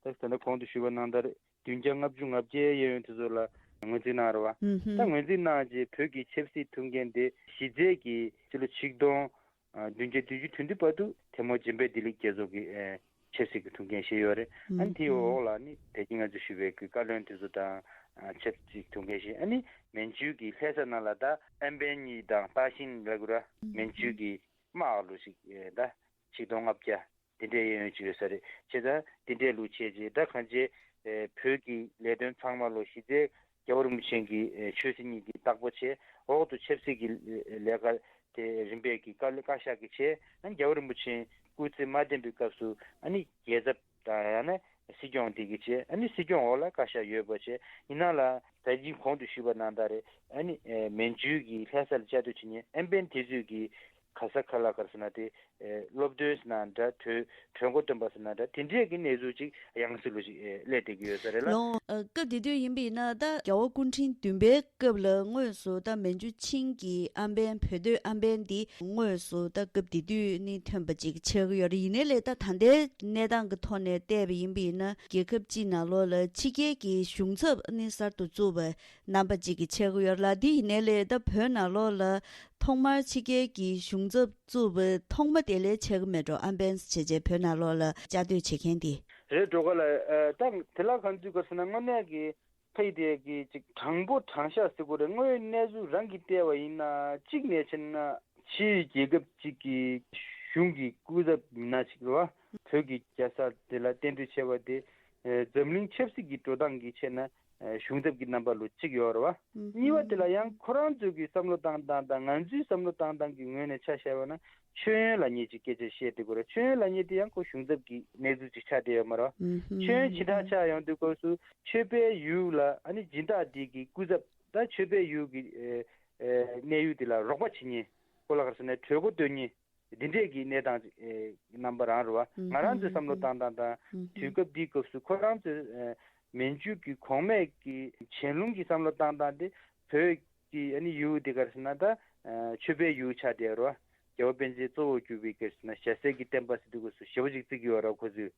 ད་ད་ལྟ་གོང་དུ་ཞུས་པ་ནང་ལྟར་བདུན་བརྒྱ་ལྔ་བཅུ་ང་བརྒྱད་གཡས་གཡོན་དེ་ཚོ་ལ་ངོས་འཛིན་གནང་རེད་བ། ཨུ་ཧུམ། ད་ངོས་འཛིན་གནང་རྗེས་བོད་ཀྱི་ཆབ་སྲིད་ཐུགས་འགན་དེ་གཞི་རྩའི་གི་སྤྱི་ལོ་ཆིག་སྟོང་བདུན་བརྒྱ་བདུན་ཅུ་དོན་བདུན་བར་དུ་ཐལ་མོ་སྦྱིན་པའི་བདེ་ལེགས་རྒྱལ་ཚོགས་ཀྱི་ཨེ་ཆབ་སྲིད་ཀྱི་ཐུགས་འགན་བཞེས་ཡོད་རེད། ཨ་ནི་དེའི་འོག་ལ་ནི་ད་གིན་ང་ཚོས་ཞུས་པའི་གི་བཀའ་བློན་དེ་ཚོ་དང་ཆབ་སྲིད་ཐུགས་འགན་བཞེས། ཨ་ནི་མན་ཇུ་གི་ལྷ་ས་ནང་ལ་ད་ཨན་པན་གཉིས་དང་ཏཱ་ཤིན་ལབ་དགོས་ར། མན་ཇུ་གི་དམག་ལོ་ཞིག་ཨེ་ད་ཆིག་སྟོང་ལྔ་བརྒྱ། དེ་འདྲའི་གཡས་གཡོན་ཅིག་ཡོད་ས་རེད། བྱས་ཙང་དེ་འདྲའི་ལུགས་བྱས་རྗེས་ད་གང་བྱས་ཨེ་བོད་ཀྱི་ལས་དོན་ཚང་མ་ལོ་གཞི་རྩའི་རྒྱལ་བ་རིན་པོ་ཆེ་གི་ཨེ་ཆོས་སྲིད་གཉིས་ཀྱི་བདག་པོ་བྱས། འོག་ཏུ་ཆབ་སྲིད་ཀྱི་ཨེ་ལས་ཀ་དེ་རིམ་པས་ཀྱི་བཀའ་བཀའ་ཤག་གིས་བྱས། ཨ་ནི་རྒྱལ་བ་རིན་པོ་ཆེ་སྐུ་ཚེ་མ་བརྟན་པའི་སྐབས་སུ་ཨ་ནི་རྒྱལ་ཚབ་དང་ཡང་ན་སྲིད་སྐྱོང་དེ་གིས་བྱས། ཨ་ནི་སྲིད་སྐྱོང་འོག་ལ་བཀའ་ཤག་ཡོད་པ་བྱས། ཡིན་ན་ལ་ད་གིན་གོང་དུ་ཞུས་པ་ནང་ལྟར་རེད། ཨ་ནི་ཨེ་མན་ཇུ་གི་ལྷ་ས་ལ་བཅའ་སྡོད་བྱེད་མཁན་ཨན་པན་དེ་ཚོས་ཀྱི་ག་ས་ག་ལ་ག་རེ་ཟེར་ན་དེ། ཨེ་སློབ་སྟོན་ཟེར་ན་འདྲ། གྲོས་གྲོས་འགོ་འདོན་པ་ཟེར་ན་འདྲ། དེ་འདྲས་ཀྱི་གནས་ཚུལ་ཅིག་ཡང་སྲིད་ལོ་ཞིག་ཨེ་སླེབས་བསྡད་ཀྱི་ཡོད་ས་རེད་ལ། ལོ། ཨ། སྐབས་དེ་དུས་ཡིན་པ་ཡིན་ན་ད་རྒྱལ་བ་སྐུ་ཕྲེང་བདུན་པའི་སྐབས་ལ་དངོས་སུ་ད་མན་ཇུ་ཆིང་གིས་ཨན་པན་བོད་སྡོད་ཨན་པན་འདི་དངོས་སུ་ད་སྐབས་དེ་དུས་ནི་ཐོན་པ་ཅིག་ཆགས་ཀྱི་ཡོད་རེད། ཡིན་ནའི་ལས་ད་ད་ལྟའི་གནས་སྟངས་ཀྱི་ཐོག་ནས་བལྟས་པ་ཡིན་པ་ཡིན་ན་རྒྱལ་ཁབ་སྤྱི་ནང་ལོགས་ལ་ཕྱི་རྒྱལ་གྱི་གཞུང་ཚབ་ནི་གསར་དུ་བཙུགས་པ་རྣམ་པ་ཅིག་གིས་ཆགས་ཀྱི་ཡོད་རེད་ལ། འདི་ཡིན་ནའི་ལས་ད་བོད་ནང་ལོགས་ལ། ཐོག་མར་ཕྱི་རྒྱལ་གྱི་གཞུང་ཚབ་བཙུགས་པའི་ཐོག་མ་དེ་ལས་ཆགས་ཀྱི་མེད་འགྲོ། ཨན་པན་བྱས་རྗེས་བོད་ནང་ལོགས་ལ་བཅའ་སྡོད་བྱེད་མཁན་དེ། རེད་འགྲོ་ག་ལ། ཨ། ད་དེ་ལ་གང་འདུག་ག་ཟེར་ན་དངོས་གནས་ཀྱི་ཕ་ཡི་དེ་གི་ཅིག་དྲང་པོ་དྲང་བཞག་ཟེར་དགོས་རེད། དངོས་ཡོད་གནས་ཚུལ་རང་གིས་བལྟས་པ་ཡིན་ན་གཅིག་ནས་བྱས་ན་ཕྱིའི་རྒྱལ་ཁབ་ཅིག་གི་གཞུང་གི་སྐུ་ཚབ་མི་སྣ་ཞིག་རེད་བ། བོད་ཀྱི་རྒྱལ་ས་དེ་ལ་གཏན་སྡོད་བྱས་པ་དེ། ཨ། འཛམ་གླིང་ཆབ་སྲིད་ཀྱི་འགྲོ་སྟངས་ཀྱི་ཆེད་ན། ཨ། གཞུང་ཚབ་ཀྱི་རྣམ་པ་ལོ་གཅིག་ཡོད་རེད་བ། ཨུ་ཧུམ། གཉིས་པ་དེ་ལ་ཡང་ཁོ་རང་ཚོའི་གི་བསམ་བློ་བཏང་སྟངས་དང་ང་ཚོའི་བསམ་བློ་བཏང་སྟངས་ཀྱི་ངོས་ནས་ཆ་བཞག་པ་ན་མཆོད་ཡོན་ལབ་མཁན་ཅིག་སྐད་ཆ་བཤད་བསྡད་ཀྱི་ཡོད་རེད། མཆོད་ཡོན་ལབ་མཁན་དེ་ཡང་ཁོ་གཞུང་ཚབ་ཀྱི་གནས་ཚུལ་ཅིག་ཆགས་བསྡད་ཡོད་མ་རེད་བ། ཨུ་ཧུམ། མཆོད་ཡོན་སྦྱིན་བདག་ཆགས་ཡོང་དུས་སྐབས་སུ་མཆོད་པའི་ཡུལ་ལ་ཨ་ནི་སྦྱིན་བདག་དེ་གི་སྐུ་ཚབ་ད་མཆོད་པའི་ཡུལ་གྱི་ཨེ་ཨེ་གནས་ཡུལ་དེ་ལ་རོགས་པ་བྱེད་མཁན། ཁོ་ལ་ག་རེ་ཟེར་ན་གྲོས་འགོ་འདོན་མཁན། འདི་འདྲས་ཀྱི་གནས་སྟངས་ཅིག་ཨེ་རྣམ་པ་རང་རེད་བ། ང་རང་ཚོའི་བསམ་བློ་བཏང་སྟངས་དང་དུས་སྐབས་འདིའི་སྐབས་སུ་ཁོ་རང་ཚོའི་ཨེ་མན་ཇུ་གི་གོང་མས་ཀྱི་ཆན་ལུང་གི་བསམ་བློ་བཏང་སྟངས་དེ་བོད་ཀྱི་ཨ་ནི་ཡུལ་དེ་ག་རེ་ཟེར་ན་ད་ཨེ་མཆོད་པའི་ཡུལ་ཆགས་བསྡད་རེད་བ། རྒྱལ་བ་པཎ་ཆེན་གཙོ་བོར་གྱུར་པའི་ག་རེ་ཟེར་ན་ཞྭ་སེར་གྱི་བསྟན་པ་ཟེར་དུས་སྐབས་སུ་ཞེ་པོ་ཅིག་བརྩི་གི་ཡོད་རེད་བ་ཁོ་ཚོས།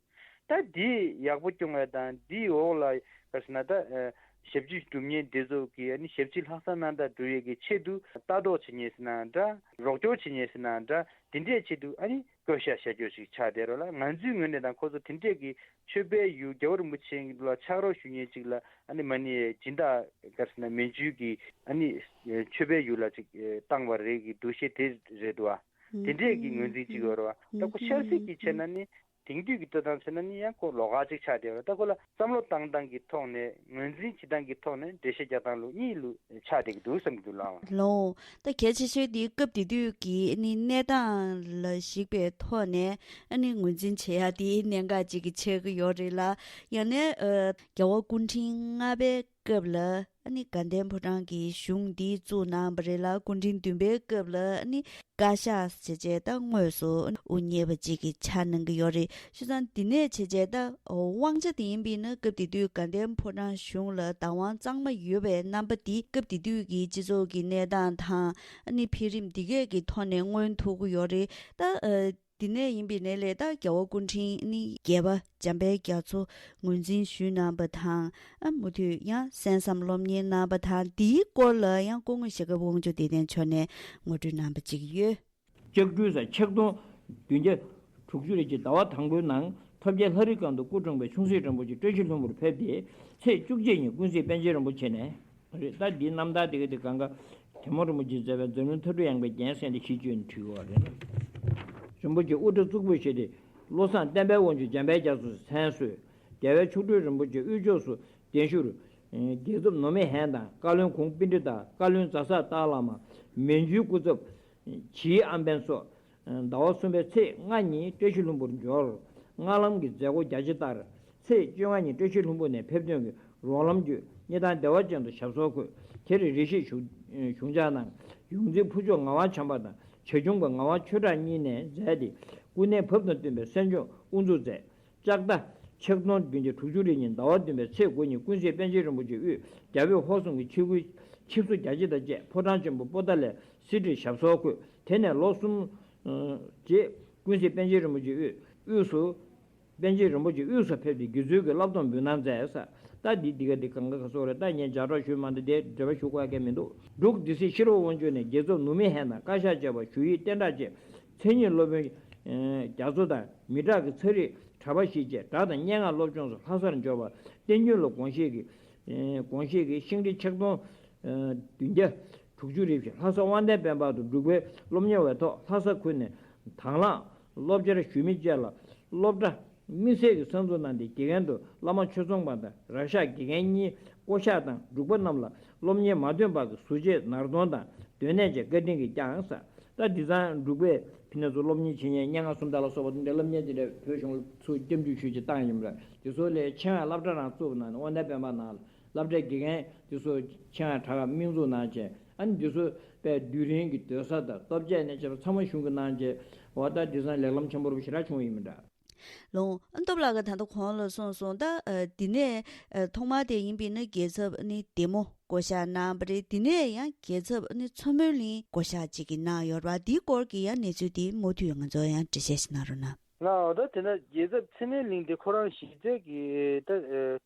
ད་འདི་ཡག་པོ་སྐྱོང་བ་དང་འདིའི་འོག་ལ་ག་རེ་ཟེར་ན་ད་ཨ་ཞབས་ཕྱི་སྒྲུབ་མཁན་འདི་ཚོ་གི་ཨ་ནི་ཞབས་ཕྱི་ལྷག་བསམ་རྣམ་དག་སྒྲུབ་ཡས་ཀྱི་ཆེད་དུ་ལྟ་རྟོག་བྱེད་མཁན་ཟེར་ན་འདྲ། རོགས་སྐྱོར་བྱེད་མཁན་ཟེར་ན་འདྲ། འདི་འདྲའི་ཆེད་དུ་ཨ་ནི་བསྐོ་བཞག་བྱ་རྒྱུ་ཞིག་ཆགས་བསྡད་རེད་ལ། ང་ཚོའི་ངོས་ནས་དང་ཁོ་ཚོ་དེ་འདྲས་ཀྱི་མཆོད་པའི་ཡུལ་རྒྱལ་བ་རིན་པོ་ཆེ་ལ་ཕྱག་རོགས་ཞུ་མཁན་ཅིག་ལ་ཨ་ནི་མ་ཎི་སྦྱིན་བདག་ག་རེ་ཟེར་ན་མན་ཇུ་གི་ཨ་ནི་མཆོད་པའི་ཡུལ་ལ་ཅིག་བཏང་བ་རེད་ཀྱི་འདུ་ཤེས་དེ་རེད་འདུག་བ། དེ་འདྲས་ཀྱི་ངོས་འཛིན་ཅིག་ཡོད་རེད་བ། ད་ཁོ་ཆབ་སྲིད་ཀྱི་ཆེད་ན་ནི། དེང་དུས་ཀྱི་ལྟ་སྟངས་བྱས་ན་ནི་ཡང་ཁོ་ལོགས་ཀ་ཅིག་ཆགས་བསྡད་ཡོད་རེད། ད་ཁོ་ལ་བསམ་བློ་བཏང་སྟངས་ཀྱི་ཐོག་ནས་ངོས་འཛིན་བྱེད་སྟངས་ཀྱི་ཐོག་ནས་འགྲེལ་བཤད་རྒྱག་སྟངས་ལུགས་གཉིས་ལུགས་ཆགས་བསྡད་ཀྱི་འདུག་བསམ་གྱི་འདུག་ལགས། ལོ། ད་གལ་ཆེ་ཤོས་དེ་སྐབས་དེ་དུས་ཀྱི་ཨ་ནི་གནས་སྟངས་ལ་གཞིགས་པའི་ཐོག་ནས་ཨ་ནི་ངོས་འཛིན་བྱེད་ཡ་དེ་གནད་འགག་ཅིག་གི་ཆགས་ཀྱི་ཡོད་རེད་ལ། ཡང་ན་ཨ་རྒྱལ་བ་སྐུ་ཕྲེང་ལྔ་པའི་ སྐབས་ལ་ཨ་ནི་དགའ་ལྡན་ཕོ་བྲང་གི་གཞུང་འདི་བཙུགས་གནང་བ་རེད་ལ། སྐུ་ཕྲེང་བདུན་པའི་སྐབས་ལ་ཨ་ནི་བཀའ་ཤག་ཟེར་བྱས་ད་དངོས་སུ་དབུ་བརྙེས་པ་ཅིག་གི་ཆ་གནང་གི་ཡོད་རེད། བྱས་ཙང་འདི་ནས་བྱས་བྱས་ད་དབང་ཆ་དེ་ཡིན་པས་ན། སྐབས་དེ་དུས་དགའ་ལྡན་ཕོ་བྲང་གཞུང་ལ་བདག་དབང་གཙང་མ་ཡོད་པའི་རྣམ་པ་འདི་སྐབས་དེ་དུས་ཀྱི་སྤྱི་ཚོགས་ཀྱི་གནས་སྟངས་དང་ཨ་ནི་འཕེལ་རིམ་འདི་གས་ཀྱི་ཐོག་ནས་མངོན་ཐུབ་ཀྱི་ཡོད་རེད་ད། ཨ། འདི་ནས་ཡིན་པའི་ནས་ལས་ད་རྒྱལ་བ་སྐུ་ཕྲེང་ནི་བརྒྱད་པ་འཇམ་དཔལ་རྒྱ་མཚོ་ངོས་འཛིན་ཞུས་གནང་བ་དང་། ཨ་མུ་མཐུད་ཡང་གསན་བསམ་སློབ་གཉེར་གནང་བ་དང་། འདིའི་སྐོར་ལ་ཡང་སྐུ་ངོ་ཞྭ་སྒབ་དབང་ཕྱུག་བདེ་ལྡན་མཆོག་ནས་ངོ་སྤྲོད་གནང་བ་ཅིག་ཡོད། ལྕགས་སྦྲུལ་གཟའ་ཆིག་སྟོང་བདུན་བརྒྱ་དྲུག་ཅུ་རེ་གཅིག་ཟླ་བ་དང་པོའི་ནང་ཐོབ་རྒྱལ་ལྷ་རི་སྒང་དུ་སྐུ་འཁྲུངས་པའི་ཆུང་སྲིད་རིན་པོ་ཆེ་བཀྲ་ཤིས་ལྷུན་པོར་ཕེབས་ཏེ། ཚེས་བཅུ་གཅིག་ཉིན་ཀུན་གཟིགས་པཎ་ཆེན་རིན་པོ་ཆེ་ནས། རེད། ད་འདིའི་རྣམ་ཐར་དེ་ག་དེ་གང་ག་གད་མོ་རིན་པོ་ཆེས་མཛད་པའི་མཛངས་བླུན་མཐའ་གྲུབ་དབྱངས་པའི་རྒྱན་གསན་ཏེ་ཞེས་བརྗོད་ནས་བྲིས་ཡོད་རེད། རིན་པོ་ཆེ་དབུ་སྐྲ་གཙུག་ཕུད་བཞེས་ཏེ། བློ་བཟང་བསྟན་པའི་དབང་ཕྱུག་འཇམ་དཔལ་རྒྱ་མཚོས་མཚན་གསོལ། རྒྱལ་བའི་མཆོག་སྤྲུལ་རིན་པོ་ཆེ་དབུས་ཕྱོགས་སུ་གདན་ཞུར། རྒྱལ་ཚབ་ནུབ་མོ་ཧན་དང་བཀའ་བློན་ཁོང་པཎྜི་ཏ། བཀའ་བློན་རྫ་ས་སྟག་བླ་མ། མན་ཇུའི་སྐུ་ཚབ་བྱིའུ་ཨམ་བན་སོགས། ཟླ་བ་གསུམ་པའི་ཚེས་ལྔ་ཉིན་བཀྲ་ཤིས་ལྷུན་པོར་འབྱོར། སྔགས་ལམ་གྱི་མཛད་སྒོ་རྒྱ་ཆེ་ལྟར། ཚེས་བཅོ་ལྔ་ཉིན་བཀྲ་ཤིས་ལྷུན་པོ་ནས་ཕེབས་ཐོན་གྱི་རོགས་ལམ་བརྒྱུད་གནས་སྟངས་བདེ་བ་ཅན་དུ་ཞབས་སོར་འཁོད། དེར་རེ་ཞིག་བཞུགས་བཞུགས་འཇགས་གནང་། ཡོངས་འཛིན་ཕུར་ལྕོག་ངག་དབང་བྱམས་པ་དང་བྱ་ཁྱུང་པ་ངག་དབང་ཆོས་གྲགས་གཉིས་ནས་མཛད་དེ། སྐུ་ནས་བབ་དང་བསྟུན་པའི་གསན་སྦྱོང་དབུ་འཛུགས་མཛད། ལྕགས་ཟླ་ཆིག་སྟོང་བདུན་བརྒྱ་དྲུག་ཅུ་རེ་གཉིས་ཟླ་བ་བདུན་པའི་ཚེས་དགུ་ཉིན་ཀུན་གཟིགས་པཎ་ཆེན་རིན་པོ་ཆེ་དབུས་རྒྱ་བོད་ཧོར་གསུམ་གྱི་ཆིབས་བསྒྱུར་ཆིབས་བསྒྱུར་རྒྱ་ཆེ་དང་བཅས་ཕོ་བྲང་ཆེན་པོ་པོ་ཏཱ་ལའི་གསེར་ཁྲིར་ཞབས་སོར་འཁོད། དེ་ནས་ལོ་གསུམ་རྗེས་ཀུན་གཟིགས་པཎ་ཆེན་རིན་པོ་ཆེ་དབུས་དབུས་སུ། པཎ་ཆེན་རིན་པོ་ཆེ་དབུས་སུ་ཕེབས་ཏེ་དགེ་ཚུལ་གྱི་བསླབ་སྡོམ་འབུལ་གནང་མཛད་ས། ད་འདི་འདི་ག་འདི་གང་ག་ག་སོགས་རེད། ད་ངས་ལྗགས་སྒྲོག་ཞུས་མ་འདི་དེ་འགྲེལ་པ་ཞུ་དགོས་ཡ་གལ་མི་འདུག་འབྲུག་སྡེ་སྲིད་ཤེས་རབ་དབང་ཕྱུག་ནས་རྒྱལ་ཚབ་ནུབ་མོ་ཧན་དང་བཀའ་ཤག་བཅས་པ་ཞུ་ཡིག་བསྟན་བསྒྲགས་བཅས། མཚན་ཉིད་སློབ་དཔོན་རྒྱ་མཚོ་དང་མི་དྲག་གི་ཚ་རིགས་གྲྭ་པ་བཞི་བཅས་སྒྲ་དང་སྙན་ངག་སློབ་སྦྱོང་སོགས་ལྷ་སར་འབྱོར་བར་བསྟན་རྒྱུན་ལ་དགོངས་བཞེས་ཀྱི་དགོངས་བཞེས་ཀྱི་ཤིང་རི་ཆིག་སྟོང་བདུན་བརྒྱ་དྲུག་ཅུ་རེ་བཞི་ལྷ་ས་དབང་ལྡན་དཔལ་འབར་དུ་འབྲུག་པའི་སློབ་གཉེར་བའི་ཐོག་ལྷ་ས་ཁུལ་ནས་དང་བླངས་སློབ་བྱར་ཞུགས་མི་བཅས་ལ་སློབ་གྲྭ་དམིགས་བསལ་གྱི་གསར་འཛུགས་གནང་སྟེ། དགེ་རྒན་དུ་བླ་མ་ཆོས་ཚོང་པ་དང་རབ་ཤག་དགེ་རྒན་གཉིས། བསྐོ་གཞག་དང་འབྲུག་པ་རྣམས་ལ་སློབ་གཉེར་མ་ཐོན་པ་གི་ཟུར་བཅད་ནར་གདོང་དང་སྡོད་གནས་བཅས་བཀའ་དྲིན་གྱིས་བསྐྱངས་ས། ད་དེང་སང་འབྲུག་པའི་ཕི་ནས་ཚུར་སློབ་གཉེར་བྱེད་མཁན་སྙན་ངག་སུམ་རྟགས་ལ་སོགས་པ་དེ་འདྲའི་སློབ་གཉེར་དེ་འདྲ་བོད་གཞུང་ལ་ཚུར་སྐྱབས་འཇུག་ཞུས་ཀྱི་བཏང་ཡིན་པ་རེད། དེ་ཚོ་ལས་ཆེ་བའི་སློབ་གྲྭ་རང་བཙུགས་པ་ན་དབང་ལྡན་དཔལ་འབར་ནང་ལ། སློབ་གྲྭའི་དགེ་རྒན་དེ་ཚོ་ཆེད་མངགས་དྲག་དམིགས་འཛུགས་གནང་བྱས། ཨ་ནི་དེ་ཚོ་དཔེ་སྡུད་རིང་གི་སྡོད་ས་དང་སྟོབས་ཆེ་ནས་བྱས་པ་ཚང་མ་གཞུང་གིས་གནང་བྱས། འོ་ད་དེང་སང་ལེགས་ལམ་ཆེན་པོ་རུ་ཞེ་དྲག་བྱུང་ཡིན་མི་འདྲ། ལོང་ཨ་སྟོབས་ལགས་ཀྱིས་ད་ལྟ་གོང་ལ་གསུངས་སོང་། ད་ཨ་འདི་ནས་ཨ་ཐོག་མར་དེ་ཡིན་པས་ན་རྒྱལ་ཚབ་ནི་བདེ་མོ་བསྐོ་གཞག་གནང་བ་རེད། དེ་ནས་ཡང་རྒྱལ་ཚབ་ནི་མཚོ་སྨན་གླིང་བསྐོ་གཞག་ཅིག་གི་གནང་ཡོད་རེད་བ། འདིའི་སྐོར་གྱི་ཡང་གནས་ཚུལ་དེ་མུ་མཐུད་ང་ཚོ་ཡང་འགྲེལ་བཤད་ཞིག་གནང་རོགས་གནང་། ལགས། འོ་ད་དེ་ན་རྒྱལ་ཚབ་མཚོ་སྨན་གླིང་དེ་ཁོ་རང་གཞིས་རྩེ་གི་ད་ཨ་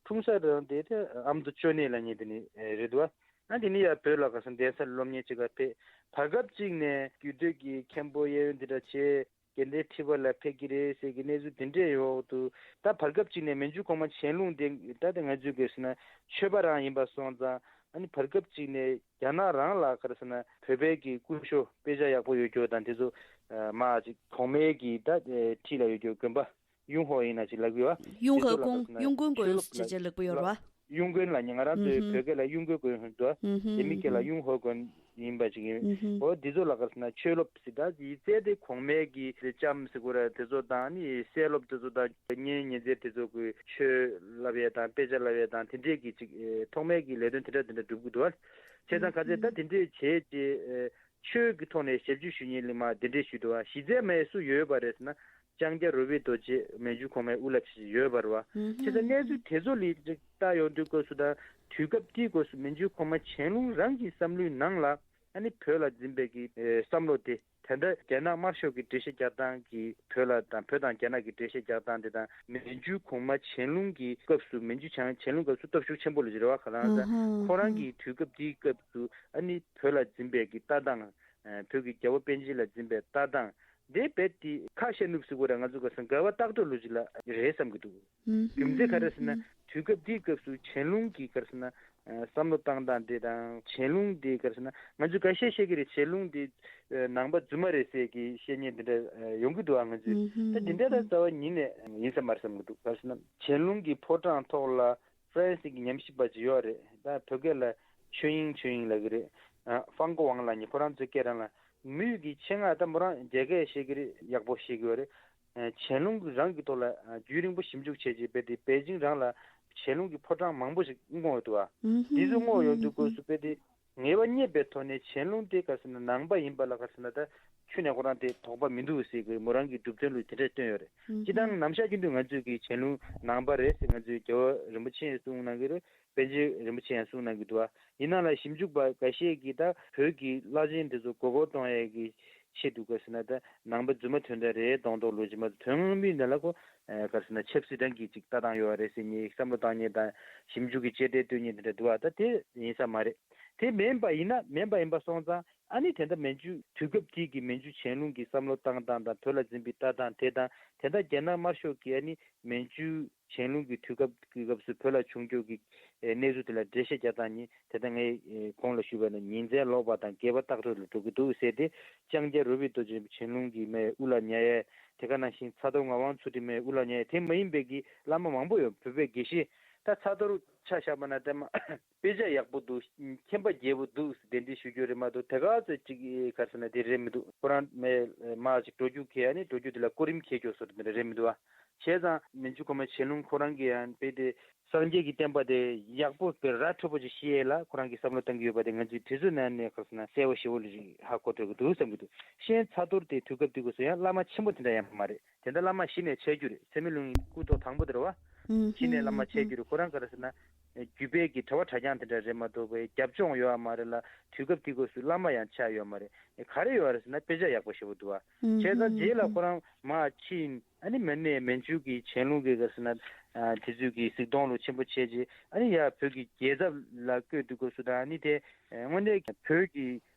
འཁྲུངས་ས་རང་དེ་ད་ཨ་མདོ་ཅོ་ནེ་ལབ་མཁན་དེ་ནི་ཨེ་རེད་འདུག་བ། ཨ་དེ་ནི་ཡར་བོད་ལ་ག་ས་གདན་སར་སློབ་གཉེར་བྱེད་གར་ཕེབས། བར་སྐབས་གཅིག་ནས་རྒྱུད་སྟོད་ཀྱི་མཁན་པོ་གཡས་གཡོན་དེ་འདྲ་བྱས། དགེ་ལྡན་ཁྲི་པ་ལ་ཕེབས་ཀྱི་རེད་ཟེར་གྱི་གནས་ཚུལ་དེ་འདྲས་ཡོང་འོག་ཏུ། ད་བར་སྐབས་གཅིག་ནས་མན་ཇུ་གོང་མ་ཆན་ལུང་དེ་ད་དེ་ང་ཚོས་ག་རེ་ཟེར་ན་ཆོས་པ་རང་ཡིན་པ་སོང་ཙང་། ཨ་ནི་བར་སྐབས་གཅིག་ནས་རྒྱ་ནག་རང་ལ་ག་རེ་ཟེར་ན་བོད་པའི་གི་སྐུ་ཞབས་དཔེ་ཆ་ཡག་པོ་ཡོད་རྒྱུ་དང་དེ་ཚོ་མ་ཅིག་གོང་མའི་གི་ད་འཁྲིས་ལ་ཡོད་རྒྱུ་དགོན་པ་ཡུང་ཧོ་ཡིན་ན་ཅིག་ལབ་ཀྱི་ཡོད་པ། ཡུང་ཧོ་དེ་ཚོ་ལ་ག་རེ་ཟེར་ན་ཡུང་ཀུན་དགོན་ཆོས་སློབ་ལ་ཅེས་ཅེས་ལབ་ཀྱི་ཡོད་རེད་བ། ཡུང་དགོན་ལ་ཉེ་ང་རང་ཚོའི་ཨུ་ཧུམ། བོད་སྐད་ལ་ཡུང་དགོན་དགོན་ཧོན་ཏོ། ཨུ་ཧུམ། དེ་མི་སྐད་ལ་ཡུང་ཧོ་དགོན་ཡིན་པ་ཅིག་ཡིན། ཨུ་ཧུམ། འོ་འདི་ཚོ་ལ་ག་རེ་ཟེར་ན་ཆོས་སློབ་ཟེར། ད་ཡིག་རྩལ་དེ་གོང་མའི་གི་དེ་ལྕམ་ཟེར་དགོས་ར་དེ་ཚོ་དང་ནི་སྲས་སློབ་དེ་ཚོ་དང་གཉེན་ཉེ་ཚན་དེ་ཚོ་གི་ཆོས་བསླབ་ཡས་དང་དཔེ་ཆ་བསླབ་ཡས་དང་དེ་འདྲས་ཀྱི་ཅིག་ཐོག་མའི་གི་ལས་དོན་དེ་འདྲ་དེ་འདྲ་སྒྲུབ་གི་འདུག་བ། བྱས་ཙང་ག་ཚད་ད་དེ་འདྲས་བྱས་རྗེས་ཆོས་ཀྱི་ཐོག་ནས་ཞབས་ཕྱི་ཞུ་མཁན་ལ་མ་དེ་འདྲས་ཞུས་འདུག་བ། གཞི་རྩའི་མ་སུ་ཡོད་པ་རེད་ཟེར་ན། ལྕང་སྐྱ་རོ་བི་རྡོ་རྗེ་མན་ཇུ་གོང་མའི་དབུ་བླ་ཅིག་ཡོད་པ་རེད་བ། ཨུ་ཧུམ། བྱས་ཙང་གནས་ཚུལ་དེ་ཚོ་ལ་ཅིག་ལྟ་ཡོང་དུས་སྐབས་སུ་དང་དུས་སྐབས་དེའི་སྐབས་སུ་མན་ཇུ་གོང་མ་ཆན་ལུང་རང་གི་བསམ་བློའི་ནང་ལ་ཨ་ནི་བོད་ལ་འཛིན་པའི་གི་ཨེ་བསམ་བློ་དེ་ད་ལྟ་རྒྱ་ནག་དམར་ཤོག་གི་འགྲེལ་བཤད་རྒྱག་སྟངས་ཀྱི་བོད་ལ་དང་བོད་དང་རྒྱ་ནག་གི་འགྲེལ་བཤད་རྒྱག་སྟངས་དེ་དང་མན་ཇུ་གོང་མ་ཆན་ལུང་གི་སྐབས་སུ་མན་ཇུ་ཆན་ཆན་ལུང་སྐབས་སུ་སྟོབས་ཤུགས་ཆེན་པོ་ལ་བརྗེ་བ་ག་ལ་ཨ་ཧ་ཁོ་རང་གི་དུས་སྐབས་དེའི་སྐབས་སུ་ཨ་ནི་བོད་ལ་འཛིན་པའི་གི་ལྟ་སྟངས་བོད་ཀྱི་རྒྱལ་བ་པཎ་ཆེན་ལ་འཛིན་པའི་ལྟ་སྟངས། དེ་རྦད་དེ་ཁ་བཤད་ནུབ་ཟེར་དགོས་རེད། ང་ཚོ་ག་ས་འགལ་བ་ལྟག་སྤྲོད་ལོ་རྒྱུས་ལ་རེད་བསམ་གྱི་འདུག་རྒྱུ་མཚན་ག་རེ་ཟེར་ན་དུས་སྐབས་དེའི་སྐབས་སུ་ཆན་ལུང་གི་ག་རེ་ཟེར་ན་བསམ་བློ་བཏང་སྟངས་དེ་དང་ཆན་ལུང་དེ་ག་རེ་ཟེར་ན་ང་ཚོས་འགའ་ཤས་བཤད་ཀྱི་རེད། ཆན་ལུང་དེ་ནང་པ་རྫུན་མ་རེད་ཟེར་གྱི་བཤད་མཁན་དེ་འདྲ་ཡོང་གི་འདུག་ཨ་ང་ཚོས་ད་དེ་འདྲ་ད་རྩ་བ་ཉིད་ནས་ཡིན་ས་མ་རེད་བསམ་གྱི་འདུག་ག་རེ་ཟེར་ན་ཆན་ལུང་གི་ཕོ་བྲང་ཐོག་ལ་ཧྥ་རན་སི་གི་ཉམས་ཞིབ་པ་ཅིག་ཡོད་རེད། ད་བོད་སྐད་ལ་ཆོས་དབྱིངས་ཆོས་དབྱིངས་ལབ་ཀྱི་རེད། ཧྥང་ཀོ་ཝང་ལབ་མཁན་ཁོ་རང་ཚོའི་སྐད་རང་ལ། མོས་ཀྱི་ཆེད་མངགས་ད་མོ་རང་རྒྱ་སྐད་ཤེས་ཀྱི་རེད། ཡག་པོ་ཤེས་ཀྱི་ཡོད་རེད། ཆན་ལུང་གི་རང་གི་ཐོག་ལ་རྒྱུན་རིང་པོ་ཞིབ་འཇུག་བྱས་རྗེས་རྦད་དེ་པེ་ཅིང་རང་ལ་ ཞལ་ལུང་གི་ཕོ་བྲང་མང་པོ་ཞིག་སྔོག་ཡོད་འདུག་བ། དེ་ཚོ་སྔོག་ཡོང་དུས་སྐབས་སུ་དཔེ་དེ་ངེས་པ་རྙེད་པའི་ཐོག་ནས་ཞལ་ལུང་དེ་ག་ཟེར་ན་ནང་པ་ཡིན་པ་ལ་ག་ཟེར་ན་ད་ཁྱོན་ནས་ཁོ་རང་དེ་དོགས་པ་མི་འདུག་ཟེར་གི་མོ་རང་གི་སྒྲུབ་ཐོན་ལུ་དེ་འདྲ་བཏོན་ཡོད་རེད། སྤྱིར་བཏང་ནམ་ཞག་རྒྱུན་དུ་ང་ཚོས་ཀྱི་ཞལ་ལུང་ནང་པ་རེད་ཟེར་ང་ཚོའི་རྒྱལ་བ་རིན་པོ་ཆེ་ཡང་གསུངས་གནང་གི་རེད། པཎ་ཆེན་རིན་པོ་ཆེ་ཡང་གསུངས་གནང་གི་འདུག་བ། ཡིན་ནའང་ཞིབ་འཇུག་པ་འགའ་ཤས་ཀྱིས་ད་བོད་ཀྱི་བླ་ཆེན་དེ་ཚོ་མགོ་སྐོར་གཏོང་ཡས་ཀྱི་ཆེད་དུ་ག་ཟེར་ན་ད་ནང་པ་རྫུན་མ་དོན་དག་རེད་མདོག་མདོག་ལོ་ཅིག་མ་གཏོགས་དོན་དངོས་མིན་ནང་ལ་ཁོ་ག་ཟེར་ན་ཆབ་སྲིད་རང་གི་ཅིག་ལྟ་སྟངས་ཡོད་བ་རེད་ཟེར་ཉེས་བསམ་བློ་བཏང་ཉེས་དང་ཞིབ་འཇུག་གི་དཔྱད་འབྲས་བཏོན་ཉེས་དེ་འདྲ་འདུག་བ། ད་དེ་ཡིན་ས་མ་རེད། དེ་མིན་པ་ཡིན་ན་མིན་པ་ཡིན་པ་སོང་ཙང་ཨ་ནི་དེ་འདྲ་མན་ཇུ་དུས་སྐབས་དེའི་གི་མན་ཇུ་ཞལ་ལུང་གི་བསམ་བློ་བཏང་སྟངས་དང་བོད་ལ་འཛིན་པའི་ལྟ་སྟངས་དེ་དང་དེ་འདྲ་རྒྱ་ནག་དམར་ཤོག་གི་ཨ་ནི་མན་ཇུ་ཞལ་ལུང་གི་དུས་སྐབས་ཀྱི་སྐབས་སུ་བོད་ལ་བྱུང་རྒྱུ་གི་ཨེ་གནས་ཚུལ་དེ་ལ་འགྲེལ་བཤད་རྒྱག་སྟངས་ཉིད་དེ་ལྟར་ངས་ཨེ་གོང་ལ་ཞུས་པ་ནང་ཉིན་མཚན་ལོག་པ་དང་རྒྱས་པ་ལྟག་སྤྲོད་ལ་འགྲོ་གི་འདུག་ཟེར་ཏེ། ལྕང་སྐྱ་རོ་བི་རྡོ་རྗེ་ཞལ་ལུང་གི་མའི་དབུ་ལ་ཉར་ཡས་དེ་ག་ནང་བཞིན་ཚ་རྡོར་ངག་དབང་ཚུལ་ཁྲིམས་མའི་དབུ་ལ་ཉར་ཡས་དེ་མ་ཡིན་པའི་གི་བླ་མ་མང་པོ་ཡོད། བོད་པའི་དགེ་བཤེས་ད་ཚ་རྡོར་ཆ་བཞག་པ་ན་ལྟད་མ་དཔེ་ཆ་ཡག་པོ་འདུག་མཁྱེན་པ་རྒྱས་པོ་འདུག་གདན་འདྲེན་ཞུ་རྒྱུ་རེད་མ་གཏོགས་དེ་ག་ཚོད་ཅིག་ག་རེ་ཟེར་ན་དེ་རེད་མི་འདུག་ཁོ་རང་མའི་མ་ཅིག་འགྲོ་རྒྱུ་གལ་ནི་འགྲོ་རྒྱུ་དེ་ལ་སྐོར་རིམ་འཁེལ་རྒྱུ་བཟོ་འདྲ་རེད་མི་འདུག་ཨ། བྱས་ཙང་མན་ཇུ་གོང་མ་ཞལ་ལུང་ཁོ་རང་གིས་ཡང་དཔེ་དེ་སངས་རྒྱས་ཀྱི་བསྟན་པ་དེ་ཡག་པོ་དཔེ་ར་འཕྲོད་པོ་ཅིག་ཤེས་ཡས་ལ་ཁོ་རང་གིས་བསམ་བློ་བཏང་གི་ཡོད་པ་དེ་ང་ཚོས་དུས་ཚོད་ནང་ནས་ག་རེ་ཟེར་ན་གསལ་བོ་ཞེ་བོ་ལ་ཅིག་ཧ་གོ་འགྲོ་གི་འདུག་བསམ་གྱི་འདུག་གཞན་ཚ་རྡོར་དེ་དུས་སྐབས་དུས་སྐབས་སུ་ཡང་བླ་མ་ཆེན་པོ་དེ་འདྲ་ཡང་མ་རེད། དེ་འདྲ་བླ་མ་གཞི་ནས་ཆགས་རྒྱུ་རེད། ཚད་མེད་གླིང་གི་སྐུ་ཐོག་དང་པོ་དེ་རེད་བ། གཞི་ནས་བླ་མ་ཆགས་རྒྱུ་རེད། ཁོ་རང་ག་རེ་ཟེར་ན་རྒྱུད་པའི་གི་གྲྭ་པ་གྲྭ་རྐྱང་དེ་འདྲ་རེད་མ་གཏོགས་པའི་རྒྱབ་ལྗོངས་ཡོད་པ་མ་རེད་ལ་དུས་སྐབས་དེ་སྐབས་སུ་བླ་མ་ཡང་ཆགས་ཡོད་མ་རེད། ག་རེ་ཡོད་རེད་ཟེར་ན་དཔེ་ཆ་ཡག་པོ་ཞེ་པོ་འདུག་བ། བྱས་ཙང་རྗེས་ལ་ཁོ་རང་མར་ཕྱིན་ཨ་ནི་མ་ནས་མན་ཇུ་གི་ཞལ་ལུང་གི་ག་རེ་ཟེར་ན་དེ་ཚོས་གི་གཟིགས་མཐོང་ལོ་ཆེན་པོ་བྱས་རྗེས་ཨ་ནི་ཡར་བོད་ཀྱི་རྒྱལ་ཚབ་ལ་བསྐོས་དུས་སྐབས་སུ་དང་ཨ་ནི་དེ་དངོས་གནས་བོད་ཀྱི་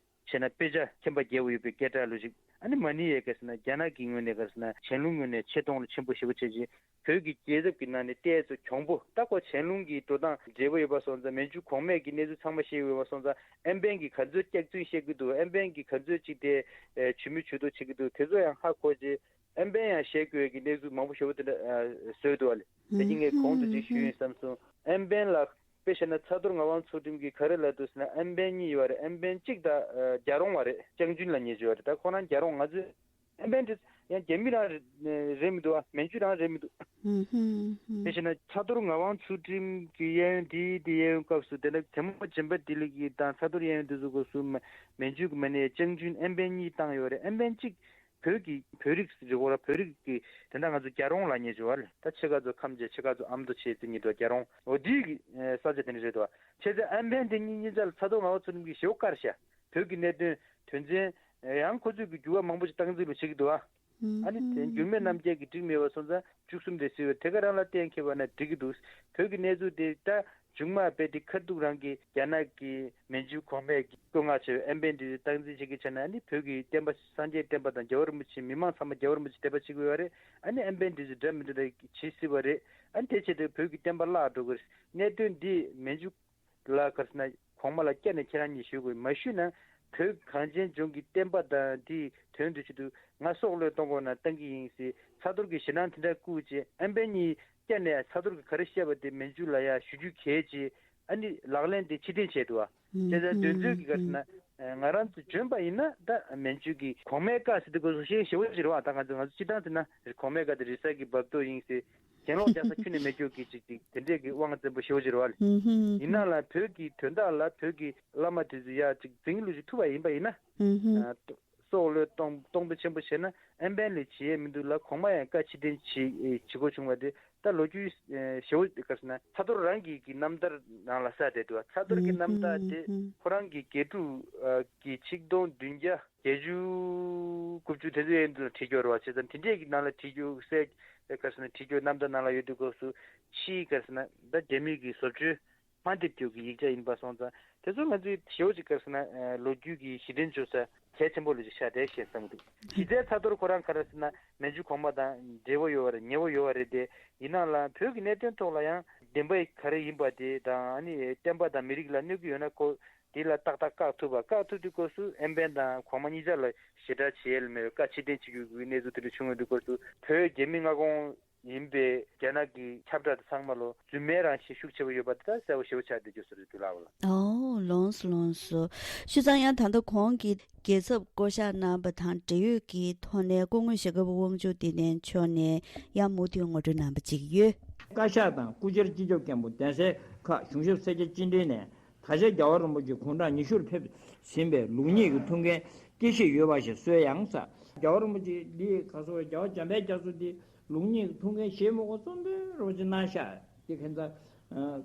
བྱས་ན་དཔེ་ཆ་མཁྱེན་པ་རྒྱལ་པོ་ཡོད་པའི་སྐད་གྲགས་ལོ་ཞིག་ཨ་ནི་མ་ཎི་ཡས་ག་རེ་ཟེར་ན་རྒྱ་ནག་གི་ངོས་ནས་ག་རེ་ཟེར་ན་ཞལ་ལུང་ངོས་ནས་ཆེ་མཐོང་ལ་ཆེན་པོ་ཞེ་པོ་བྱས་རྗེས་བོད་ཀྱི་རྒྱལ་ཚབ་ཀྱི་ནང་ནས་ལྟས་ཚོ་གྱོང་པོ་ད་ཁོ་ཞལ་ལུང་གི་འགྲོ་སྟངས་འབྲས་བུ་ཡོད་པ་སོང་ཙང་མན་ཇུ་གོང་མས་ཀྱི་གནས་ཚུལ་ཚང་མ་ཤེས་ཡོད་པ་སོང་ཙང་ཨན་པན་གྱི་ག་ཚོད་སྐྱག་རྫུན་བཤད་ཀྱི་འདུག་ཨན་པན་གྱི་ག་ཚོད་ཅིག་དེ་ཇུས་མི་ཇུས་གཏོགས་བྱེད་ཀྱི་འདུག་དེ་ཚོ་ཡང་ཧ་གོ་རྗེས་ཨན་པན་ཡང་བཤད་དགོས་ཀྱི་གནས་ཚུལ་མང་པོ་ཞེ་པོ་དེ་འདྲ་བཟོས་འདུག་བ་ལས་དེ་རིང་ངས་གོང་དུ་ཅིག་ཞུས་ཡིན་བསམ་སོང་། ཨན་པན་ལ། དཔེ་བཤད་ན་ཚ་རྡོར་ངག་དབང་ཚུལ་ཁྲིམས་ཀྱིས་ག་རེ་ལབ་འདུག་ཟེར་ན་ཨན་པན་གཉིས་ཡོད་རེད། ཨན་པན་གཅིག་ད་རྒྱལ་རོང་བ་རེད། ལྕང་ཆུན་ལབ་མཁན་ཅིག་ཡོད་རེད། ད་ཁོ་རང་རྒྱལ་རོང་ང་ཚོའི་ཨན་པན་དེ་ཡང་རྒྱ་མི་རང་རེད་མི་འདུག་ཨ། མན་ཇུ་རང་རེད་མི་འདུག་དཔེ་བཤད་ན་ཚ་རྡོར་ངག་དབང་ཚུལ་ཁྲིམས་ཀྱི་གཡས་གཡོན་དེའི་དེ་གཡས་གཡོན་སྐབས་སུ་དེ་ནས་ཐེ་མོ་ཇེམ་པ་ཏི་ལི་གི་དང་ཚ་རྡོར་གཡས་གཡོན་དེ་ཚོ་སྐབས་སུ་མན་ཇུ་གི་མ་ནས་ལྕང་ཆུན་ཨན་པན་གཉིས་བཏང་ཡོད་རེད། ཨན་པན་གཅིག་བོད་ཀྱི་བོད་རིགས་རེད་བ། བོད་རིགས་ཀྱི་དེ་འདྲ་ང་ཚོ་རྒྱལ་རོང་ལབ་མཁན་ཅིག་ཡོད་རེད། ད་ཕྱེད་ཀ་ཚོ་ཁམས་ཅན་ཕྱེད་ཀ་ཚོ་ཨ་མདོ་ཆེ་ཟེར་མཁན་འདུག་རྒྱལ་རོང་འོ་དེའི་གི་ས་ཆ་དེ་འདྲ་རེད་བ། བྱས་ཙང་ཨན་པན་དེ་གཉིས་གཉིས་ཆ་ལ་ཚ་རྡོར་ངག་དབང་ཚུལ་ཁྲིམས་ཀྱིས་ཞེ་པོ་དཀར་ཤག་བོད་ཀྱི་གནད་དོན་དོན་ཚན་ཡང་ཁོ་ཚོས་ཀྱི་འགྱུར་བ་མང་པོ་ཞིག་བཏང་རྩིས་ལོ་བྱེད་ཀྱི་འདུག་ཨ། ཨ་ནི་དེ་འགྱུར་མེད་རྣམ་རྒྱལ་གྱིས་འགྲིག་མེད་པ་སོང་ཙང་བཅུ་གསུམ་དེ་སྲིད་པ་དེ་ག་རང་ལ་གཏན་འཁེལ་བ་ན་འགྲིག་གི་འདུག་བོད་ཀྱི་གནས་ཚུལ་དེ་ད་མཇུག་མ་དཔེ་དེ་ཁ་ཐུག་རང་གི་རྒྱ་ནག་གི་མན་ཇུ་གོང་མས་ཀྱི་བཀོད་མངགས་བྱས་པའི་ཨན་པན་དེ་སྟངས་འཛིན་བྱེད་ཀྱི་ཆ་ནས་ཨ་ནི་བོད་ཀྱི་བསྟན་པ་སངས་རྒྱས་བསྟན་པ་དང་རྒྱལ་བ་རིན་པོ་ཆེ་མི་མང་ཚང་མ་རྒྱལ་བ་རིན་པོ་ཆེ་དད་པ་བྱེད་ཀྱི་ཡོད་རེད། ཨ་ནི་ཨན་པན་དེ་ཚོ་འདྲ་མི་འདྲ་བྱེད་སྲིད་པ་རེད། ཨ་ནི་དེ་བྱས་ཏེ་བོད་ཀྱི་བསྟན་པ་བརླག་འགྲོ་གི་རེད། གནད་དོན་འདི་མན་ཇུ་ལ་ག་རེ་ཟེར་ན་གོང་མ་ལ་བསྐྱར་ནས་ཁྱེད་རང་གཉིས་ཞུ་དགོས། མ་ཞུས་ན་བོད་གངས་ཅན་ལྗོངས་ཀྱི་བསྟན་པ་དང་དེའི་དོན་དུ་ཆེད་དུ་ང་སྲོག་བློས་གཏོང་དགོས་ན་གཏང་གི་ཡིན་ཟེར་ཚ་རྡོར་གྱིས་ཞེད་སྣང་དེ་འདྲ་བསྐུལ་རྗེས་ཨན་པན་གཉིས་བསྐྱར་ནས་ཚ་རྡོར་གྱིས་ག་རེ་བཤད་པ་དེ་མན་ཇུ་ལ་ཡང་ཞུ་རྒྱུ་གལ་ཆེ། ཨ་ནི་ལག་ལེན་དེ་ཕྱིར་འཐེན་བྱས་འདུག་བ། བྱས་ཙང་དོན་ཚོད་ཀྱི་ག་རེ་ཟེར་ན་ང་རང་ཚོ་འཇོན་པ་ཡིན་ན་ད་མན་ཇུ་གི་གོང་མའི་བཀའ་ཟེར་དུས་སྐབས་སུ་ཤེས་ཞེ་པོ་ཅིག་རེད་བ། ད་ང་ཚོ་ང་ཚོ་སྤྱིར་བཏང་ཟེར་ན་གོང་མའི་བཀའ་དེ་རི་གསར་གྱི་རྦབ་རྡོ་ཡིན་ཟེར། གྱེན་ལོག་རྒྱག་ས་ཁྱོན་ནས་མེད་རྒྱུ་གི་ཅིག་ཅིག་དེ་འདྲས་ཀྱི་དབང་བཙན་པོ་ཞེ་པོ་ཅིག་རེད་བ། ཡིན་ན་ལ་བོད་ཀྱི་དོན་དག་ལ་བོད་ཀྱི་བླ་མ་དེ་ཚོ་ཡ་ཅིག་འཛིང་རུ་ཅིག་ཐུབ་པ་ཡིན་པ་ཡིན་ན། སྲོག་བློས་གཏོང་གཏོང་འདོད་ཆེན་པོ་བྱས་ན་ཨན་པན་ལས་བྱེད་ཡས་མི་འདུག་ལ་གོང་མ་ཡང་བཀའ་ཕྱིར་འཐེན་བྱེད་བྱེད་དགོས་བྱུང་བ་དེ་ད་ལོ་རྒྱུས་ཞེ་པོ་ག་རེ་ཟེར་ན་ཚ་རྡོར་རང་གི་གི་རྣམ་ཐར་ནང་ལ་གསལ་བསྡད་འདུག་ཚ་རྡོར་གྱི་རྣམ་ཐར་དེ་ཁོ་རང་གི་དགེ་ཕྲུག་གི་ཆིག་སྟོང་བདུན་བརྒྱ་བརྒྱད་ཅུ་དགུ་བཅུ་དེ་ཚོ་ཡན་དུ་ལ་བྲིས་ཡོད་རེད་བ། བྱས་ཙང་དེ་འདྲས་ཀྱི་ནང་ལ་བྲིས་རྒྱུ་གསལ་ག་རེ་ཟེར་ན་བྲིས་རྒྱུ་རྣམ་ཐར་ནང་ལ་ཡོད་དུས་སྐབས་སུ་ཕྱིའི་ག་རེ་ཟེར་ན་ད་རྒྱ་མི་གི་བཟོ་བཅོས་མ་འདེབས་རྒྱུ་གི་ཡིག་ཆ་ཡིན་པ་སོང་ཙང་དེ་ཚོ་ང་ཚོས་ཞེ་པོ་ཅིག་ག་རེ་ཟེར་ན་ལོ་རྒྱུས་ཀྱི་གཞི་རྟེན་འཇོག་ས་གལ་ཆེན་པོ་ལོ་ཅིག་ཆགས་བསྡད་ཤག་བསམ་གི་འདུག་གཞི་རྩའི་ཚ་རྡོར་ཁོ་རང་ག་རེ་ཟེར་ན་མན་ཇུ་གོང་མ་དང་འབྲེལ་བ་ཡོད་པ་རེད། ཉེ་བོ་ཡོད་པ་རེད་དེ། ཡིན་ནའང་ལ་བོད་ཀྱི་གནད་དོན་ཐོག་ལ་ཡང་བདེན་པ་ག་རེ་ཡིན་པ་དེ་དང་ཨ་ནི་བསྟན་པ་དང་མི་རིགས་ལ་གནོད་ཀྱི་ཡོད་ན་ཁོ་དེ་ལ་ཏག་ཏག་བཀག་ཐུབ་པ། བཀག་ཐུབ་དུས་སྐབས་སུ་ཨན་པན་དང་གོང་མ་གཉིས་ཆ་ལ་ཞེ་དྲག་བྱེད་ཡས་ལ་མེད་པའི་བཀའ་ཕྱིར་འཐེན་བྱེད་རྒྱུ་གི་གནས་ཚུལ་དེ་འདྲ་བྱུང་ཡོད་དུས་སྐབས་སུ་བོད་རྒྱ་མི་མངའ་ཁོངས་ཡིན་པའི་རྒྱ་ནག་གི་ཁྱབ་བསྒྲགས་དེ་ཚང་མ་ལོ་རྫུན་མའི་རང་བཞིན་ཤུགས་ཆེ་བ་ཡོད་པ་དེ་ད་གསལ་པོ་ཞེ་པོ་ཆགས་བསྡད་རྒྱུ་བཟོ་རེད་འདུག་ལགས་པ་ལགས། ཨོ། ལོངས་སུ་ལོངས་སུ། བྱས་ཙང་ཡང་ད་ལྟ་གོང་གི་རྒྱལ་ཚབ་བསྐོ་གཞག་གནང་བ་དང་འབྲེལ་ཡོད་ཀྱི་ཐོག་ནས་སྐུ་ངོ་ཞྭ་སྒབ་དབང་ཕྱུག་བདེ་ལྡན་མཆོག་ནས་ཡང་མུ་མཐུད་ངོ་སྤྲོད་གནང་བ་ཅིག་ཡོད། བཀའ་ཤག་དང་སྐུ་བཅར་སྤྱི་ཁྱབ་མཁན་པོ་གདན་སའི་ཁག་གཞུང་ཞབས་སེར་སྐྱ་སྤྱི་འཐུས་ནས་ད་ཆ་རྒྱལ་བ་རིན་པོ་ཆེ་དགུང་གྲངས་ཉི་ཤུར་ཕེབས་ཟིན་པའི་ལུགས་གཉིས་ཀྱི་ཐུགས་འགན་བསྐྱེད་བཞིན་ཡོད་པ་ཞིག་གསོལ་ཡང་ཟེར། རྒྱལ་བ་རིན་པོ་ཆེ་འདི་ག་སོ་རྒྱལ་བ་འཇམ་དཔལ་རྒྱ་མཚོ་འདི་ལུགས་གཉིས་ཀྱི་ཐུགས་འགན་བཞེས་མི་དགོས་གསུངས་དོན་རོགས་ཅིག་གནང་ཤག་དེ་ཁན་ཚ།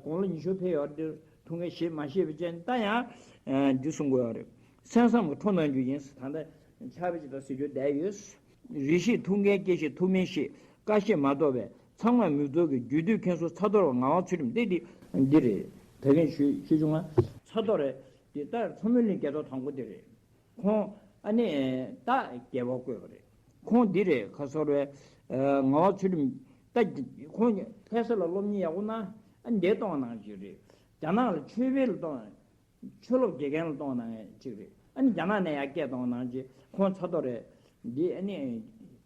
དགུང་ལོ་ཉི་ཤུ་ཕེབས་ཡོད་དེ་ཐུགས་འགན་བཞེས་མ་ཤེས་པའི་ཆེད་ད་ཡང་འདི་གསུང་དགོས་ཡོད་རེད། གསན་བསམ་གྱི་འཕྲོ་གནང་རྒྱུ་ཡིན། ད་ལྟ་ཕྱག་དཔེ་ཅིག་ད་ཟེར་རྒྱུ་བསྡད་ཡོད། རེ་ཞིག་ཐུགས་འགན་བསྐྱེད་ཞིང་ཐུགས་སྨོན་བཞེས། བཀའ་བཞེས་མ་གཏོགས་པའི་ཚང་མ་མིག་ལྟོས་ཀྱི་རྒྱུད་སྟོད་མཁན་ཟུར་ཚ་རྡོར་ངག་དབང་ཚུལ་ཁྲིམས་འདི་འདི་འདི་རེད། ད་གིན་ཞུ་ཞུ་བྱུང་ང་། ཚ་རྡོར་རེད། འདི་ལྟར་ཚ་མོའི་གླིང་རྒྱལ་ཐོག་དང་པོ་འདི་རེད། ཁོང་ཨ་ནི་ད་རྒྱལ་པོ་བསྐོས་པ་རེད། ཁོང་འདི་རེད་ཁ་སོར་བའི་ངག་དབང་ཚུལ་ཁྲིམས་ད་ཁོང་ལྷ་ས་ལ་སློབ་གཉེར་ཡག་པོ་གནང་ཨ་འདས་གཏོང་གནང་རྒྱུ་རེད། རྒྱ་ནག་ལ་ཆོས་འཕེལ་ལ་གཏོང་ཆོས་སློབ་དགེ་རྒན་ལ་གཏོང་གནང་ཡག་ཅིག་རེད། ཨ་ནི་རྒྱ་ནག་ནས་ཡར་སྐད་གཏོང་གནང་རྗེས་ཁོང་ཚ་རྡོར་རེད། འདི་ཨ་ནི་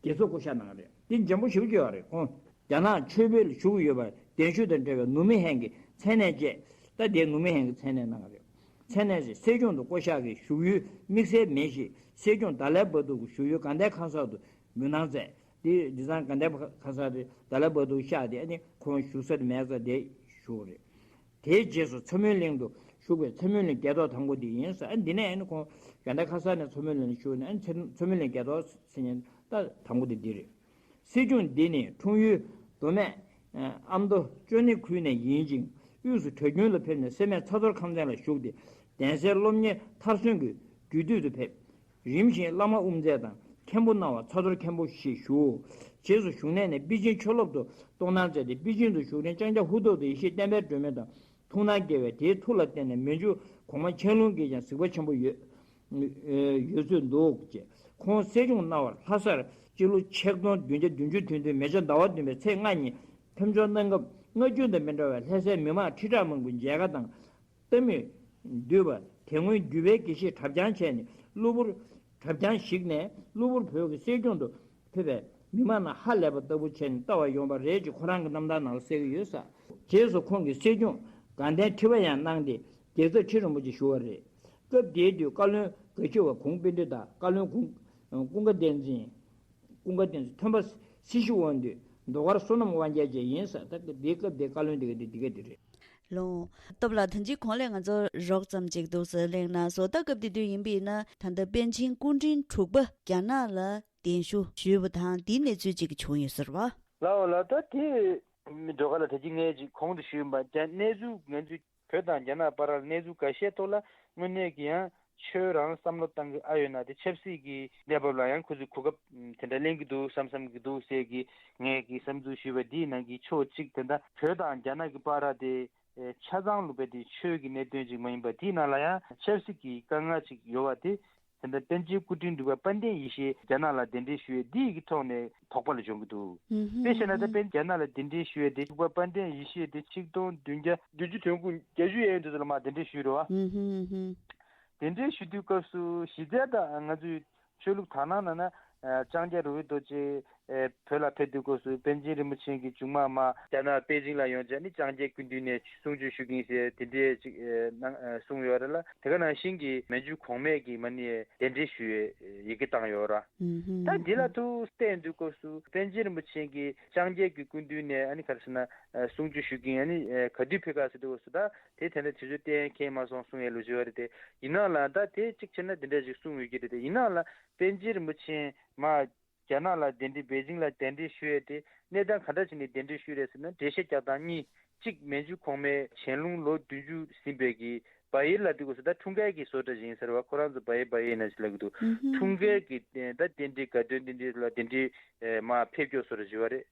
དགེ་ཚོགས་བསྐོ་བཞག་གནང་རེད། འདི་འཇམ་པོ་ཞེ་པོ་ཅིག་ཡོད་རེད། ཁོང་རྒྱ་ནག་ཆོས་འཕེལ་ལ་ཞུགས་ཡོད་པར་གདན་ཞུ་དང་འབྲེལ་བའི་ནུབ་མི་ཧན་གྱི་མཚན་གནས་བཅས། ད་དེ་ནུབ་མི་ཧན་གྱི་མཚན་གནས་གནང་རེད། མཚན་གནས་བཅས་སྲིད་སྐྱོང་དུ་བསྐོ་གཞག་གི་བཞུགས་ཡུལ་དམིགས་བསལ་མེད་ཞིང་། སྲིད་སྐྱོང་དཱ་ལའི་བ་ཏུ་གི་བཞུགས་ཡུལ་དགའ་ལྡན་ཁང་གསར་དུ་མུན་ནག་མཛད། དེ་འདི་ཚང་དགའ་ལྡན་ཁང་གསར་དེ་དཱ་ལའི་བ་ཏུ་གཤེགས་ཏེ་ཨ་ནི་ཁོང་བཞུགས་ས་དེ་མེད་ས་དེ་བཞུགས་རེད། དེའི་རྗེས་སུ་ཚ་མོའི་གླིང་དུ་བཞུགས་པའི་ཚ་མོའི་གླིང་རྒྱལ་ཐོག་དང་པོ་འདི་ཡིན་ཟེར། ཨ་འདི་ནས་ཨ་ནི་ཁོང་དགའ་ལྡན་ཁང་གསར་ནས་ཚ་མོའི་གླིང་ལ་བཞུགས་ནས་ཨ་ནི་ཚ་མོའི་གླིང་རྒྱལ་ཐོག་ཟེར་མཁན་ད་དང་པོ་དེ་འདི་རེད། སྲིད་སྐྱོང་འདི་ནི་འཁྲུངས་ཡུལ་མདོ་སྨད་ཨ་མདོ་ཅོ་ནེ་ཁུལ་ནས་ཡིན་ཅིང་དབུས་སུ་གྲྭ་རྒྱུན་ལ་ཕེབས་ནས་སེར་སྨད་ཚ་རྡོར་ཁང་ཚན་ལ་ཞུགས་ཏེ་གདན་སའི་སློབ་གཉེར་མཐར་སོན་གྱི་རྒྱུད་སྟོད་དུ་ཕེབས། རིམ་བཞིན་བླ་མ་དབུ་མཛད་དང་མཁན་པོ་སྣང་བ་ཚ་རྡོར་མཁན་པོ་ཞེས་ཞུ། རྗེས་སུ་བཞུགས་གནས་ནས་པེ་ཅིན་ཆོས་སློབ་ཏུ་གཏོང་གནང་མཛད་དེ་པེ་ཅིན་དུ་བཞུགས་རིང་ལྕང་སྐྱ་ཧུར་ཐག་ཏུ་ཡེ་ཤེས་བསྟན་པའི་སྒྲོན་མེ་དང་ཐུགས་སྣང་དགེ་བས་དེའི་ཐུགས་ལ་བརྟེན་ནས་མན་ཇུ་གོང་མ་ཆན་ལུང་གིས་ཀྱང་གཟིགས་པ་ཆེན་པོ་ཡོད་ཡོད་ཚོད་འདུག་ཅེས། ཁོང་སྲིད་སྐྱོང་གནང་བར་ལྷ་སར་སྤྱི་ལོ་ཆིག་སྟོང་བདུན་བརྒྱ་བདུན་ཅུ་དོན་བདུན་མེ་བྱ་ཟླ་བ་བདུན་པའི་ཚེས་ལྔ་ཉིན་ཕེབས་འབྱོར་གནང་སྐབས་སྔ་རྒྱུན་དང་མི་འདྲ་བར་ལྷ་སའི་མི་མང་ཁྲི་ཕྲག་མང་པོས་མཇལ་ཁ་དང་། ལྟད་མོས་འདུས་པ་དེ་སྔོན་འདུས་པའི་དགེ་བཤེས་གྲྭ་རྐྱང་བྱས་ནས་གློ་བུར་གྲྭ་རྐྱང་ཞིག་ནས་གློ་བུར་བོད་ཀྱི་སྲིད་སྐྱོང་དུ་ཕེབས་པས་མི་མང་རྣམས་ཧ་ལས་པ་ལྟ་བུ་བྱས་ནས་ལྟ་བར་ཡོང་བ་རེད་ཅེས་ཁོ་རང་གི་རྣམ་ཐར་ནང་ལ་གསལ་གྱི་ཡོད་ས། རྗེས་སུ་ཁོང་གིས་སྲིད་སྐྱོང་དགའ་ལྡན་ཁྲི་པ་ཡང་གནང་སྟེ་རྒྱལ་ཚབ་ཁྲི་རིན་པོ་ཆེ་ཞུ་བ་རེད། སྐབས་དེའི་དུས་བཀའ་བློན་དགའ་ཞུ་བ་གུང་དཔོན་འདུས་དང་བཀའ་བློན་གུང་ཀུན་དགའ་བསྟན་འཛིན། ཀུན་དགའ་བསྟན་འཛིན་ཐོན་པ་སྲི་ཞུ་དབང་འདུས་ཟློས་གར་བསོད་ནམས་དབང་རྒྱལ་བཅས་ཡིན་ས། ད་སྐབས་དེའི་སྐབས་དེའི་བཀའ་བློན་དེ་ག་དེ་དེ་ག་དེ་རེད། ལོ། སྟབས་ལགས་ད་ཅི་གོང་ལས་ང་ཚོ་རོགས་ཙམ་ཅིག་འདུག་ཟེར་གླེང་གནང་སོང་། ད་སྐབས་དེ་དུས་ཡིན་པ་ཡིན་ན་ད་ལྟ་པཎ་ཆེན་སྐུ་ཕྲེང་དྲུག་པ་རྒྱ་ནག་ལ་གདན་ཞུ་ཞུས་པ་དང་དེའི་གནས་ཚུལ་ཅིག་བྱུང་ཡོད་ཟེར་བ། ལའོ་ལ་ད་དེ་མི་འགྲོ་ག་ལ་ད་ཅི་ངས་ཅིག་གོང་དུ་ཞུས་པ་ཀྱང་གནས་ཚུལ་ང་ཚོས་བོད་དང་རྒྱ་ནག་བར་ལ་གནས་ཚུལ་འགའ་ཤས་ཐོག་ལ་དངོས་གནས་ཀྱི་ཡང་ཆོས་རང་བསམ་བློ་བཏང་གི་ཨ་ཡོད་ན་དེ་ཆབ་སྲིད་ཀྱི་གནས་བབ་ལ་ཡང་ཁོ་ཚོས་གོ་སྐབས་དེ་འདྲ་ལེན་གྱི་འདུག་བསམ་བསམ་གྱི་འདུག་ཟེར་གྱི་ངས་ཀྱི་བསམ་ཚུལ་ཞུས་པ་འདིའི་ནང་གི་ཕྱོགས་གཅིག་དེ་འདྲ་བོད་དང་རྒྱ་ནག་གི་བར་དེ་ཆ་ཚང་ལུགས་པའི་དེ་ཆོས་ཀྱི་གནད་དོན་ཅིག་མ་ཡིན་པ་དེའི་ནང་ལ་ཡང་ཆབ་སྲིད་ཀྱི་དཀའ་ངལ་ཅིག་ཡོད་པ་དེ། དེ་འདྲ་པཎ་ཆེན་སྐུ་ཕྲེང་དྲུག་པ་དཔལ་ལྡན་ཡེ་ཤེས་རྒྱ་ནག་ལ་གདན་འདྲེན་ཞུ་ཡས་འདི་ཡི་གི་ཐོག་ནས་དོགས་པ་ལ་འཇོག་གི་འདུག་དཔེ་བཞག་ན་ད་དཔལ་རྒྱ་ནག་ལ་གདན་འདྲེན་ཞུ་ཡས་དེ་དྲུག་པ་དཔལ་ལྡན་ཡེ་ཤེས་དེ་ཆིག་སྟོང་བདུན་བརྒྱ་བདུན་ཅུ་དོན་དགུ་བརྒྱད་ཅུ་གཡས་གཡོན་དེ་ཚོ་ལ་མར་གདན་འདྲེན་ཞུས་རེད་བ། གདན་འདྲེན་ཞུ་དུས་སྐབས་སུ་གཞི་རྩའི་ད་ང་ཚོའི་ཆོས་ལུགས་དག་སྣང་ནང་ན་ལྕང་སྐྱ་རི་བོའི་རྡོ་རྗེ་བོད་ལ་ཕེབས་དུས་སྐབས་སུ་པཎ་ཆེན་རིན་པོ་ཆེ་གི་མཇུག་མ་མ་རྒྱ་ནག་པེ་ཅིང་ལ་ཡོང་བྱས་ནས་ལྕང་སྐྱའི་སྐུ་མདུན་ནས་གསུང་ཆོས་ཞུ་གིན་ཟེར་དེ་འདྲའི་ཅིག་གནང་གསུངས་ཡོད་རེད་ལ། དེ་ག་ནང་བཞིན་གྱི་མན་ཇུ་གོང་མས་ཀྱི་མ་ཎི་གདན་འདྲེན་ཞུ་ཡས་ཡི་གེ་བཏང་ཡོད་ར། ད་འདི་ལ་ཐུག་བལྟས་དུས་སྐབས་སུ་པཎ་ཆེན་རིན་པོ་ཆེ་གིས་ལྕང་སྐྱའི་གི་སྐུ་མདུན་ནས་ཨ་ནི་ག་རེ་ཟེར་ན་གསུང་ཆོས་ཞུ་གིན་ཨ་ནི་ག་དུས་ཕེབས་ག་ཟེར་དུས་སྐབས་སུ་ད་དེ་དེ་འདྲ་དུས་ཚོད་གཏན་འཁེལ་མ་སོང་གསུང་ཡས་ལོ་རྒྱུས་ཡོད་རེད་དེ། ཡིན་ནའང་ལ་ད་དེ་གཅིག་བྱས་ན་དེ་འདྲ་ཞིག་གསུངས་ཡོད་ཀྱི་རེད་དེ། ཡིན་ནའང་ལ་པཎ་ཆེན་རིན་པོ་ཆེ་མ་རྒྱ་ནག་ལ་གདན་འདྲེན་པེ་ཅིང་ལ་གདན་འདྲེན་ཞུ་ཡས་དེ་གནས་སྟངས་ག་འདྲ་བྱས་ནས་གདན་འདྲེན་ཞུས་རེད་ཟེར་ན་འགྲེལ་བཤད་རྒྱག་སྟངས་གཉིས། གཅིག་མན་ཇུ་གོང་མའི་ཞལ་ལུང་ལོ་བདུན་ཅུ་ཟིན་པའི་གི་བ་ཡེར་ལ་དུས་སྐབས་སུ་ད་འཁྲུངས་སྐར་གྱི་བཟོ་གྲྭ་ཞིག་ཡིན་ཟེར་བ། ཁོ་རང་ཚོ་བ་ཡེར་བ་ཡེར་ན་ཞིག་ལབ་ཀྱི་འདུག་འཁྲུངས་སྐར་གྱི་ད་རྟེན་འབྲེལ་དགའ་སྟོན་རྟེན་འབྲེལ་ལ་གདན་འདྲེན་མ་ཕེབས་སྐྱོར་བཟོ་གྲྭ་ཞིག་བ་རེད།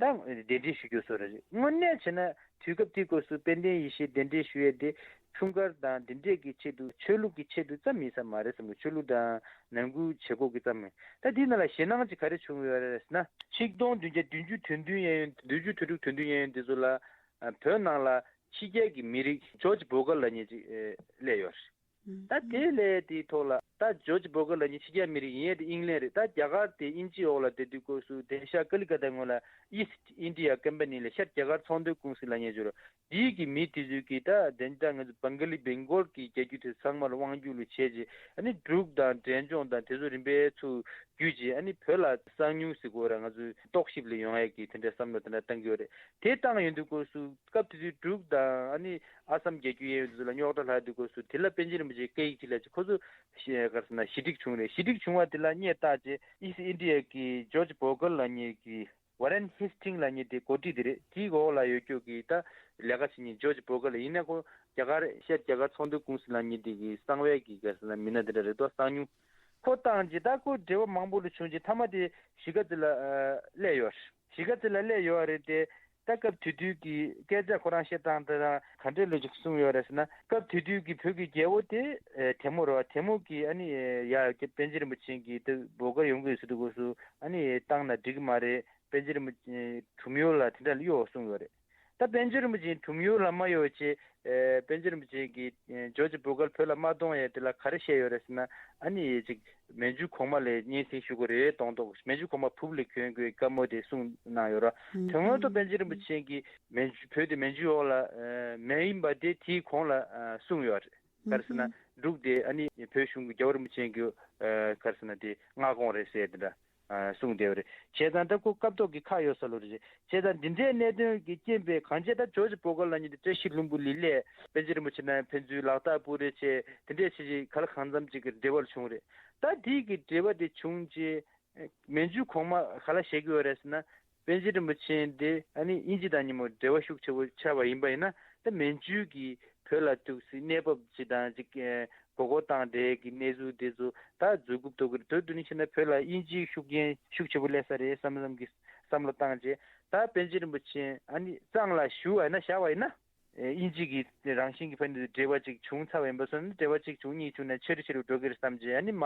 ད་གདན་འདྲེན་ཞུ་རྒྱུ་བཟོ་གྲྭ་ཞིག་དངོས་གནས་བྱས་ན་དུས་སྐབས་དེའི་སྐབས་སུ་དཔལ་ལྡན་ཡེ་ཤེས་གདན་འདྲེན་ཞུ་ཡས་དེ་འཁྲུངས་སྐར་དང་འདི་འདྲས་ཀྱི་ཆེད་དུ་ཆོས་ལུགས་ཀྱི་ཆེད་དུ་ཙམ་ཡིན་ས་མ་རེད་བསམ་གི། ཆོས་ལུགས་དང་ནང་ཁུལ་བྱེད་སྒོ་གི་ཙམ་མིན། ད་འདི་ནང་ལ་ཞེད་སྣང་ཅིག་ག་རེ་བྱུང་ཡོད་རེད་ཟེར་ན། ཆིག་སྟོང་བདུན་བརྒྱ་བདུན་ཅུ་དོན་བདུན་གཡས་གཡོན་བདུན་ཅུ་དོན་དྲུག་དོན་བདུན་གཡས་གཡོན་འདི་ཚོ་ལ་བོད་ནང་ལ་ཕྱི་རྒྱལ་གྱི་མི་རིགས་ཇོརྗ་བོ་གལ་ལབ་མཁན་ཅིག་སླེབས་ཡོད་རེད། ད་དེ་ལས་དེའི་ཐོག་ལ་ད་ ད་ཇོརྗ་བྷོ་གལ་ལབ་མཁན་ཕྱི་རྒྱལ་མི་རིགས་ཡིན། ཡས་དེ་དབྱིན་ལན་རེད། ད་རྒྱ་གར་དེ་དབྱིན་ཇིའི་འོག་ལ་བསྡད་དུས་སྐབས་སུ་དེང་ཤར་ཀ་ལི་ཀ་ཏའི་ངོས་ལ་East India Company ལ་ཤར་རྒྱ་གར་ཚོང་དོན་ཀུང་སི་ལབ་མཁན་ཅིག་ཡོད་རེད། དེའི་གི་མི་དེ་ཚོས་ཀྱིས་ད་དེ་འདྲ་ང་ཚོ་བང་ག་ལི་བེང་གོལ་གྱི་རྒྱལ་རྒྱུད་དེ་ཚང་མ་ལ་དབང་སྒྱུར་ལ་བྱས་རྗེས། ཨ་ནི་འབྲུག་དང་འབྲས་ལྗོངས་དང་དེ་ཚོ་རིམ་པས་ཚུར་བརྒྱུད་རྗེས། ཨ་ནི་བོད་ལ་གསང་ཉུལ་ཟེར་དགོས་ར། ང་ཚོའི་རྟོག་ཞིབ་ལ་ཡོང་ཡས་ཀྱི་དེ་འདྲའི་བསམ་བློ་དེ་འདྲ་བཏང་གི་ཡོད་རེད། དེ་བཏང་ཡོང་དུས་སྐབས་སུ་སྐབས་དེ་དུས་འབྲུག་དང་ཨ་ནི་ཨ་སམ་རྒྱལ་རྒྱུད་ཡན་ཡོད་དེ་ཚོ་ལ་རྙོག་དྲ་ལྷག་དུས་སྐབས་སུ་དེ་ལ་པཎ་ཆེན་རིན་པོ་ཆེ་སྐད་ཡིག་ཅིག་ལ་ཅིག་ཁོ་ཚོ་ཞེ་ག་རེ་ཟེར་ན་ཞི་འགྲིག་བྱུང་རེད། ཞི་འགྲིག་བྱུང་བ་དེ་ལ་སྙད་བཏགས་རྗེས་East India གི་ཇོརྗ་བྷོ་གལ་ལབ་མཁན་གྱི་Warren Hastings ལབ་མཁན་དེ་འགོ་ཁྲིད་དེ་རེད། དེའི་འོག་ལ་ཡོད་རྒྱུ་གི་ད་ལས་ཀ་བྱེད་མཁན་ཇོརྗ་བྷོ་གལ་ཡིན་ན། ཁོ་རྒྱ་གར་ཤར་རྒྱ་གར་ཚོང་དོན་ཀུང་སི་ལབ་མཁན་དེ་གི་གསང་བའི་གི་ག་རེ་ཟེར་ན་མི་སྣ་དེ་འདྲ་རེད་དོ། གསང་ཉུལ་ཁོ་བཏང་རྗེས་ད་ཁོ་འབྲེལ་བ་མང་པོ་ལ་བྱུང་རྗེས་མཐའ་མ་དེ་གཞིས་ཀ་རྩེ་ལ་ཨ་སླེབས་ཡོད་རེད། གཞིས་ཀ་རྩེ་ལ་སླེབས་ཡོད་རེད་དེ། ད་སྐབས་དེ་དུས་ཀྱི་སྐད་ཆ་ཁོ་རང་བཤད་སྟངས་དེ་རང་ག་འདྲས་ལོ་ཅིག་གསུངས་ཡོད་རེད་ཟེར་ན། སྐབས་དེ་དུས་ཀྱི་བོད་ཀྱི་རྒྱལ་པོ་དེ་ཨེ་ཐལ་མོ་རེད་བ། ཐལ་མོ་གིས་ཨ་ནི་ཡ་པཎ་ཆེན་རིན་པོ་ཆེ་གིས་དེ་བོད་སྒར་ཡོང་གི་ཡོད་ཟེར་དུས་སྐབས་སུ་ཨ་ནི་བཏང་ན་འགྲིག་གི་མ་རེད། པཎ་ཆེན་རིན་པོ་ཆེ་གྲུབ་ཡོལ་ལ་དེ་འདྲ་གཡོག་གསུངས་ཡོད་རེད། ད་པཎ་ཆེན་རིན་པོ་ཆེ་གྲུབ་ཡོལ་ལ་མ་གཡོག་བྱས། ཨེ་པཎ་ཆེན་རིན་པོ་ཆེ་གིས་ཨེ་ཇོརྗ་བྷོ་གལ་བོད་ལ་མ་གཏོང་ཡས་དེ་ལ་ག་རེ་བཤད་ཡོད་རེད་ཟེར་ན། ཨ་ནི་ཅིག་མན་ཇུ་གོང་མ་ལ་སྙན་སེང་ཞུ་དགོས་རེད་གཏོང་གཏོང་། མན་ཇུ་གོང་མ་ཕུབ་ལ་གྱོན་དགོས་བཀའ་མོལ་དེ་གསུངས་གནང་ཡོད་ར། དོན་དངོས་ཐོག་པཎ་ཆེན་རིན་པོ་ཆེ་གིས་མན་ཇུ་བོད་དེ་མན་ཇུའི་འོག་ལ་ཨེ་མ་ཡིན་པ་དེ་དེའི་གོང་ལ་ཨ་གསུངས་ཡོད་རེད། ག་རེ་ཟེར་ན་འབྲུག་དེ་ཨ་ནི་བོད་གཞུང་གི་རྒྱལ་བ་རིན་པོ་ཆེ་གི་ཨ་ག་རེ་ཟེར་ན་དེ་མངའ་ཁོངས་རེད་ཟེར་དེ་འདྲ། ཨ་གསུངས་བསྡད་པ་རེད། བྱས་ཙང་ད་ཁོ་སྐབས་ཐོག་གི་ཁ་གཡོག་ས་ལོ་རེད། བྱས་ཙང་འདི་འདྲའི་གནད་དོན་གྱི་རྐྱེན་པས་གང་བྱས་ད་ཇོརྗ་བྷོ་གལ་ལབ་མཁན་དེ་བཀྲ་ཤིས་ལྷུན་པོ་ལ་སླེབས། པཎ་ཆེན་རིན་པོ་ཆེ་ནས་ཕན་ཚུན་ལག་རྟགས་སྤུ་རེས་བྱས། དེ་འདྲས་བྱས་བྱས་ག་ལ་གང་འཚམ་ཅིག་གི་འབྲེལ་བ་བྱུང་རེད། ད་དེའི་གི་འབྲེལ་བ་དེ་བྱུང་རྗེས་མན་ཇུ་གོང་མ་ག་ལ་བཤད་ཀྱི་ཡོད་རེད་ཟེར་ན། པཎ་ཆེན་རིན་པོ་ཆེ་དེ་ཨ་ནི་དབྱིན་ཇི་དང་མཉམ་པོ་འབྲེལ་བ་ཤུགས་ཆེ་པོ་ཆགས་པ་ཡིན་པ་ཡིན་ན། ད་མན་ཇུ་གིས་བོད་ལ་ཐུག་སའི་གནས་བབ་ཅིག་དང་ཅིག་མགོ་སྐོར་བཏང་བསྡད་ཀྱི་གནས་ཚུལ་དེ་ཚོ་ད་འཛུལ་དགོས་ཐུག་གི་རེད། དོན་དུ་ནི་བྱས་ན་བོད་ལ་དབྱིན་ཇིའི་ཤུགས་རྐྱེན་ཤུགས་ཆེ་པོ་སླེབས་ས་རེད་བསམ་བསམ་གྱི་བསམ་བློ་བཏང་རྗེས། ད་པཎ་ཆེན་རིན་པོ་ཆེ་ཨ་ནི་གཙང་ལ་བཞུགས་པ་ཡིན་ན་བཞག་པ་ཡིན་ན། དབྱིན་ཇི་གི་རང་བཞིན་གྱི་ཕན་ཚུན་འབྲེལ་བ་ཅིག་བྱུང་ཚར་བ་ཡིན་པ་སོང་ན། འབྲེལ་བ་གཅིག་བྱུང་གཉིས་བྱུང་ན་ཆེ་རུ་ཆེ་རུ་འགྲོ་གི་རེད་བསམ་བྱས། ཨ་ནི་མ་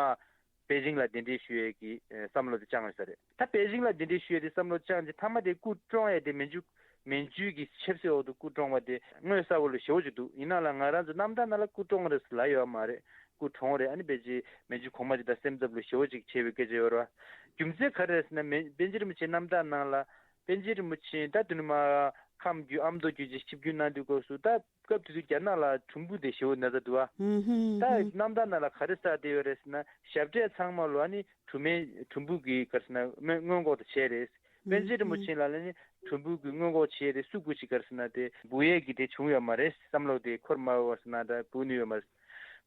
པེ་ཅིང་ལ་གདན་འདྲེན་ཞུ་ཡས་ཀྱི་ཨ་བསམ་བློ་དེ་བཅངས་ཡོད་ས་རེད། ད་པེ་ཅིང་ལ་གདན་འདྲེན་ཞུ་ཡས་དེ་བསམ་བློ་བཅངས་རྗེས་མཐའ་མ་དེ་སྐུ་གྲོངས་ཡས་དེ་མན་ཇུ་མན་ཇུ་གི་ཆབ་སྲིད་འོག་ཏུ་སྐུ་གྲོངས་པ་དེ་དངོས་གསལ་པོ་ལ་ཞེ་པོ་ཅིག་འདུག་ཡིན་ན་ལ་ང་རང་ཚོ་རྣམ་ཐར་ནང་ལ་སྐུ་གྲོངས་རེད་ཟེར་ལབ་ཡོད་མ་རེད། སྐུ་གྲོངས་རེད། ཨ་ནི་པེ་ཅིང་མན་ཇུ་གོང་མ་ཅིག་དང་སེམས་འཚབ་ལ་ཞེ་པོ་ཅིག་བྱས་པའི་སྐད་ཆ་ཡོད་རེད་བ། རྒྱུ་མཚན་ག་རེ་རེད་ཟེར་ན། མན་པཎ་ཆེན་རིན་པོ་ཆེའི་རྣམ་ཐར་ནང་ལ། པཎ་ཆེན་རིན་པོ་ཆེ་ད་དེ་ནས་མར་ཁམས་བརྒྱུད་ཨ་མདོ་བརྒྱུད་ཅེས་ཆིབས་བསྒྱུར་གནང་དུས་སྐབས་སུ། ད་སྐབས་དེ་དུས་རྒྱ་ནག་ལ་གྲུམ་བུ་དེ་ཞེ་པོ་ན་ཚ་འདུག་ཨ། ཧུམ་ཧུམ་ད་ཧུམ། རྣམ་ཐར་ནང་ལ་ག་རེ་གསལ་བསྡད་ཡོད་རེད་ཟེར་ན། ཞབས་གྲས་ཚང་མ་ལོ་ཨ་ནི་གྲུམ་བུའི་གྲུམ་བུ་གི་ག་རེ་ཟེར་ན་སྔོན་སྔོན་འགོག་དེ་བྱས་རེད། པཎ་ཆེན་རིན་པོ་ཆེ་ལ་ལ་ནི་གྲུམ་བུ་གི་སྔོན་འགོག་བྱས་རེད། སུ་སྐུ་ཞིག་ག་རེ་ཟེར་ན་དེ་འབུ་ཡས་ཀྱི་དེ་བྱུང་ཡོད་མ་རེད། བསམ་བློ་དེ་འཁོར་མ་འོས་པ་ཟེར་ན་ད་འབུ་ནུས་ཡོད་མ་རེད།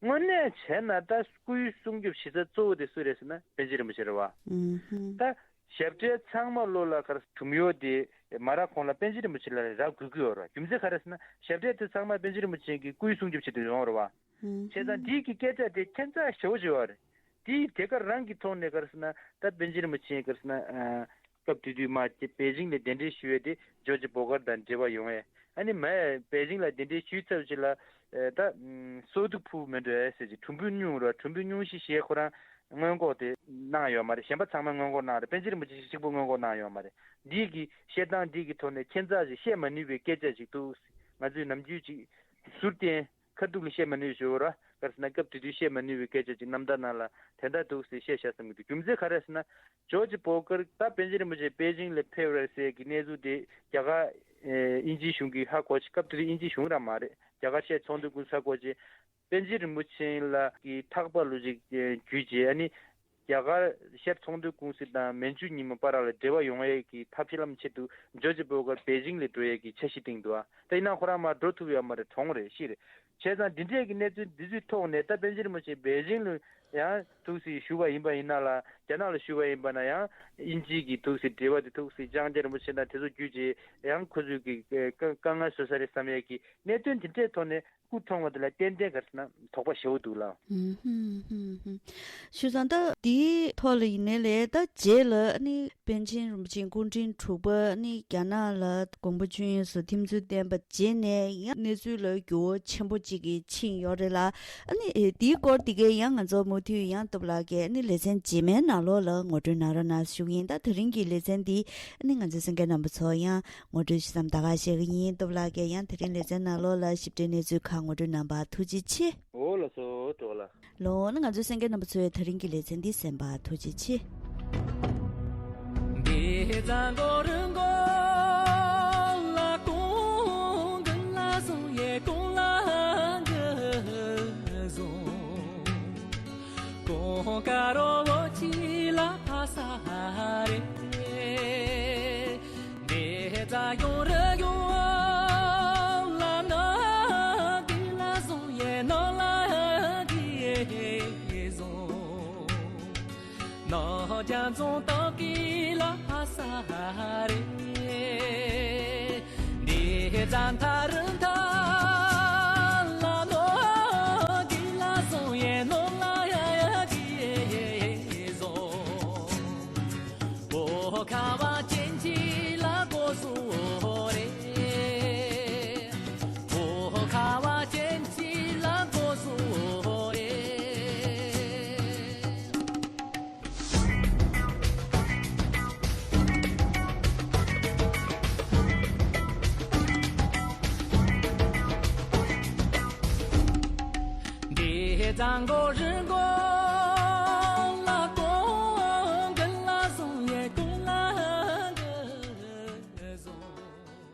དངོས་གནས་བྱས་ན་ད་སྐུའི་སྲུང་སྐྱོབ་བྱེད་ས་གཙོ་བོ་དེ་སུ་རེད་ཟེར་ན་པཎ་ཆེན་རིན་པོ་ཆེ་རེད་བ། ཨུམ་ཧུམ། ད་ཞབས་གྲས་ཚང་མ་ལོ་ལ་ག་རེ་གྲུམ་བུ་དེ་མ་རག་གོང་ལ་པཎ་ཆེན་རིན་པོ་ཆེ་ལ་རག་དགོས་ཀྱི་ཡོད་རེད། རྒྱུ་མཚན་ག་རེ་ཟེར་ན་ཞབས་གྲས་དེ་ཚང་མ་པཎ་ཆེན་རིན་པོ་ཆེ་གི་སྐུའི་སྲུང་སྐྱོབ་བྱེད་དུ་ཡོང་རེད་བ། ཨུམ་བྱས་ཙང་ཧུམ། འདིའི་གི་སྐད་ཆ་དེ་ཁྱད་མཚར་ཞེ་པོ་ཅིག་ཡོད་རེད། དེའི་དེ་ག་རང་གི་ཐོག་ནས་ག་རེ་ཟེར་ན་ད་པཎ་ཆེན་རིན་པོ་ཆེ་ག་རེ་ཟེར་ན་ཨ། སྐབས་དེ་དུས་མ་པེ་ཅིང་ལ་གདན་འདྲེན་ཞུ་ཡས་དེ་ཇོརྗ་བྷོ་གལ་དང་འབྲེལ་བ་ཡོང་ཡས། ཨ་ནི་མ་པེ་ཅིང་ལ་གདན་འདྲེན་ཞུས་ཚར་རྗེས་ལ་ཨེ་ད་སོ་དུ་ཕུ་མི་འགྲོ་ཡས་ཟེར་གྱི་གྲུམ་བུ་སྙུང་རོགས། གྲུམ་བུ་སྙུང་ཤིག་ཞེས་ཁོ་རང་སྔོན་འགོག་དེ་གནང་ཡོད་མ་རེད། གཞན་པ་ཚང་མ་སྔོན་འགོག་གནང་རེད། པཎ་ཆེན་རིན་པོ་ཆེ་གཅིག་པུ་སྔོན་འགོག་གནང་ཡོད་མ་རེད། འདི་གི་བཤད་སྟངས་འདི་གི་ཐོག་ནས་ཁྱད་མཚར་ཞིག་བཤད་མ་ནུས་པའི་སྐད་ཆ་ཞིག་འདུག་ང་ཚོས་ནམ་རྒྱུན་ཅིག་ཟུར་བསྟན། ཁ་ཐུག་ལ་བཤད་མ་ནུས་ཞུ་བ་ར། ག་རེ་ཟེར་ན་སྐབས་དེ་དུས་བཤད་མ་ནུས་པའི་སྐད་ཆ་ཅིག་རྣམ་ཐར་ནང་ལ་དེ་འདྲ་འདུག་ཟེར་བཤད་བཞག་བསམ་གྱི་འདུག་རྒྱུ་མཚན་ག་རེ་ཟེར་ན། ཇོརྗ་བྷོ་གལ་ད་པཎ་ཆེན་རིན་པོ་ཆེ་པེ་ཅིང་ལ་ཕེབས་རེད་ཟེར་གྱི་གནས་ཚུལ་དེ་རྒྱ་གར་ཨེ་དབྱིན་ཇིའི་གཞུང་གིས་ཧ་གོ་ཅིག་སྐབས་དེ་དུས་དབྱིན་ཇིའི་གཞུང་རང་མ་རེད། རྒྱ་གར་ཤར་ཚོང་དོན་ཀུང་སི་ཧ་གོ་ཅིག་པཎ་ཆེན་རིན་པོ་ཆེ་ལ་གི་ཐག་པ་ལོ་ཅིག་བརྒྱུད་རྗེས་ཨ་ནི། རྒྱ་གར་ཤར་ཚོང་དོན་ཀུང་སི་དང་མན་ཇུ་གཉིས་མ་བར་ལ་འབྲེལ་བ་ཡོང་ཡས་ཀྱི་ཐབས་ཤེས་ལམ་ཆེད་དུ་ཇོརྗ་བྷོ་གལ་པེ་ཅིང་ལ་འགྲོ་ཡས་ཀྱི་འཆར་གཞི་བཏིང་འདུག་ཨ། ད་ཡིན་ན་ཁོ་རང་མར་འགྲོ་ཐུབ་ཡོད་མ་རེད། གྲོངས་རེད། ཤི་རེད། བྱས་ཙང་འདི་འདྲས་ཀྱི་གནས་ཚུལ་འདི་ཚོའི་ཐོག་ནས་ད་པཎ་ཆེན་རིན་པོ་ཆེ་པེ་ཅིང་ལ་ཡང་ཐུགས་སྲས་བཞུགས་པ་ཡིན་པ་ཡིན་ན་ལ། རྒྱ་ནག་ལ་བཞུགས་པ་ཡིན་པ་ན་ཡང་དབྱིན་ཇི་གི་ཐུགས་སྲས་འབྲེལ་བ་དེ་ཐུགས་སྲས་ལྕང་སྐྱ་རིན་པོ་ཆེ་དང་དེ་ཚོ་བརྒྱུད་རྗེས་ཡང་ཁོ་ཚོས་ཀྱི་དཀའ་དཀའ་ངལ་བཟོ་ས་རེད་བསམ་ཡས་ཀྱི་གནད་དོན་འདི་འདྲས་ཐོག་ནས། སྐུ་གྲོངས་པ་དེ་ལ་ཏན་ཏན་ག་རེ་ཟེར་ན་དོགས་པ་ཞེ་པོ་འདུག་ལ། ཧུམ་ཧུམ་ཧུམ་ཧུམ། བྱས་ཙང་ད་དེའི་ཐོག་ལ་ཡིན་ནའི་ལས་ད་རྗེས་ལ་ཨ་ནི་པཎ་ཆེན་རིན་པོ་ཆེ་སྐུ་ཕྲེང་དྲུག་པ་ཨ་ནི་རྒྱ་ནག་ལ་དགོངས་པ་ཆོས་དབྱིངས་སུ་ཐིམ་ཚུལ་བསྟན་པ་རྗེས་ནས་ཡང་གནས་ཚུལ་ལ་འགྱུར་བ་ཆེན་པོ་གཅིག་གིས་ཕྱིན་ཡོད་རེད་ལ། ཨ་ནི་དེའི་སྐོར་དེ་གའི་ཡང་ང་ཚོ་མུ་མཐུད་ཡང་སྟོབས་ལགས་ཀྱིས་ཨ་ནི་ལེ་ཚན་རྗེས་མའི་ནང་ལོགས་ལ་ངོ་སྤྲོད་གནང་རོགས་གནང་ཞུ་གི་ཡིན། ད་དེ་རིང་གི་ལེ་ཚན་འདི་ཨ་ནི་ང་ཚོའི་གསན་མཁན་རྣམ་པ་ཚོ་ཡང་ངོ་སྤྲོད་ཞུ་མཚམས་ད་ག་བཞག་གི་ཡིན། སྟོབས་ལགས་ཀྱིས་ཡང་དེ་རིང་ལེ་ཚན་ནང་ལོགས་ལ་ཞིབ་ཕྲའི་གནས་ཚུལ་ཁག་ངོ་སྤྲོད་གནང་བར་ཐུགས་རྗེ་ཆེ། འོ་ལགས་སོ། སྤྲོ་བ་ལགས། ལོ་ན་ང་ཚོའི་གསན་མཁན་རྣམ་པ་ཚོས་དེ་རིང་གི་ལེ་ཚན་འདི་གསན་པར་ཐུགས་རྗེ་ཆེ། འདི་ཙང་གོ་རིན་གོ་ལ་ཀུང་གི་ལ་ཟུང་ཡེ་ཀུང་ལ་གི་ཟུང་། ཀུང་ཀ་རོ་ལོ་ཅི་ལ་ཕ་ས་རེ། འདི་ཙ་ཡོང་རི་ཡོང་ལ་ན་གི་ལ་ཟུང་ཡེ་ནོ་ལ་གི་ཟུང་། ནོ་ཅང་ཙོང་ཏོ་གི་ལ་ཕ་ས་རེ། འདི་ཙ་ཐ་རུ་ཐ་ལ་ནོ་གི་ལ་ཟུང་ཡེ་ནོ་ལ་ཡ་གི་ཟུང་། བོ་ཁ་བ་ཅན་ཅི་ལ་གོ་སུ་རེ། བོ་ཁ་བ་ཅན་ཅི་ལ་གོ་སུ་རེ། འདི་ཙང་གོ་རིན་གོ་